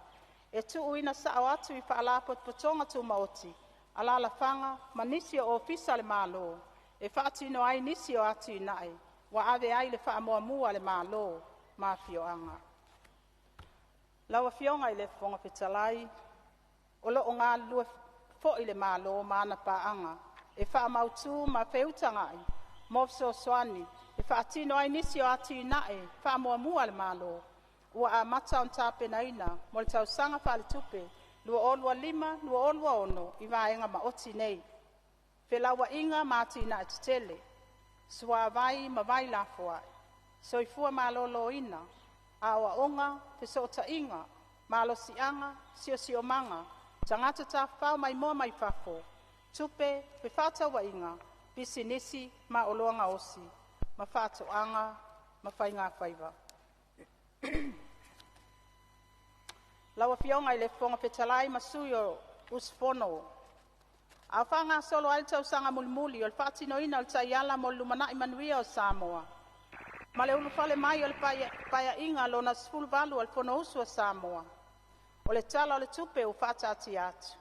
e tuuina sao atu i Faalapotopotoga Tumaoti, alalafaga ma nisi o Ofisa o le Malo e faatino ai nisi o atinae ua ave ai le faamuamua a le Malo ma afioaga. Lau Afioga i le Fofoga Fetalai, O loo galulue foi le Malo ma ana paaga e faamautu ma feutagai mo fesoasoani e faatino ai nisi o atinae faamuamua a le Malo ua amata ona tapenaina mo le tausaga faaletupe 2025/2026 i vaega maoti nei: Felauaiga ma Atinae Tetele, Suavai ma Vai Lafoai, Soifua Maloloina, Aoaoga, Fesootaiga, Malosiaga, Siosiomaga, Tagata Tafafao Maimoa mai Fafo, Tupe, Fefaatauaiga, Pisinisi ma Oloa Gaosi ma Faatoaga ma Faigafaiva. Lau Afioga i le Fofoga Fetalai ma Sui Usufono, A o faagasolo ai le tausaga mulimuli o le faatinoina o le Taiala mo le Lumanai Manuia o Samoa ma le ulufale mai o le Paeaiga Lona XVIII o le Fonousu a Samoa, o le Tala o le Tupe ua faataatia atu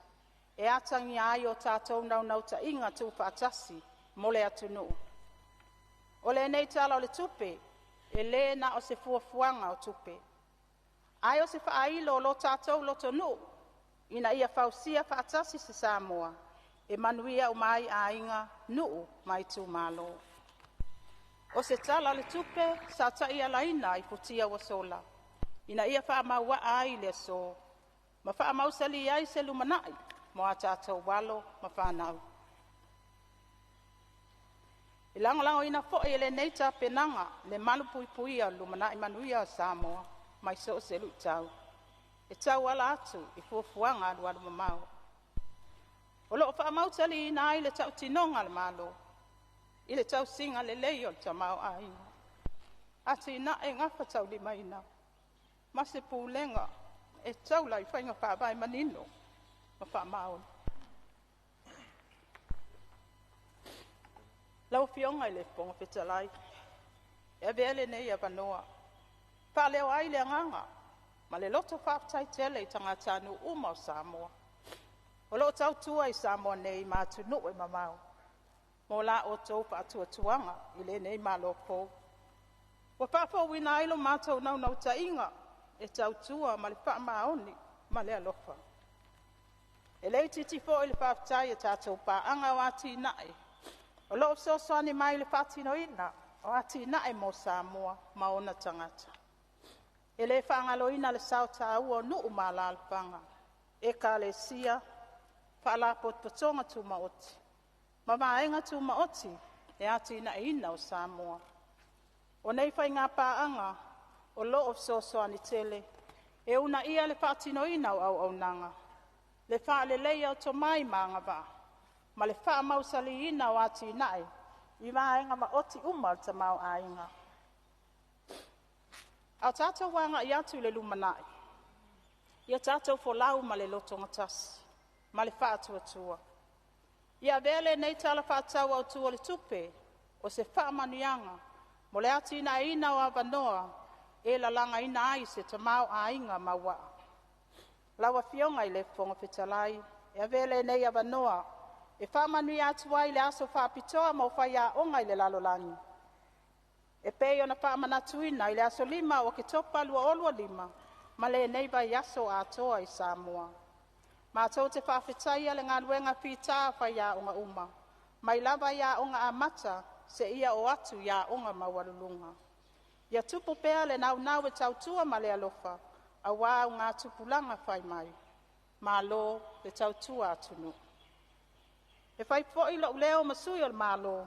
e atagia ai o tatou naunautaiga tuufaatasi mo le atunuu. O lenei Tala o le Tupe e le na o se fuafuaga o tupe, ae o se faailo o lo tatou lotonuu ina ia fausia faatasi se Samoa e manuia uma ai aiga, nuu ma itumalo. O se Tala o le Tupe sa taialaina i futia ua sola ina ia faamauaa ai i le aso ma faamausali ai se lumanai mo a tatou alo ma fanau. E lagolagoina foi e lenei tapenaga le malupuipuia o le lumanai manuia o Samoa mai so o se luitau e tauala atu i fuafuaga alualumamao. O loo faamausaliina ai le tautinoga a le Malo i le tausiga lelei o le tamaoaiga. Atinae gafataulimaina ma se pulega e taula i faiga faavae manino ma faamaoni. Lau Afioga i le Fofoga Fetalai, e avea lenei avanoa e faaleo ai le agaga ma le loto faafetai tele i tagatanuu uma o Samoa o loo tautua i Samoa nei ma atunuu e mamao mo la outou faatuatuaga i lenei Malo fou. Ua faafouina ai lo matou naunautaiga e tautua ma le faamaoni ma le alofa. E le itiiti foi le faafetai i tatou paaga o atinae o loo fesoasoani mai i le faatinoina o atinae mo Samoa ma ona tagata. E le faagaloina le sao taua o nuu ma alalafaga, ekalesia, faalapotopotoga tumaoti ma vaega tumaoti i le atinaeina o Samoa. O nei faiga paaga o loo fesoasoani tele e uunaia le faatinoina o auaunaga, le faaleleia o tomai ma agavaa ma le faamausaliina o atinae i vaega maoti uma o le tamaoaiga. Ao tatou agai atu i le lumanai ia tatou folau ma le lotogatasi ma le faatuatua, ia avea lenei Tala Faatatau Autu o le Tupe o se faamanuiaga mo le atinaeina o avanoa e lalagaina ai se tamaoaiga mauaa. Lau Afioga i le Fofoga Fetalai e avea lenei avanoa e faamanuia atu ai i le aso faapitoa mo faiaoga i le lalolagi e pei ona faamanatuina i le aso 5 Oketopa 2025 ma lenei vaiaso atoa i Samoa. Matou te faafetaia le galuega fita a faiaoga uma mai lava i Aoga Amata seia oo atu i aoga maualuluga. Ia tupu pea le naunau e tautua ma le alofa aua augatupulaga fai mai. Malo le tautua atunuu. E fai foi lou leo ma sui o le Malo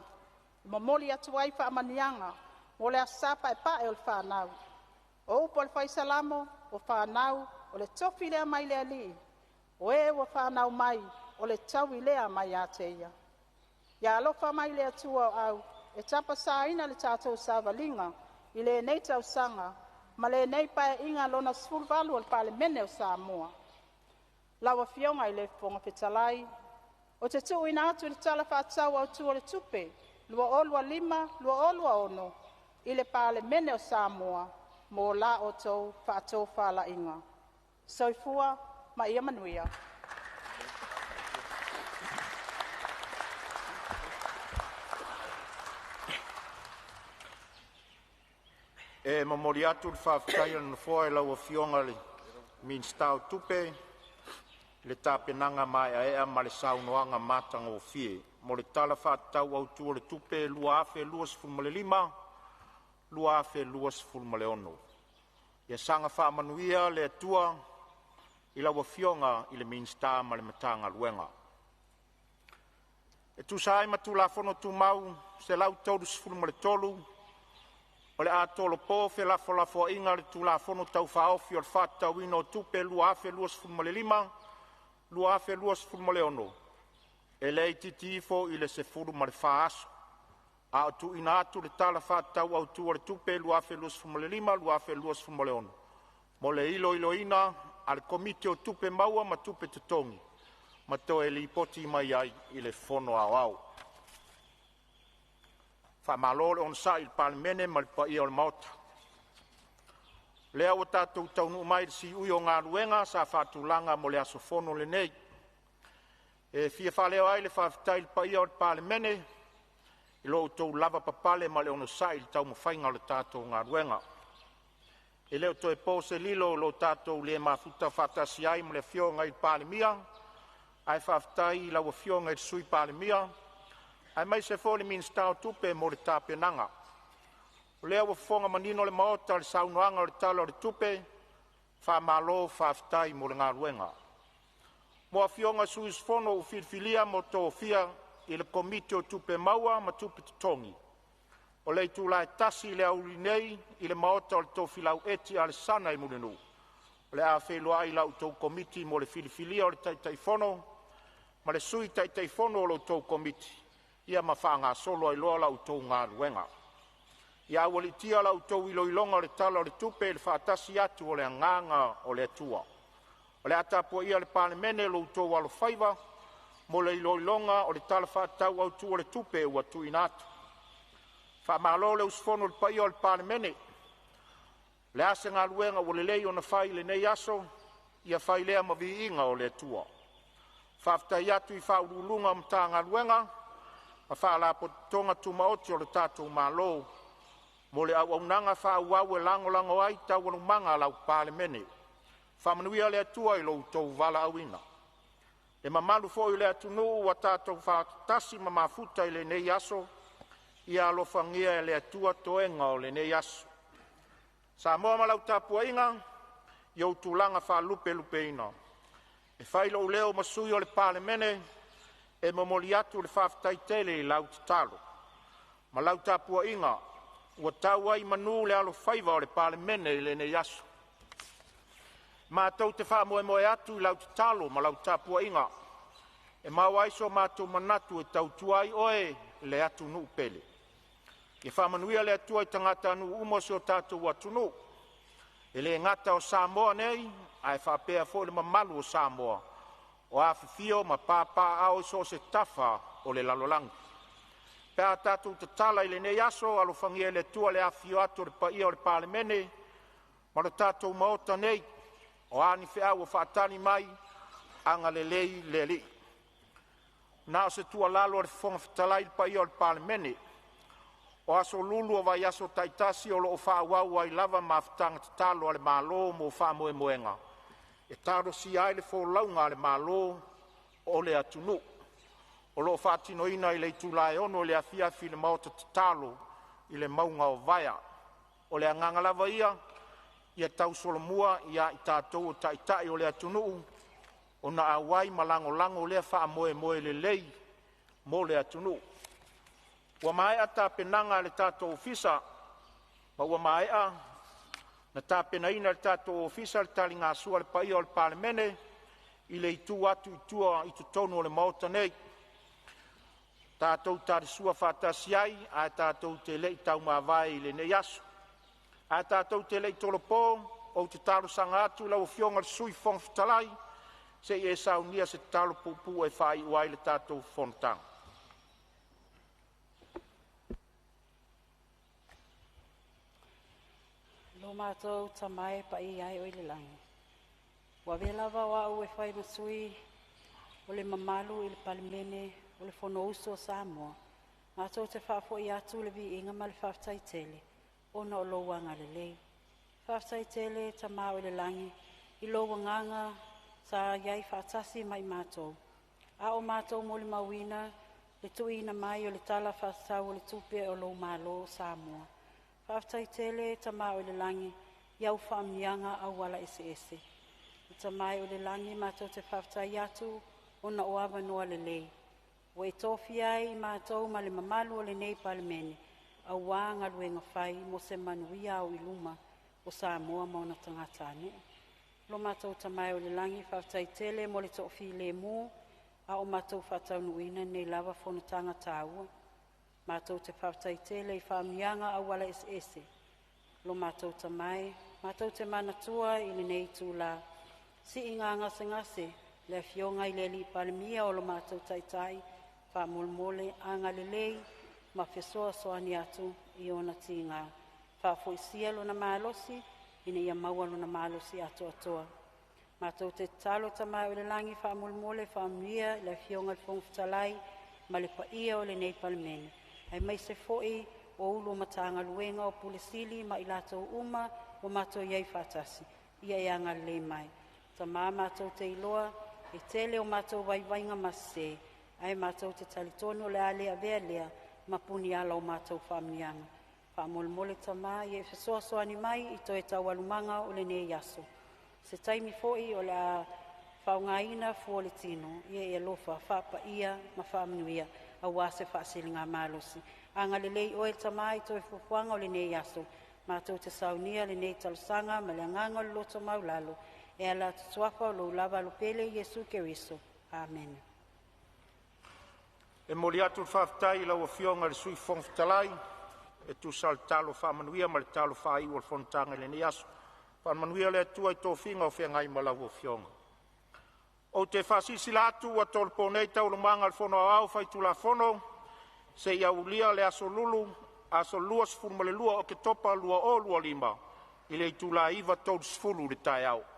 e momoli atu ai faamanuiaga mo le Aso Sa Paepae o le Fanau. O upu a le Fai Salamo o fanau o le tofi lea mai le Alii, o e ua fanau mai o le taui lea mai ia te Ia. Ia alofa mai le Atua o Au e tapasaina le tatou savaliga i lenei tausaga ma lenei Paeaiga Lona XVIII o le Palemene o Samoa. Lau Afioga i le Fofoga Fetalai, ou te tuuina atu le Tala Faatatau Autu o le Tupe 2025/2026 i le Palemene o Samoa mo la outou faatofalaiga. Soifua ma ia manuia. E momoli atu le faafetai a le Nofoa i lau Afioga i le Minisita o Tupe i le tapenaga maeaea ma le saunoaga matagofie mo le Tala Faatatau Autu o le Tupe 2025/2026. Ia saga faamanuia le Atua i lau Afioga i le Minisita ma le Matagaluega. E tusa ai ma Tulafono Tumau 133, o le a tolopo felafolafoaiga i le Tulafono Tau Faaofi o le Faatatauina o Tupe 2025/2026 e le itiiti ifo i le 14 aso, a o tuuina atu le Tala Faatatau Autu o le Tupe 2025/2026 mo le iloiloina a le Komiti o Tupe Maua ma Tupe Totogi ma toe lipoti mai ai i le Fono Aoao. Faamalo le onosai i le Palemene ma le paia o le Maota. O lea ua tatou taunuu mai i le siui o galuega sa faatulaga mo le aso fono lenei. E fia faaleo ai le faafetai i le paia o le Palemene i lo outou lavapapale ma le onosai i le taumafaiga o le tatou galuega. E le o toe po se lilo i lo tatou le mafuta faatasi ai ma le Afioga i le Palemia, ae faafetai i lau Afioga i le Sui Palemia aemaise foi le Minisita o Tupe mo le tapenaga. O lea ua fofoga manino le Maota i le saunoaga o le Tala o le Tupe, faamalo faafetai mo le galuega. Mo afioga i sui usufono ua filifilia ma tofia i le Komiti o Tupe Maua ma Tupe Totogi, o le itula e 1:00 i le aoauli nei i le Maota o le Tofilau Eti Alesana i Mulinuu o le a feiloai la outou Komiti mo le filifilia o le Taitaifono ma le Sui Taitaifono o la outou Komiti, ma faagasolo ai loa la outou galuega. Ia aualiitia la outou iloiloga o le Tala o le Tupe i le faatasi atu o le Agaga o le Atua. O le a tapuaia e le Palemene lo outou alofaiva mo le iloiloga o le Tala Faatatau Autu o le Tupe ua tuuina atu. Faamalo le usufono i le paia o le Palemene. O le a se galuega ua lelei ona fai i lenei aso, ia fai lea ma viiga o le Atua. Faafetai atu i Ofisa Sili o Pulega o Matagaluega ma Faalapotopotoga Tumaoti a le tatou Malo mo le auaunaga faaauau e lagolago ai taualumaga a lau Palemene. Faamanuia le Atua i lo outou valaauina. Le mamalu foi o le atunuu ua tatou faatasi ma mafuta i lenei aso, ia alofagia e le Atua toega o lenei aso. Samoa ma lau tapuaiga i ou tulaga faalupelupeina, e fai lou leo ma sui o le Palemene e momoli atu le faafetai tele i lau tatalo ma lau tapuaiga ua tau ai i manu le alofaiva o le Palemene i lenei aso. Matou te faamoemoe atu i lau tatalo ma lau tapuaiga e maua ai so matou manatu e tautua ai oe le atunuu pele. Ia faamanuia le Atua i tagatanuu uma o si o tatou atunuu, e le gata o Samoa nei, ae faapea foi le mamalu o Samoa o afifio ma papaaao i so o se tafa o le lalolagi. Pe a tatou tatala i lenei aso, alofagia e le Atua le afifio atu o le paia o le Palemene ma le tatou Maota nei, o a ni feau o faatali mai, agalelei le Alii. Na o se tuualalo a le Fofoga Fetalai i le paia o le Palemene, o aso Lulu o vaiaso taitasi o lo o faaauau ai lava mafutaga tatalo a le Malo mo faamoemoega e talosia ai le folauga a le malo o le atunuu. O lo o faatinoina i le itula e 6:00 i le afiafi i le maota tatalo i le mauga o Vaea. O le agaga lava ia, ia tausolomua ia i tatou o Taitai o le atunuu ona auai ma lagolago lea faamoemoe lelei mo le atunuu. Ua maea tapenaga a le tatou Ofisa ma ua maea ona tapenaina e le tatou Ofisa le taligasua a le paia o le Palemene i le itu atu i tua i totonu o le Maota nei. Tatou talisua faatasi ai ae tatou te le i taumavae i lenei aso. Ae tatou te le i tolopo, ou te talosaga atu i lau Afioga i le Sui Fofoga Fetalai se i e saunia se tatalo puupuu e faaiu ai le tatou fonotaga. Lo matou Tama e paia e o i le lagi, ua avea lava o au e fai ma sui o le mamalu i le Palemene o le Fonousu a Samoa, matou te faafoi atu le viiga ma le faafetai tele ona o lou agalelei. Faafetai tele Tama oi le lagi i lou agaga sa iai faatasi ma i matou, a o matou molimauina le tuuina mai o le Tala Faatatau o le Tupe o lou Malo o Samoa. Faafetai tele Tama oi le lagi i au faamanuiaga auala eseese. Le Tama e oi le lagi, matou te faafetai atu ona o avanoa lelei ua e tofia ai i matou ma le mamalu o lenei Palemene aua galuega fai mo se manuia auiluma o Samoa ma ona tagatanuu. Lo matou Tama e oi le lagi, faafetai tele mo le toafilemu, a o matou faataunuuina lenei lava fonotaga taua. Matou te faafetai tele i faamanuiaga auala eseese. Lo matou Tama e, matou te manatua i lenei itula siiga gasegase le Afioga i le alii Palemia o lo matou Taitai, faamolemole agalelei ma fesoasoani atu i ona tiga, faafoisia lona malosi ina ia maua lona malosi atoatoa. Matou te tatalo Tama oi le lagi, faamolemole faamanuia le Afioga i le Fofoga Fetalai ma le paia o lenei Palemene, aemaise foi o Ofisa Sili o Matagaluega, o Pule Sili ma i latou uma ua matou iai faatasi. Ia e agalelei mai. Tama, matou te iloa e tele o matou vaivaiga ma sese, ae matou te talitonu o le a le avea lea ma puniala o matou faamanuiaga. Faamolemole Tama ia e fesoasoani mai i toe taualumaga o lenei aso. Se taimi foi o le a faaaogaina fua o le tino, ia e alofa faapaia ma faamanuia aua se faasiligamalosi. Agalelei oe Tama i toe fuafuaga o lenei aso, matou te saunia lenei talosaga ma le agaga o le loto maualalo e ala atu i le Suafa o lou lava alo pele Iesu Keriso. Amene. E momoli atu le faafetai i lau Afioga i le Sui Fofoga Fetalai e tusa o le talo faamanuia ma le talo faaiu o le fonotaga i lenei aso. Faamanuia le Atua i tofiga o feagai ma lau Afioga. Ou te faasilasila atu ua tolopo nei Taualumaga a le Fono Aoao Faitulafono seia aulia le aso Lulu, aso 22 Oketopa 2025 i le itula e 9:30 i le taeao.